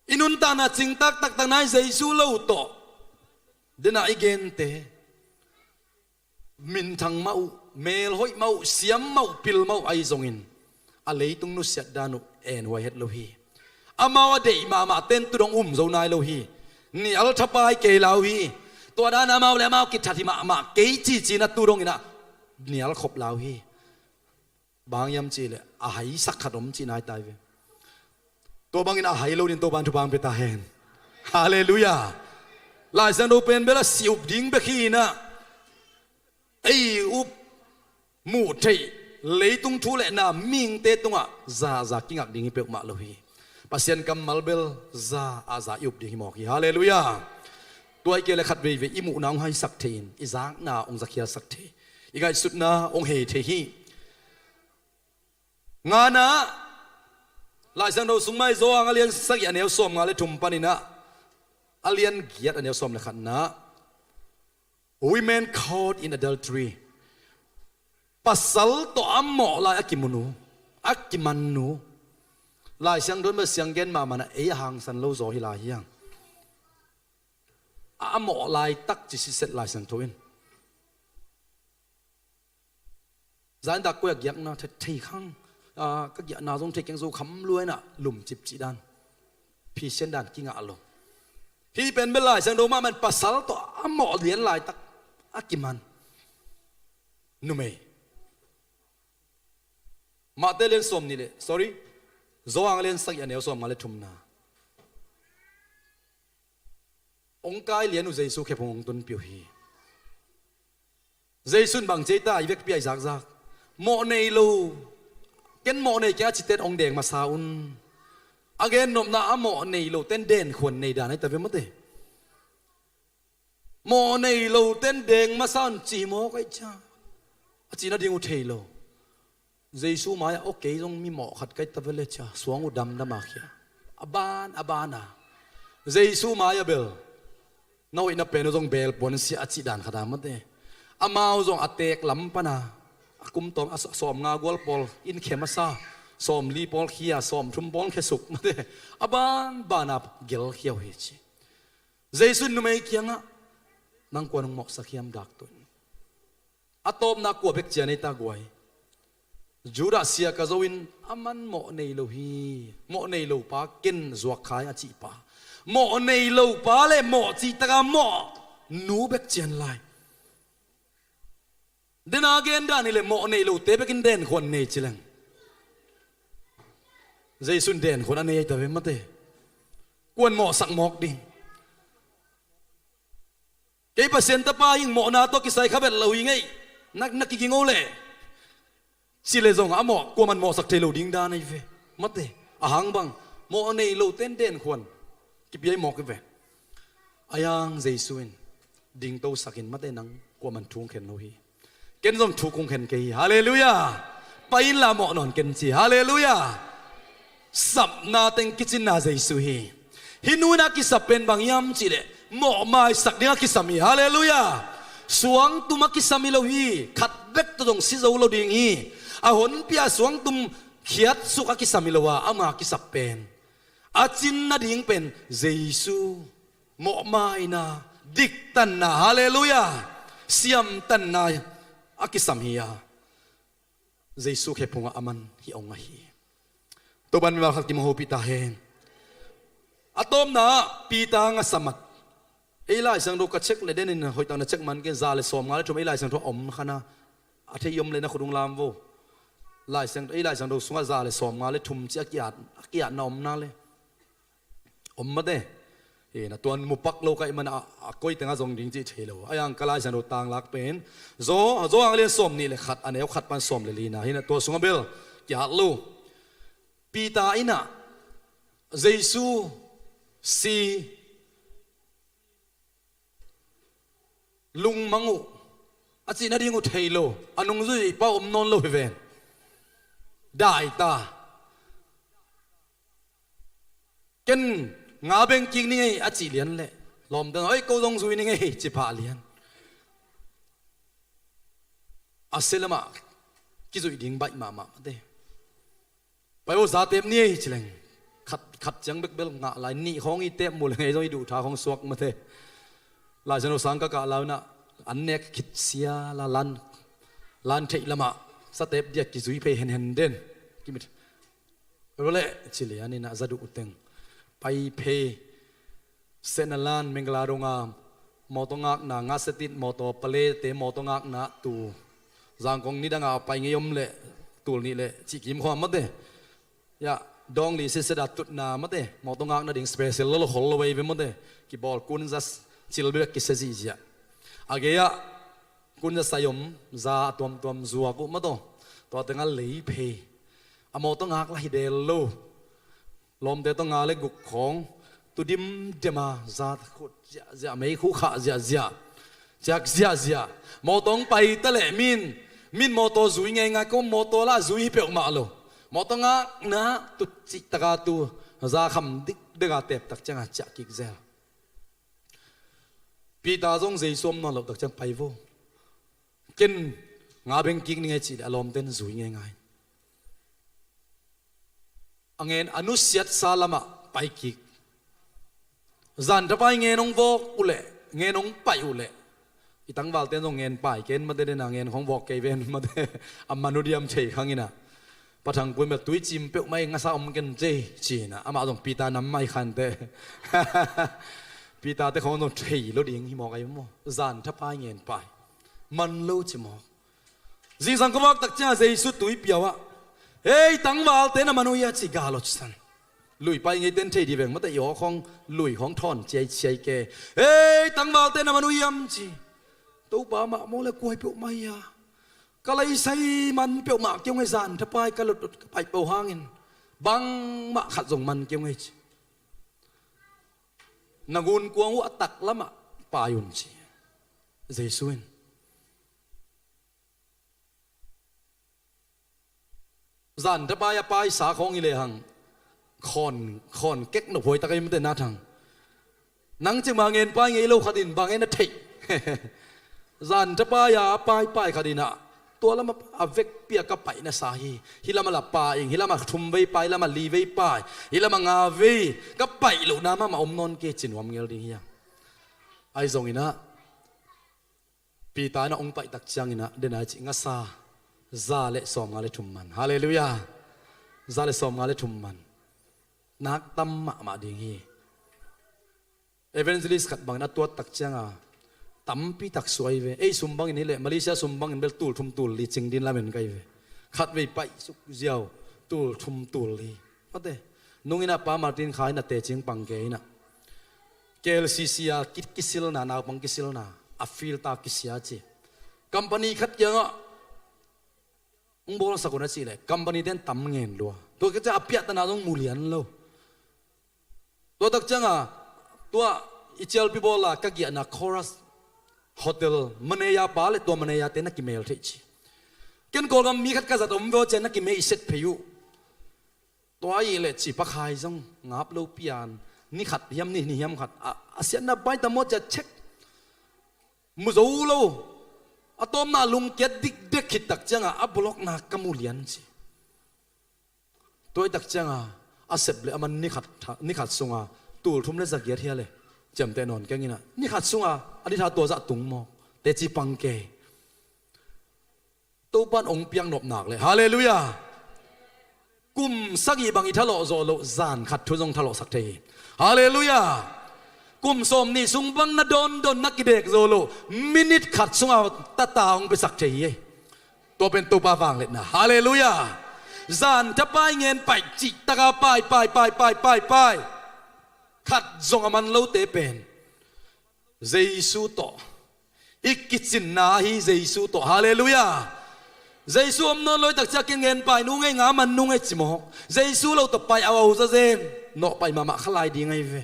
i nuntakna cingtak taktakna hi Jesu lo tawh. Dena i gente minthang mah uh, melhoih mah uh, siam mah uh, pil mah uh ahi zongin a leitung nusiat dan uh enhuai het lo hi. Amau a deih mahmah ten tu dong um zo nai lo hi. Nial thapai kei lau hi. Tua dan amau le amau kithat hi mahmah kei cici na tu dongin ah nial khop lau hi. Bang hiam cih leh a haisak khat om cih nai tai ve. Tua bangin a hai lo din Topan thupha pia ta hen. Halleluiah. Laisiangtho pen bel a si up ding bek hi in ah ei up muh theih leitung thu le na mihingte tungah za a za kingak ding hi peuhmah lo hi. Pasian kammal bel za a za i up ding hi mawk hi. Halleluiah. Tua hi kei le khat veivei i muhna hong haisak thei in i zakna hong zakhiasak thei, i ngaihsutna hong hei thei hi. Ngana, Laisiangtho sung mah i Johan a lian sagih a neu sawmnga le thum panin ah a lian giat a neu sawm le khatna, women caught in adultery. Pasal tawh a mawh lai a kimu nu, a kiman nu. Laisiangtho in bel siang gen mahmah in ah ei a hangsan lo zaw hi lai hiang. A mawh laitak ci siset Laisiangtho in. Zan dak koi a giakna thei khang, ka giahna zong thei keng zo kham lua in ah lumcip cih dan, phisian dan kingah lo. Hih pen bel Laisiangtho mahmah in pasal tawh a mawh lian laitak a kiman numei. Mate lian sawm nih le, sorry, Johan lian sagih a neu sawmnga le thumna. Ong kai lian uh Jesu khephung ong tunpih uh hi. Jesu in bang ci ei ta, i vekpi a i zakzak. Mawh nei lo, ken mawh nei keng a cite in ong deng masa un. A gennopna a mawh nei lo ten denkhuan nei dan ahi ta ve mate. Mawh nei lo ten deng masa un ci mawk ahi cia. A cih nading uh thei lo. Jesu mai-ah, aw kei zong mi mawh khat ka hi ta ve le cia, suang uh damdam a khia. A ban a ban a Jesu mai-ah bel na hoihna pen uh zong beel puan sia a cih dan khat a mate. Amau zong a teek lam pana a kum tawm a sawmnga gual pawl in khe masa, sawmli pawl khia, sawmthum pawl khesuk mate. A ban ban a gelkhia uh hi ci. Jesu in numei kiangah, nang kua nong mawhsak hiam dak tuh? A tawpna kua bek cian ei ta guai? Judah sia ka zo in a man mawh nei lo hi. Mawh nei lo pa ken zuak khai a cih pa. Mawh nei lo pa le mawh cih taka mawh nu bek cian lai. Dena gen dan hi le mawh nei lote bekin denkhuan nei ci leng. Jesu in denkhuan a nei ei ta ve mate. Kuan mawhsak mawk ding. Kei Pasian tapa hing, mawhna tawh kisai kha vet lo hi ngei. Na, na kiging o le. Ci le zong a mawh, kuaman mawhsak thei lo ding dan ahi ve. Mate, a hang bang, mawh nei lo ten denkhuan kipia i mawk hi ve. A yang Jesu in, dingtosak in mate nang kuaman thu khen lo hi. Ken zong thu kong khen kei hi. Halleluiah. Pai inla mawh nawn ken ci. Halleluiah. Sapna teng kicinna Jesu hi. Hih nu in a kisap pen bang hiam cihleh mawh maisak ding a kisam hi. Halleluiah. Suangtum a kisam hi lo hi. Khat bek tawh zong si zo lo ding hi. A honpia suangtum khiatsuk a kisam hi lo a, ama kisap pen, a cin nading pen Jesu mawhmaina, diktanna, halleluiah, siamtanna a kisam hi a, Jesu khephungah a man hi ong ahi. Topan mimal khat kimawhpih ta hen. A tawpna ah Peter ngasamat. Ei Lai Siangtho ka check le denin hoihtak na check man kei, za le sawmnga le thum ei Lai Siangtho a om kha na. A thei om le na khut ung lam vo. Lai Siang, ei Lai Siangtho sungah za le sawmnga le thum ci a kiat, a kiat na om na le om mate. Hi na tuan mu pak lo ka hih man a, a koi tengah zong ding cih thei lo. A yang ka Lai Siangtho tanglak pen Zo, Zo ang lian sawmnih le khat, a neu khat pan sawm le li na. Hi na tua sungah bel kiat lo. Peter in ah Jesu si lungmang uh, a cih nading uh thei lo, a nungzui pa om nawn lo hi ven. Daita. Ken nga beng kik ni ngei a cih lian le lawmte oi ko zong zui ni ngei ci phah lian. A sia lamah kizuih ding baih mahmah mate. Pai aw, za tep ni ei ci leng khat, khat ciang bekbel ngah lai, nih khawng i tep mu leng ei zong i duhtha khawng suak mate. Lai Siangtho sang ka kah lau inah an nek khit sia la lan, lan theih lamah sa tep diak kizui phei henhen den. Kimit. Ro le ci lian inah za duh teng pai phei. Sena lan Mengla donga mawtaw ngakna, nga setit mawtaw, Palete mawtaw ngakna tu Zangkong nidanga pai ngei om le tul nih le cih kim khawm mate. Ya, dawng li siseda tutna mate, mawtaw ngakna ding special lo lo khol lo vei ve mate. Kibawl kunza cil bek kisia zihziah. A gei-ah kunza sai om, za a tuamtuam zuak uh mataw. Tua tengah lei phei. A mawtaw ngak la hi del lo. Lawmte tawh nga le guk khawng tu dimdem a, za khut ziahziah, mei khuh khah ziahziah, ciak ziahziah. Mawtaw hong pai ta leh min, min mawtaw zui ngeingai ko, mawtaw lah zui hi peuhmah lo. Mawtaw ngakna tu cihtaka tu za kham dikdeka teptak cianga ciah kik zel. Peter zong Jesu om nawn lohtak ciang pai vo. Ken nga beng kik ning ei cih leh a lawmten zui ngeingai. A ngen a nusiatsa lamah pai kik. Zanthapai ngen hong vawk uhleh, ngen hong paih uhleh, i tangvalten zong ngen pai ken mate dena ngen khawng vawk kei ven mate. A man uh diam thei khang inah. Pathang pui mel tui cim peuhmah i ngasa om ken cei ci inah amah zong Peter nam mai khante. Peter te khawng zong thei lo ding hi mawk ai maw? Zanthapai ngen pai man lo ci mawk. Zingsang khuavak tak ciangah Jesu tui piau ah, "Hei, tangvalte na man uh hia?" ci gal aw ci san. Lui pai ngei ten thei di veng mate i aw khawng, lui khawng thawn ciaiciai ke. "Hei, tangvalte na man uh hiam?" ci. "Topa mah maw le kuai peuhmah hia? Ka leisai man peuhmah kei ung ei, zanthapai ka lutlot ka paih peuh hangin bangmah khat zong man kei ung ei," ci. "Na gunkuang uh a tak lamah pai un," ci Jesu in. Zanthapai a paisa khawng hi lehang khawn, khawn kek nop huai tak a i mate na thang. Nang cima ngen pai ngei lo khat in bang en a theih. Zanthapai a paipai khat inah tua lamah a vekpi a ka paih na sa hi. Hih lamah la pai ing, hih lamah thum vei pai, hih lamah li vei pai, hih lamah nga vei, ka paih lohna mahmah om nawn kei ci nuam ngel ding hiam? Ahi zong inah Peter inah hong paihtak ciang inah dena i cih ngasa za le sawmnga le thum man. Halleluiah. Za le sawmnga le thum man. Nak tam mahmah ding hi. Evangelist khat bangin a tuattak cianga tampi tak suai ve. Ei sum bangin hileh Malaysia sum bangin bel tul thum tul li cing din lamen kai ve. Khat vei paih suk ziau tul thum tul li. Mate. Nung inah Pa Martin Khai na tecing pang kei inah K L C C a ki, kisilna, naupang kisilna a field a kisia ci. Company khat kiangah hong bawlsak un a cih leh company ten tam ngen lua. Tua ka ciah a piahtana zong mu lian lo. Tua tak cianga tua i cialpi bawla ka giahna Chorus Hotel manager pa le tua manager te na kimel theih ci. Ken Kawlgam mi khat ka zat om veu cian na kimei set phei uh. Tua ih leh ci pakhai zong ngap lo pian ni khat hiam ni, ni hiam khat a, a siatna bai tam maw cia check mu zo lo. A tawpna lungkiat dikdek khit tak cianga a bolokna ka mu lian ci. Tuaitak cianga a sep le a man ni khat, ni khat sunga tul thum le za giat hia le ciamteh nawn keng inah ni khat sunga a ditha tua zah tung mawk teci pang kei. Topan ong piak nop nak le. Halleluiah. Kum sagih bang i thalawh zawh loh zan khat thu zong thalawhsak thei hi. Halleluiah. Kum sawm nih sung bang na dawn dawn na kidek zo lo, minit khat sungah tata hong piasak thei hi. Tua pen Topa vangliatna. Halleluiah. Zan thapai ngen paih cih taka pai pai pai pai pai pai. Khat zong a man lote pen Jesu tawh i kicinna ahi, Jesu tawh. Halleluiah. Jesu om nawn lo i tak ciang kingen pai, nu ngei nga man nu ngei ci mawk. Jesu lo tawh pai au au zazem, nawh pai mahmah kha lai ding ahi ve.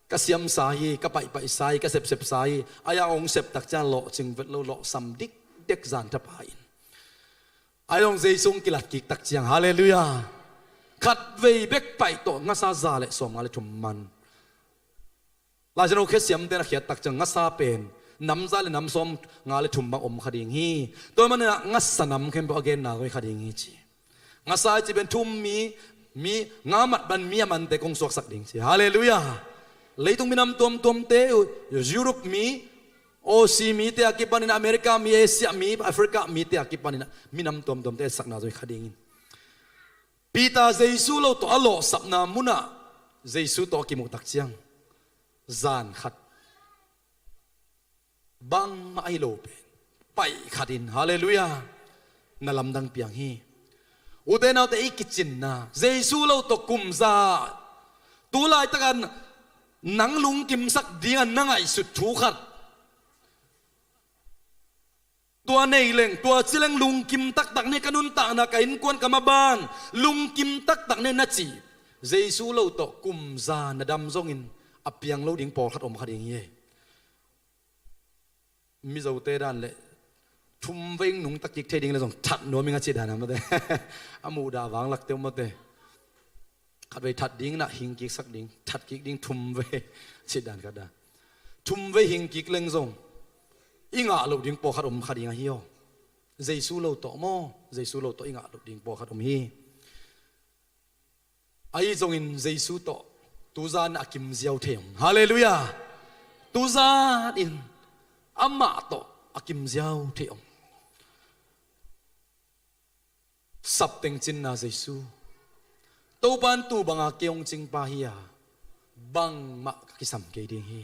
Ka siamsa hi, ka paihpaihsa hi, ka sepsepsa hi. Ai-a hong sep tak ciang lawhcing vet lo, lawhsam dikdek zan thapai in. Ai hong Jesu hong kilat kik tak ciang, halleluiah. Khatvei bek paih tawh ngasa za le sawmnga le thum man. Laisiangtho khe siamte na khiat tak ciang ngasa pen nam za le nam sawmnga le thum bang om kha ding hi. Tua manin ah ngasa nam khempeuh a genna zong hi kha ding hi ci. Ngasa i cih pen thu-um mi, mi nga mat bang mi a mante kong suaksak ding ci. Halleluiah. Leitung minam tuamtuamte, Europe mi, Aussie mite a kipanin, America mi, Asia mi, Africa mite a kipanin ah minam tuamtuamte etsakna zong hi kha ding hi. Peter Jesu lo tawh a lawhsapna munah Jesu tawh a kimuh tak ciang zan khat bangmah ahi lo pen paih khat in, halleluiah, na lamdang piang hi. Ute naute, i kicinna, Jesu lo tawh kum za, tu laitakin nang lungkimsak dingin na ngaihsut thu khat, tua nei leng, tua ci leng lungkim taktak ni, ka nuntakna, ka innkuan, ka maban lungkim taktak ni na cih Jesu lo tawh kum za na dam zongin a piang lo ding pawlkhat om kha ding hi. Mizote dan le thum vei nungta kik thei ding le zong that nuam ing a cih dan a mate. A muhdah vanglakte uh mate. Khatvei that ding na hing kiksak ding, that kik ding thum vei cih dan khat a. Thum vei hing kik leng zong i ngah loh ding pawlkhat om kha ding ahi aw. Jesu lo tawh maw, Jesu lo tawh i ngah loh ding pawlkhat om hi. Ahi zongin Jesu tawh tuzan a kimziau thei om. Halleluiah. Tuzan in amah tawh a kimziau thei om. Sapteng cinna Jesu. Topa in tu banga kei hong cingpa hi a, bangmah ka kisam kei ding hi.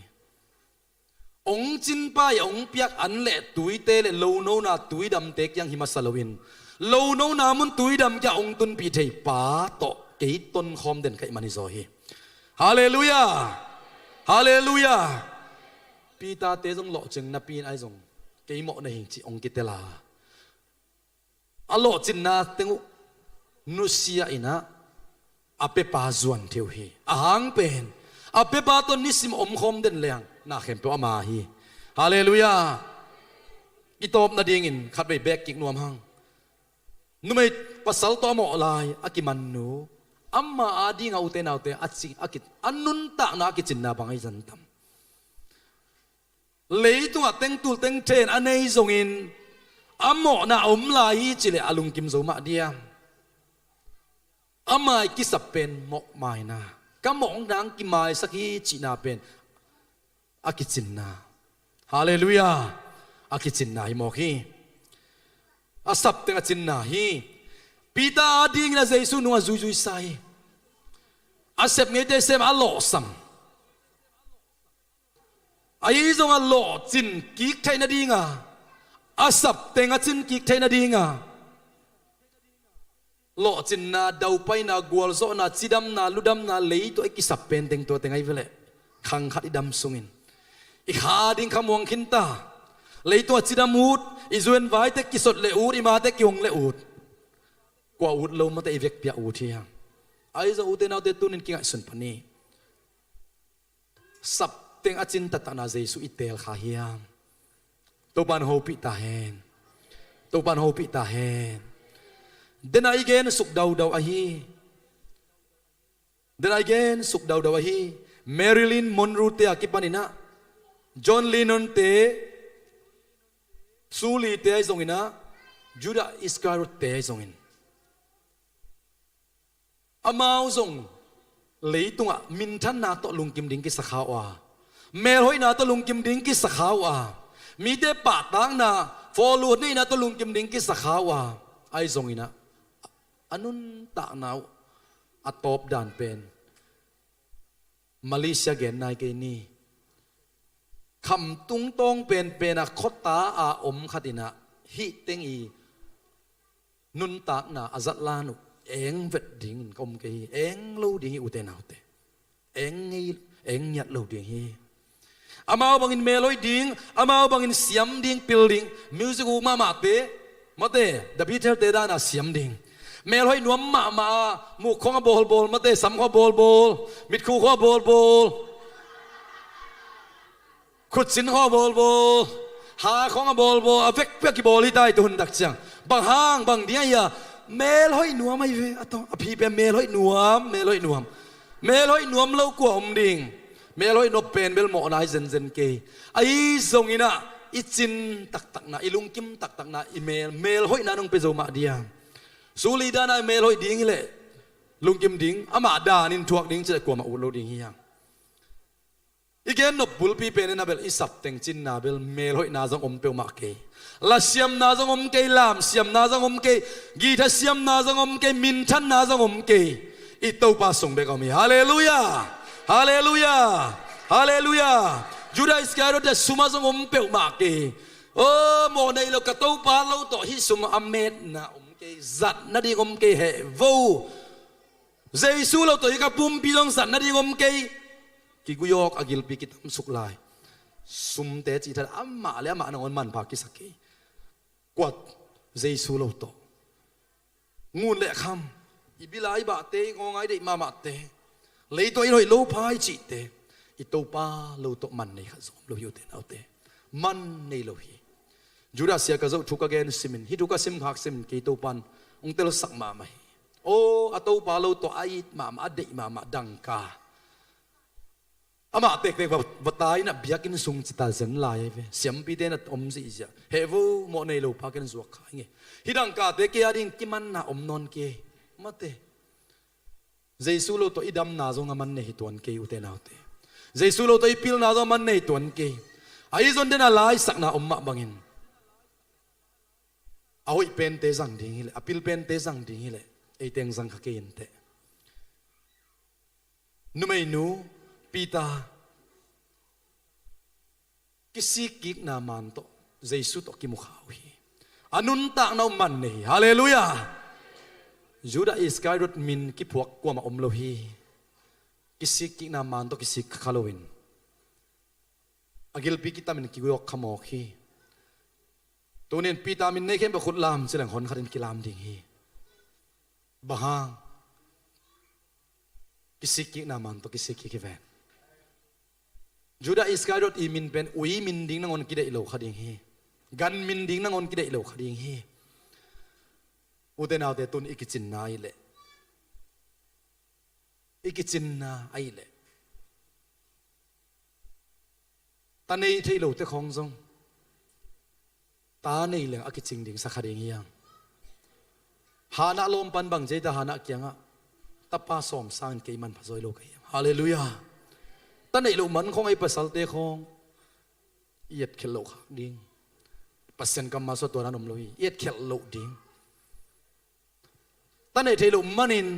Hong cinpa i hong piak an le tuite le lonona tuidamte kiang hi masa loin, lonona mun tuidam kiang hong tunpih thei pa tawh kei tonkhawm den ka hih man hi zaw hi. Halleluiah. Halleluiah. Peter-te zong lawhcing napi in ahi zong kei mawh na hing cih hong kitel a, a lawhcinna teng uh nusia in ah a pepa zuan thei uh hi. A hang pen a pepa tawh nisim omkhawm den leng na khempeuh ama hi. Halleluiah. I tawp nadingin khatvei beek kik nuam hang. Numei pasal tawh a mawh lai a kiman nu, ama adinga ute naute a ci, a ki, a nuntakna a kicinna bang ahi zan tam. Leitungah tengtul tengthen a nei zongin a mawhna a om lai hi cileh a lungkim zo mah diam? A mai kisap pen mawhmaina, ka mawh nang kimaisak hi cihna pen a kicinna. Halleluiah. A kicinna hi mawk hi. A sapteng a cinna hi. Peter adingin a Jesu nung a zuizuisa hi. A sep ngeite sem a lawhsam. Ahi zongin a lawhcin kik theih nadinga, a sapteng a cin kik theih nadinga, lawhcinna, daupaina, gualzawhna, cidamna, ludamna, leitungah i kisap pen teng tua teng ahi veleh khang khat i dam sungin i kha ding kha muang khinta. Leitungah cidam ut, i zuenvaite kisot le ut, i mate kihong le ut, kua ut lo mate i vekpi-a ut hi hang. Ahi zong ute naute tunin kingaihsun pah ni. Sapteng a cin taktakna Jesu i teel kha hiam? Topa in hopih ta hen. Topa in hopih ta hen. Dena i gen suk daudau ahi. Dena i gen suk daudau ahi. Marilyn Monroe te a kipanin ah, John Lennon te, Suli te ahi zongin ah, Judah Iscariot te ahi zongin, amau zong leitungah minthanna tawh lungkim ding kisa kha uh a, melhoihna tawh lungkim ding kisa kha uh a, mite pahtakna, fawllut neihna tawh lungkim ding kisa kha uh a, ahi zongin ah a nuntakna uh a tawp dan pen Malaysia gen nai kei ni. Khamtung tawng penpen a khuata a om khat in ah hih teng i nuntakna a zatlan uh eng vet dingin ka om kei hi. Eng lo ding hi, ute naute. Eng ngei, eng ngiat lo ding hi. Amau bangin melhoih ding, amau bangin siam ding, pil ding. Music uk mahmahte, mate, The Beatles te dan a siam ding. Melhoih nuam mahmah a, muk khong a bawlbawl, mate, sam khong a bawlbawl, mitkhu khong a bawlbawl, khutsin khong a bawlbawl, ha khong a bawlbawl, a vekvek kibawl hi ta hi, tu hun tak ciang. Bang hang, bang ding a hia? Melhoih nuam ahi ve, a tawh, a phi pen melhoih nuam, melhoih nuam. Melhoih nuam lo kua om ding? Melhoih nop pen bel mawhna hi zenzen kei. Ahi zongin ah i cin taktakna, i lungkim taktakna, i mel, melhoihna nong pia zo mah diam? Suli dan a i melhoih ding hileh lungkim ding, amah danin thuak ding cileh kuamah ut lo ding hi hang. I gen nop bulpi pen in a bel i sap teng cinna bel melhoihna zong om peuhmah kei. Lasiamna zong om kei, lamsiamna zong om kei, githa siamna zong om kei, minthanna zong om kei. I Topa sung bek a om hi. Halleluiah! Halleluiah! Halleluiah! Judah Iscariot a sum a zong om peuhmah kei. O, mawh nei lo, ka Topa lo tawh hih sum a metna om kei, zat nading om kei, heh vo. Jesu lo tawh hih ka pumpi zong zat nading om kei. Kiguiawk a gilpi kitamsuk lai. Sumte cih thadah amah le amah nangawn manpha kisak kei. Kuat, Jesu lo tawh. Ngun le kham, i bil a i bahte, i ngawngai deih mahmahte, lei tawh i hoih lo pha i cihte, i Topa lo tawh man nei khat zong om lo hi, ute naute. Man nei lo hi. Judah sia ka zoh thu ka gen simin, hih thu ka simkhak simin kei Topan hong telsak mahmah hi. Aw, a Topa lo tawh a it mahmah, a deih mahmah dangka. Amah tektek va, va tai in a biakinn sung cita zen lai ahi ve. Siampite na om zihziah. Heh vo, mawh nei lo pa ken zuak kha ing e. Hih dangkate kei a ding kimanna om nawn kei. Mate. Jesu lo tawh i damna zong a man nei hi tuan kei, ute naute. Jesu lo tawh i pilna zong a man nei hi tuan kei. Ahi zong den a laisakna om mah bangin, a hoih pente zang ding hileh, a pil pente zang ding hileh, ei teng zang kha kei inteh. Numeinu Peter, kisikkikna man tawh Jesu tawh kimu kha uh hi. A nuntakna uh man nei hi. Halleluiah! Judah Iscariot min kiphuak kuamah om lo hi. Kisikkikna man tawh kisik kha loin, a gilpi kitamin kiguiawk kha mawk hi. Tunin Peter min nei khempeuh khut lam cileng hon khatin kilam ding hi. Bang hang? Kisikkikna man tawh kisikkik hi ven. Judah Iscariot i min pen ui min ding nangawn kideih lo kha ding hi. Gan min ding nangawn kideih lo kha ding hi. Ute naute, tun i kicinna ahih leh, i kicinna ahih leh, ta nei thei lote khawng zong ta nei leng a kicing ding sa kha ding hi hang. Hannah lawm pan bang ci ei ta, Hannah kiangah, tapa sawm sangin kei manpha zaw lo ka hi hang. Halleluiah. Ta neih loh man khawng ei pasalte khawng i etkhelh loh khak ding. Pasian kammal sua tua dan om lo hi. I etkhelh loh ding. Ta neih theih loh manin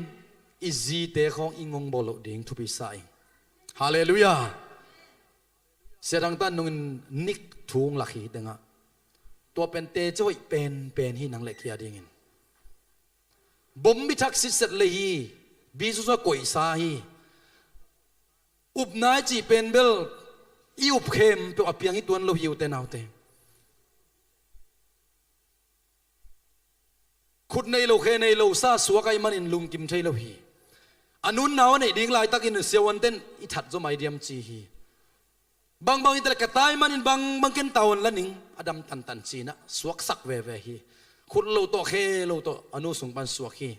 i zite khawng i ngongbawl loh ding thupi sa ing. Halleluiah. Sia Thang Tan nungin nik thu hong lak hi tengah, tua pen teci hoih penpen hi nang le kei a dingin. Bom bithak sitset lei hi. Bisu sua koihsa hi. Upna i cih pen bel i up khempeuh a piang hi tuan lo hi, ute naute. Khut nei lo, khe nei lo sa suak ahih manin lungkim thei lo hi. A nunna uh a neih ding laitakin siavuanten i that zaw mai diam ci hi. Bangbang hi ta leh ka tai manin bangbang ken tavuan la ning, a dam tantan ci-in ah suaksak veve hi. Khut lo tawh, khe lo tawh a nu sung pan suak hi.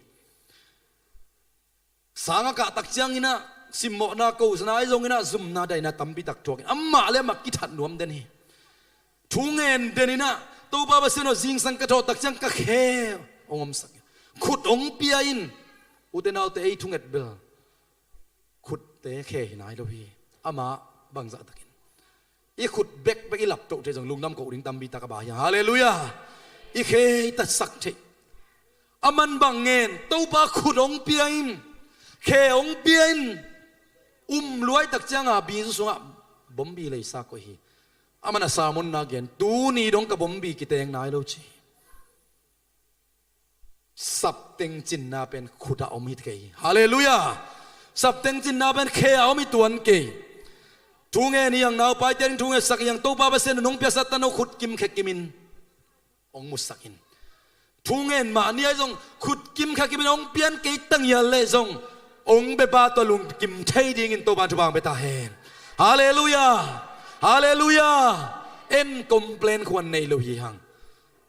Sang a kah tak ciangin ah simmawhna kosana ahi zongin ah zumna daina tampi tak thuakin amah le amah kithat nuam den hi. Thu ngen denin ah, Topa Pasian aw, zingsang ka thawh tak ciang ka khe hong omsak in, khut hong pia in. Ute naute, ei thunget bel khutte khe hi nai lo hi. Amah bangzah takin i khut bekbek i laptoh theih zong lungdam koh ding tampi tak a ba hi hang. Halleluiah. I khe i tatsak theih. A man bang ngen, Topa, khut hong pia in, khe hong pia in. Um luai tak cianga bizu sungah bombi leisa koih hi. Aman a sermon na gen, tuni dong ka bombi kiteng nai lo ci. Sapteng cinna pen khut ah om hi kei. Halleluiah. Sapteng cinna pen khe ah om hi tuan kei. Thu ngen hi hang, naupaite ding thu ngetsak hi hang, Topa Pasian in hong piaksa tan, hong khut kim khe kimin hong musak in. Thu ngen mah ni ahi zong khut kim khe kimin hong pian kei tangial leh zong hong bepa tua lungkim thei dingin Topa in thupha hong pia ta hen. Halleluiah. Halleluiah. En complain khuan nei lo hi hang.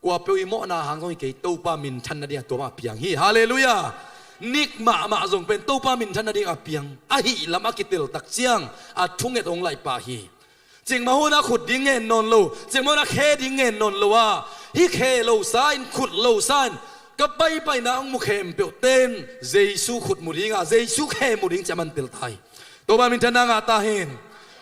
Kuapeuh i mawhna hang zong hi kei, Topa minthan nading a tua mah piang hi. Halleluiah. Nik mahmah zong pen Topa minthan nading a piang. Ahi lam a kitel tak ciang a thunget hong laih pah hi. Cikmah hun a khut ding ngen nawn lo, cikmah hun a khe ding ngen nawn lo a, hih khe lo sa in, khut lo sa in, ka paipaina hong mu khempeuh ten Jesu khut mu ding a, Jesu khe mu ding ci a man tel ta hi. Topa minthanna ngah ta hen.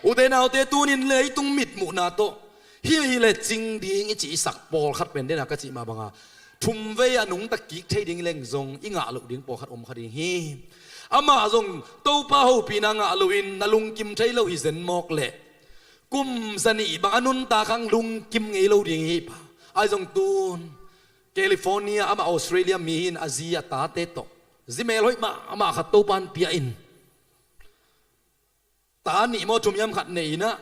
Ute naute, tunin leitung mitmuhna tawh hih hi le cing ding i cih i sak pawlkhat pen dena ka cih mah banga thumvei a nungta kik thei ding leng zong i ngah loh ding pawlkhat om kha ding hi. Amah zong Topa hopihna ngah loin na lungkim thei lo hi zen mawk leh kum zanih bang a nuntak hang lungkim ngei lo ding hi pa. Ahi zong tun California, amah Australia mi hi in, a zi a tate tawh zi melhoih mahmah khat Topa in pia in, ta nih maw thum hiam khat nei in ah,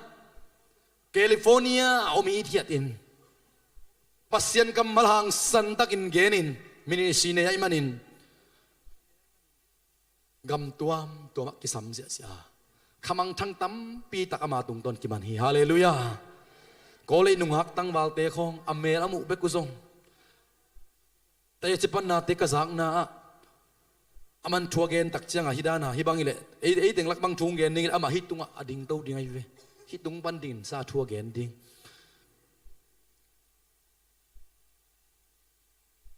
California a om hithiat in, Pasian kammal hangsan takin gen in, ministry nei ahih manin gam tuamtuam ah kisam ziahziah a, khamangthang tampi tak ama tungtawn kiman hi. Halleluiah. Kawlei nungak tangvalte khawng a mel a muh bek uh zong, teci pannate ka zakna ah, aman thu a gen tak cianga hih dana hih bang hi leh ei, ei teng lak bang thu hong gen ding hi leh amah hih tungah a dingto ding ahi ve. Hih tung pan dingin sa thu a gen ding.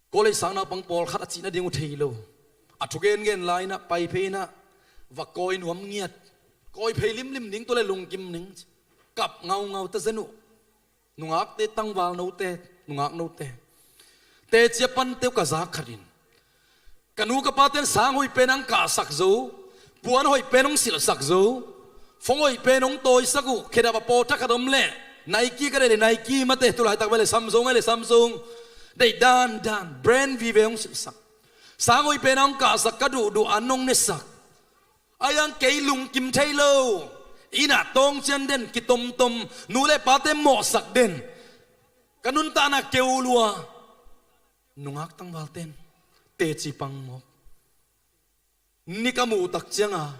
Kawlei sang naupang pawlkhat a cih nading uh thei lo. A thugen gen lai in ah, pai phei in ah, va kawi nuam ngiat. Kawi phei limlim ding, tua leh lungkim ning. Kap ngaungau ta zen uh. Nungakte, tangval note, nungak note. Teci a pante uh ka zak khat in, ka nu ka pate'n sang hoih pen hong kahsak zo, puan hoih pen hong silhsak zo, phone hoih pen hong tawisak uh, khedap a pawtha khat om leh, Nike ka deih leh Nike mate, tu laitak bel leh Samsung, leh Samsung. Deih dandan, brand vive hong silhsak. Sang hoih pen hong kahsak, ka duhduh an hong nesak. Ahi hang kei lungkim thei lo. Inn ah tawng cian den, kitomtom, nu leh pate mawhsak den. Ka nuntakna keu lua. Nungak tangvalte'n teci pang mawk. Nik a muh tak cianga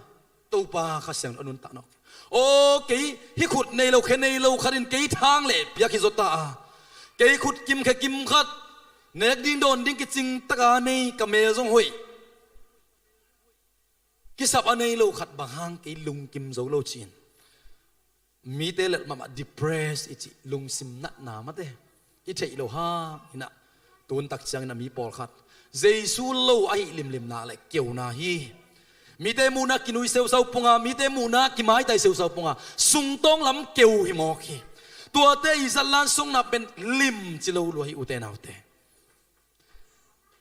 Topa Kha Siangtho a nuntak nawk. Aw, kei hih khut nei lo, khe nei lo khat in kei thang leh piak hi zaw ta a, kei khut kim khe kim khat, nek ding dawn ding kicing taka nei, ka mel zong hoih, kisap a nei lo khat bang hang kei lungkim zo lo ci-in, mite lel mahmah depressed i cih, lungsim natna mate i theih loh hang in ah, tun tak ciangin ah mi pawlkhat Jesu lo ahih limlim nak leh keuna hi. Mite muhna kinui seusau pong a, mite muhna kimaitai seusau pong a, sungtawng lam keu hi mawk hi. Tuate i zat lansukna pen limci lo lua hi, ute naute.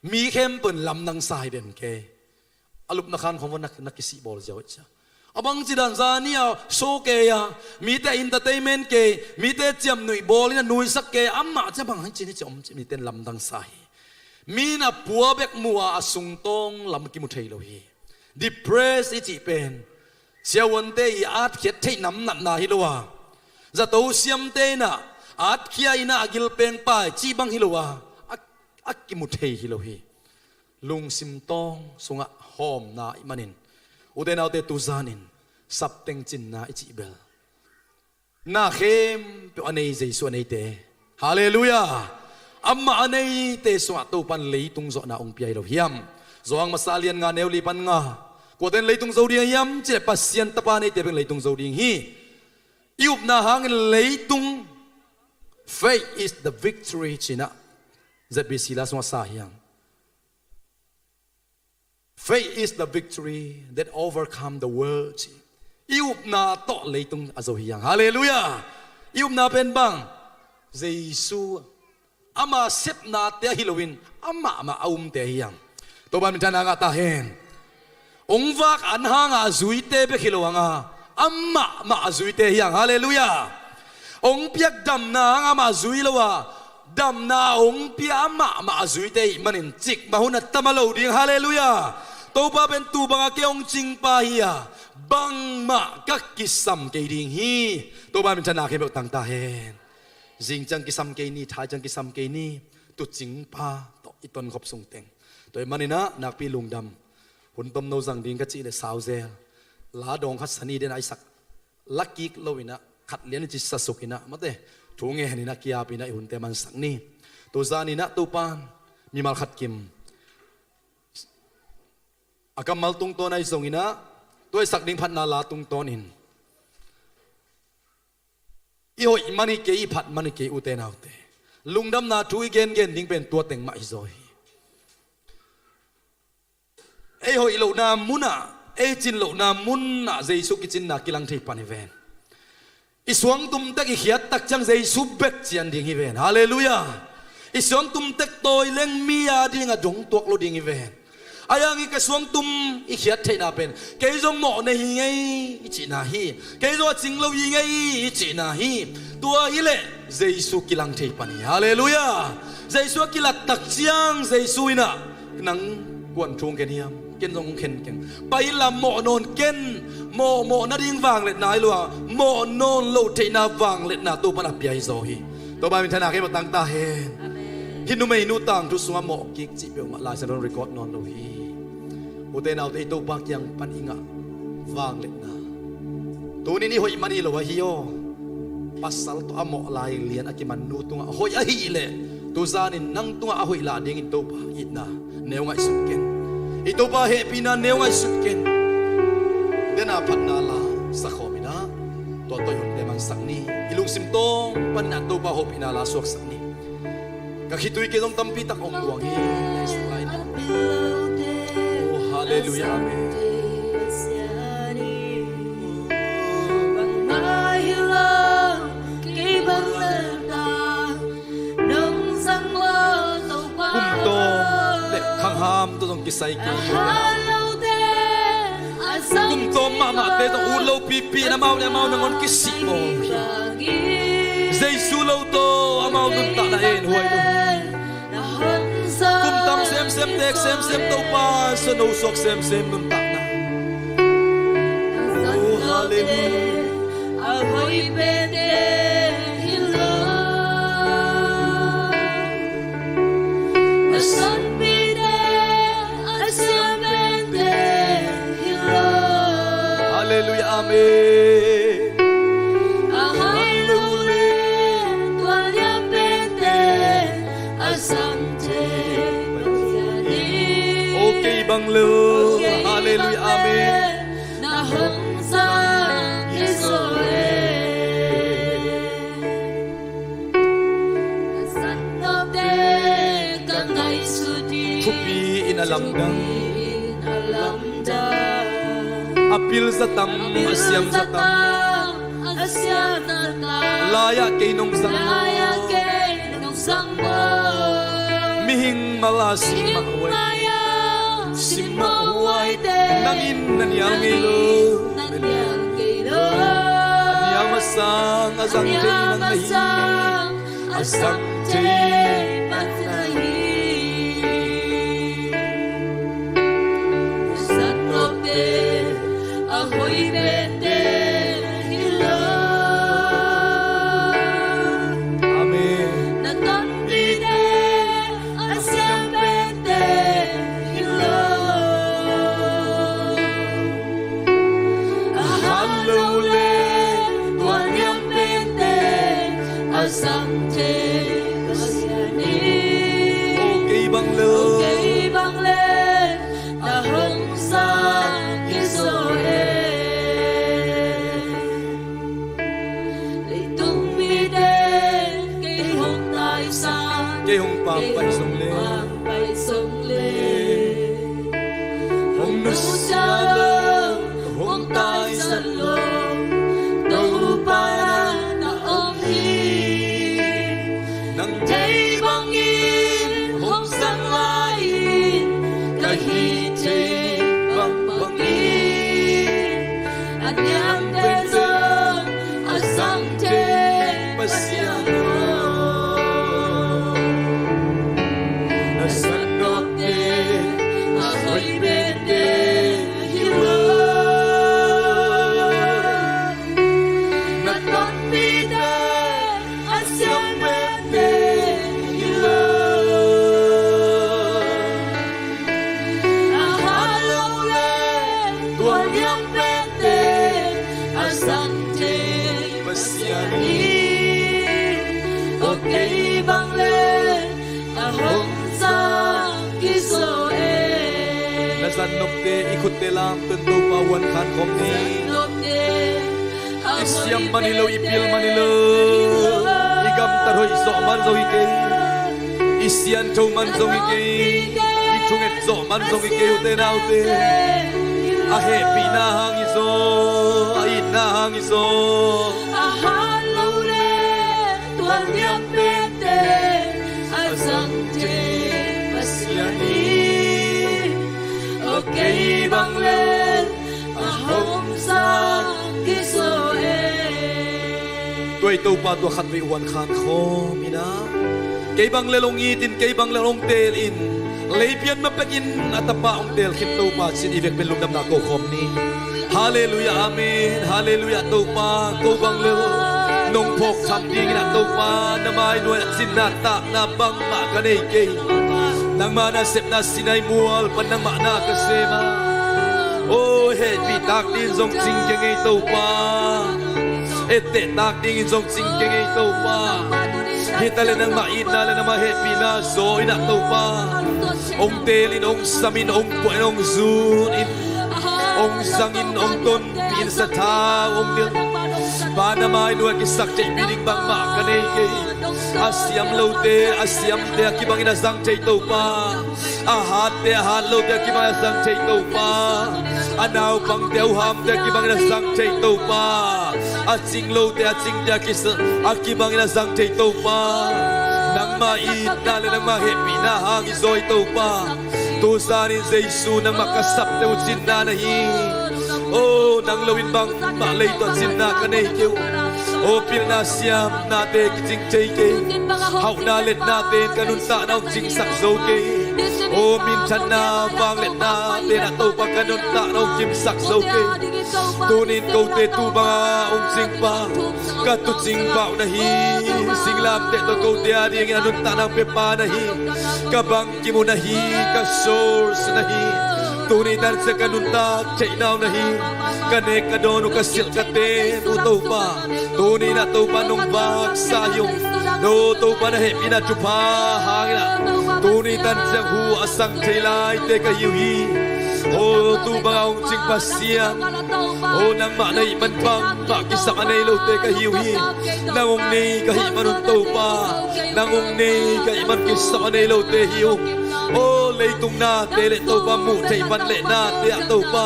Mi khempeuh in lamdang sa hi den kei. A lupna khan khawng va na, na kisih bawl ziau hi cia. A bangci dan zani a show kei a, mite entertainment kei, mite ciamnuih bawl in a nuisak kei, amah cia bang hang cin hi cia om cia, mite in lamdang sa hi. Mi in a pua bek mu a, a sungtawng lam kimu thei lo hi. Depressed i cih pen siavuante i atkhiat theih namnatna hi lo a, zato siamte in ah atkhia in ah a gilpeng pai cih bang hi lo a, a, a kimu thei hi lo hi. Lungsim tawng sungah hawmna i hih manin, ute naute, tuzanin sapteng cinna i cih bel na khempeuh a nei Jesu a neite. Halleluiah. Amah a neite sungah Topa'n leitung zawhna hong pia hi lo hiam? Johan masa lian nga neu li pan nga. Kuate'n leitung zo ding hiam cih leh Pasian Tapa neite bek in leitung zo ding hi. I upna hangin leitung, faith is the victory ci-in ah Z B C la sungah sa hi hang. Faith is the victory that overcome the world. I upna tawh leitung a zo hi hang. Halleluiah. I upna pen bang? Jesu. Ama sepnate ahi loin amah mah a umte hi hang. Topa'n minthanna ngah ta hen. Hong vak an hanga a zuite bek hi lo hanga, amah mah a zuite hi hang. Halleluiah. Hong piak damna hanga mah a zui lo a, damna a hong pia amah mah a zuite ih manin cikmah hun a tama lo ding. Halleluiah. Topa pen tu banga kei hong cingpa hi a, bangmah ka kisam kei ding hi. Topa min thana kei beuh tangta hen. Zing ciang kisam kei ni, thai ciang kisam kei ni. Tu cingpa tawh i tonkhop sungteng. Tua ih maninah nakpi lungdam. Hun tomno zang ding ka cih le sauzel. La dawng khat sani den a i sak. La kik loinah khat lian i ci sasuk inah mate. Thu ngen inah kiap inah i hunte mansak ni. Tuzan inah Topan mimal khat kim a kammal tungtawn ahi zonginah tua i sak ding phatna la tungtawn in i hoih man hi kei, i phat man hi kei, ute naute. Lungdamna thu i gengen ding pen tua teng mah hi zaw hi. Ei hoih lohna munah, ei cin lohna munah Jesu kicinna kilang thei pan hi ven. I suangtum tek i khiat tak ciang Jesu bek cian ding hi ven. Halleluiah. I suangtum tek tawi leng mi a ding a dong tuak lo ding hi ven. A yang i ka suangtum i khiat theihna pen kei zong mawh nei hi ngei i cihna hi. Kei zong a cing lo hi ngei i cihna hi. Tua hileh Jesu kilang thei pan hi. Halleluiah. Jesu a kilat tak ciang Jesu inah nang kuan thu hong khen hiam? Ken zong hong khen keng. Pai inla mawh nawn ken. Mawh mawh nading vangliatna hi lo a, mawh nawn loh theihna vangliatna Topan a pia hi zaw hi. Topa min thana kei beuh tangta hen. Amen. Hih numei nu tangthu sungah mawh kik cih peuhmah Lai Siangtho in record nawn lo hi. Ute naute, i Topa kiang pan i ngah vangliatna. Tunin i hoih man hi lo ahi aw. Pasal tawh a mawh lai lian a kiman nu tungah hoih ahih leh, tuzanin nang tungah a hoih lah dingin Topa itna neu ngaihsut ken. I Topa hehpihna neu ngaihsut ken. Dena phatna la sakhawm inah tua tawh i hunte mansak ni. I lungsim tawng paninah Topa hopihna la suaksak ni. Ka khitui kei zong tampi tak om luang hi. Nei sak lai ni. Oh, halleluiah, amen. Kum tawh le khangham tawh zong kisai kei. Kum tawh mahmahte zong ut lo pipi in amau le amau nangawn kisih mawk hi. Jesu lo tawh amau nuntakna en huai lo hi. Kum tam semsem, tek semsem, Topa sano suak semsem nuntakna. Oh, halleluiah. A hoih pente hi lo. A sanpite, a siampente hi lo. Halleluiah, amen. A hoih lo le tua liampente a sang thei Pasian hi. O kei bang lo. O kei bang lo. Halleluiah, amen. Na hong sang hi zaw e. Na san nopte ka ngaihsut hi. Thupi in a lamdang. Thupi in a lamdang. A pil za tam, a siam za tam. A pil za tam, a siam za tam. Lai-ah kei nong zang maw? Lai-ah kei nong zang maw? Mihing mala simmah huai. Mihing mala simmah huaite. Nang in na nial ngei lo. Nang in na nial ngei lo. A nial masang a zang thei nang na hi. A nial masang a zang thei nang na hi. A san nopte a hoih pente hi lo. Amen. Na tanpite a siam pente hi lo. A hat lo le tua niam pente a sang thei Pasian hi. O kei bang lo. O kei bang lo. Na hong sang hi zaw e. Leitung mite kei hong taisan, kei hong pampai zong le, kei hong pampai zong le, hong nusia lo, hong taisan lo Topa na om hi. Nang thei bangin hong sang lai-in, ka hih thei bangbang Zan nopte i khutte lamto in Topa huan khan khawm ni. I siam man hi lo, i pil man hi lo, i gamtat hoih zawh man zong hi kei, i siangtho man zong hi kei, i thunget zawh man zong hi kei, ute naute. A hehpihna hang hi zaw, a itna hang hi zaw. A hat lo le tua liam pente a zang thei Pasian hi. Aw kei bang le a hong zang hi zaw e. Tua i Topa tua khatvei huan khan khawm in a, kei bang le hong it in, kei bang le hong teel in, lei pian ma pekin a Tapa hong teel khin Topa ci-in i vek pen lungdamna ko khawm ni. Halleluiah, amen. Halleluiah, Topa, ko bang le nong phawk tham dingin a Topa, na mai nuai-ah cinna takna bangmah ka nei kei. Nangma nasepna Sinai mual pan nangmah na ka sem a. Aw, hehpih tak dingin zong cing kei ing ei Topa. Etteh tak dingin zong cing kei ing ei Topa. Hi ta le nangmah itna le nangmah hehpihna zaw in a Topa, hong teel in, hong sam in, hong puah in, hong zun in, hong zang in, hong tonpih in, sathau hong nilh. Pa, na mai nuai-ah kisaktheihpih ding bangmah ka nei kei. A siam lote a siamte a kibangin a zang thei Topa. A hatte a hat lote a kibangin a zang thei Topa. A naupangte a uhamte a kibangin a zang thei Topa. A cing lote a cingte a kisa, a kibangin a zang thei Topa. Nangmah itna le nangmah hehpihna hang hi zaw ei Topa. Tuzanin Jesu nangmah ka sapte uh cinna na hi. Aw, nang lo-in bangmah lei tawh cinna ka nei kei uh. Aw, pilna siamnate kicing thei kei. Hauhna letnate in ka nuntakna hong cingsak zo kei. Aw, minthanna vangliatnate in a Topa ka nuntakna hong kimsak zo kei. Tunin kote tu banga hong cingpa, ka tuucing pa uh na hi. Singlamteh tawh kote a dingin a nuntakna hong piapa na hi. Ka bang kim uh na hi, ka source na hi. Tuni tan ciang ka nuntak theihna uh na hi. Ka nek ka dawn uh, ka silh ka ten uh Topa, tuni-in ah Topa nong vaksa hi ung. Aw Topa, na hehpihna thupha hangin ah tuni tan ciang hu a sang thei laite ka hi uh hi. Aw tu banga hong cing Pasian, aw nangmah na hih man bangmah kisam a nei lote ka hi uh hi. Nang hong nei ka hih man un Topa, nang hong nei ka hih man kisam a nei lote hi uh. Aw leitung nate le Topa, muh theih van le nate ah Topa,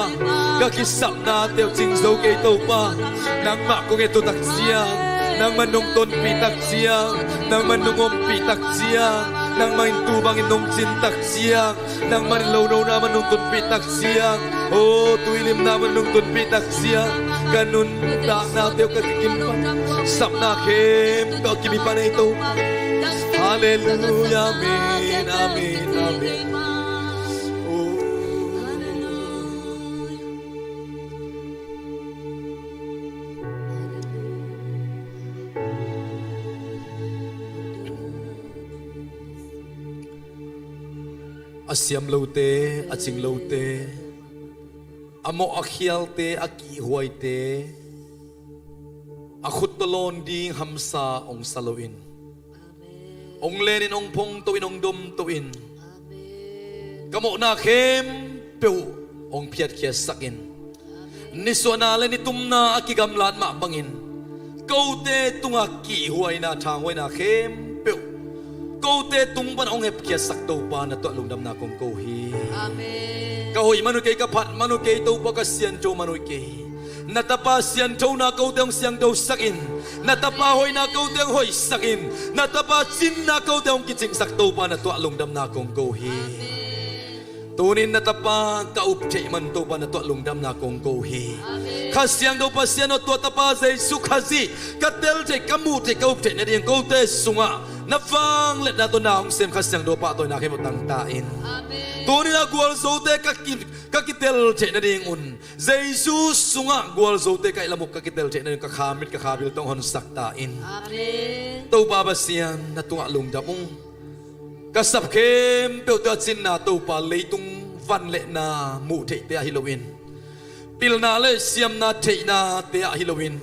ka kisapnate uh cing zo kei Topa. Nangmah kong et uh tak ciang, nangmah nong tonpih tak ciang, nangmah nong ompih tak ciang, nangmah in tu bangin nong cin tak ciang, nangmah in lo nona mah nong tunpih tak ciang, aw tuilimna mah nong tunpih tak ciang, ka nuntaknate uh ka kikim pan, sapna khempeuh a kimin pan ei Topa. Halleluiah, amen, amen, amen. Aw. A siam lote, a cing lote, a mawh a khialte, a kihhuaite, a khut tawh lawn ding hamsa hong sa loin, hong lenin, hong phongtohin, hong domtohin, ka mawhna khempeuh hong phiatkhiatsakin, nisuahna le nitumna a kigamlat mah bangin kote tunga kihhuaina, thanghuaina khempeuh kote tung pan hong hepkhiatsak Topa, na tuah lungdamna kong ko hi. Amen. Ka hoih man uh kei, ka phat man uh kei Topa, ka siangtho man uh kei. Na Tapa siangthona kote hong siangthosakin, na Tapa hoihna kote hong hoihsakin, na Tapa cinna kote hong kicingsak Topa, na tuah lungdamna kong ko hi. Amen. Tunin na Tapa ka up theih man Topa, na tuah lungdamna kong ko hi. Amen. Kha Siangtho Pasian aw, tua Tapa Jesu Khazih ka tel theih, ka muh theih, ka up theih nading kote sungah na vangliatna tawh na hong sem Kha Siangtho pahtawina khempeuh tangta in. Amen. Tunin a gualzote ka ki, ka kitel theih nadingun, Jesu sungah gualzote ka ihlam uh ka kitel theih nading ka kha mit, ka kha bil tawh hong honsak ta in. Amen. Topa Pasian, na tungah lungdam ung. Ka sap khempeuhte a cinna Topa, leitung van le na muh theihte ah hi loin, pilna le siamna theihnate ah hi loin,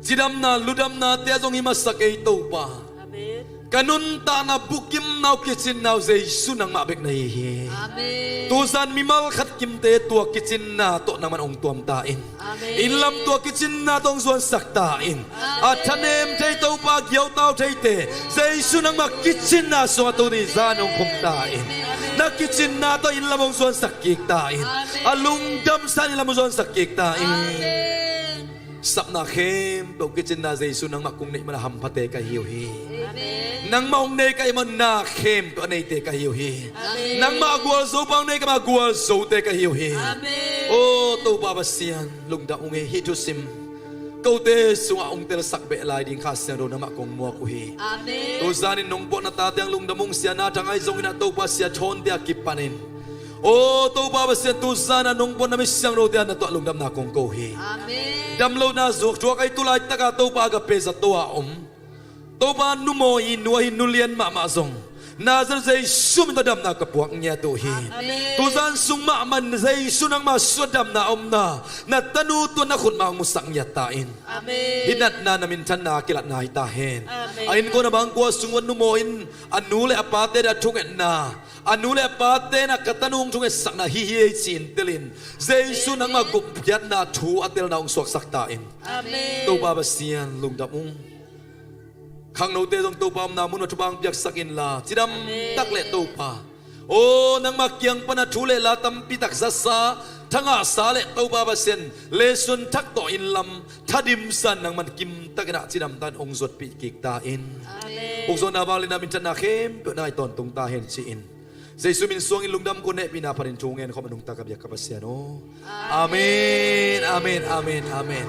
cidamna ludamnate ah zong hi masa kei Topa. Amen. Ka nuntakna bukimna uh, kicinna uh Jesu nangmah bek na hi hi. Amen. Tuzan mimal khat kimte tua kicinna tawh nangman hong tuam ta in. Amen. Inn lam tua kicinna tawh hong zuansak ta in. Amen. A thanem thei Topa, giautau theite Jesu nangmah kicinna sungah tuni zan hong khum ta in. Amen. Na kicinna tawh inn lam hong zuansak kik ta in. Amen. A lungdamsa inn lam hong zuansak kik ta in. Amen. Sapna khempeuh kicinna Jesu nangmah kong neih mana hamphate ka hi uh hi. Amen. Nangmah hong nei ka hih mana khempeuh a neite ka hi uh hi. Amen. Nangmah a gualzo pa hong nei ka hih mana gualzote ka hi uh hi. Amen. O Topa Pasian, lungdam ung ei, hih thusim kote sungah hong telsak beh lai ding Kha Siangtho nangmah kong muak uh hi. Amen. Tuzan in nong pawtna tate hang lungdam ung, Sia Na Thang ahi zongin ah Topa, Sia Thawn te a kipanin, o Topa Pasian, tuzan a nong pawtna mi siangthote a na tuah lungdamna kong ko hi. Amen. Damlohna zuak thuak ahi, tu laitaka Topa Agape zato a om, Topa, nu mawi nu ahi, nu lian mahmah zong Nazareth Jesu min tawh damna ka puak ngiat uh hi. Amen. Tuzan sung mahmah Jesu nangma suah damna a omna, na tanu tua na khut mah hong musak ngiat ta in. Amen. Hih natna na minthanna kilatna hi ta hen. Amen. A innkuan a bangkua sung un nu mawi in a nu le a pate a thungetna, a nu le a pate na ka tanu hong thungetsakna hi hi ei ci-in telin, Jesu nangma gupkhiatna thu a telna hong suaksak ta in. Amen. Topa Pasian, lungdam ung. Khangnote zong Topa omna mun ah thupha hong piaksak inla, cidam tak le Topa, o nangma kiang pana thu le la tampi tak zasa, thangahsa le Topa Pasian, lesson thak tawh inn lam thadimsan nangman kimtakin ah cidam tan hong zuatpih kik ta in. Amen. Ukzawhna vangliatna minthanna khempeuh nang ahi tawntung ta hen ci-in, Jesu min suangin lungdam ko, hehpihna phatin thu ngen khawm a nungta ka biak ka Pasian aw. Amen, amen, amen, amen.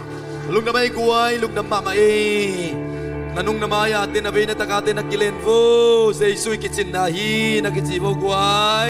Lungdam ei guai, lungdam mahmah ei. Na nung na mai-a te, na vei na taka te na kilen vo. Jesu i kicinna hi na kici vo guai.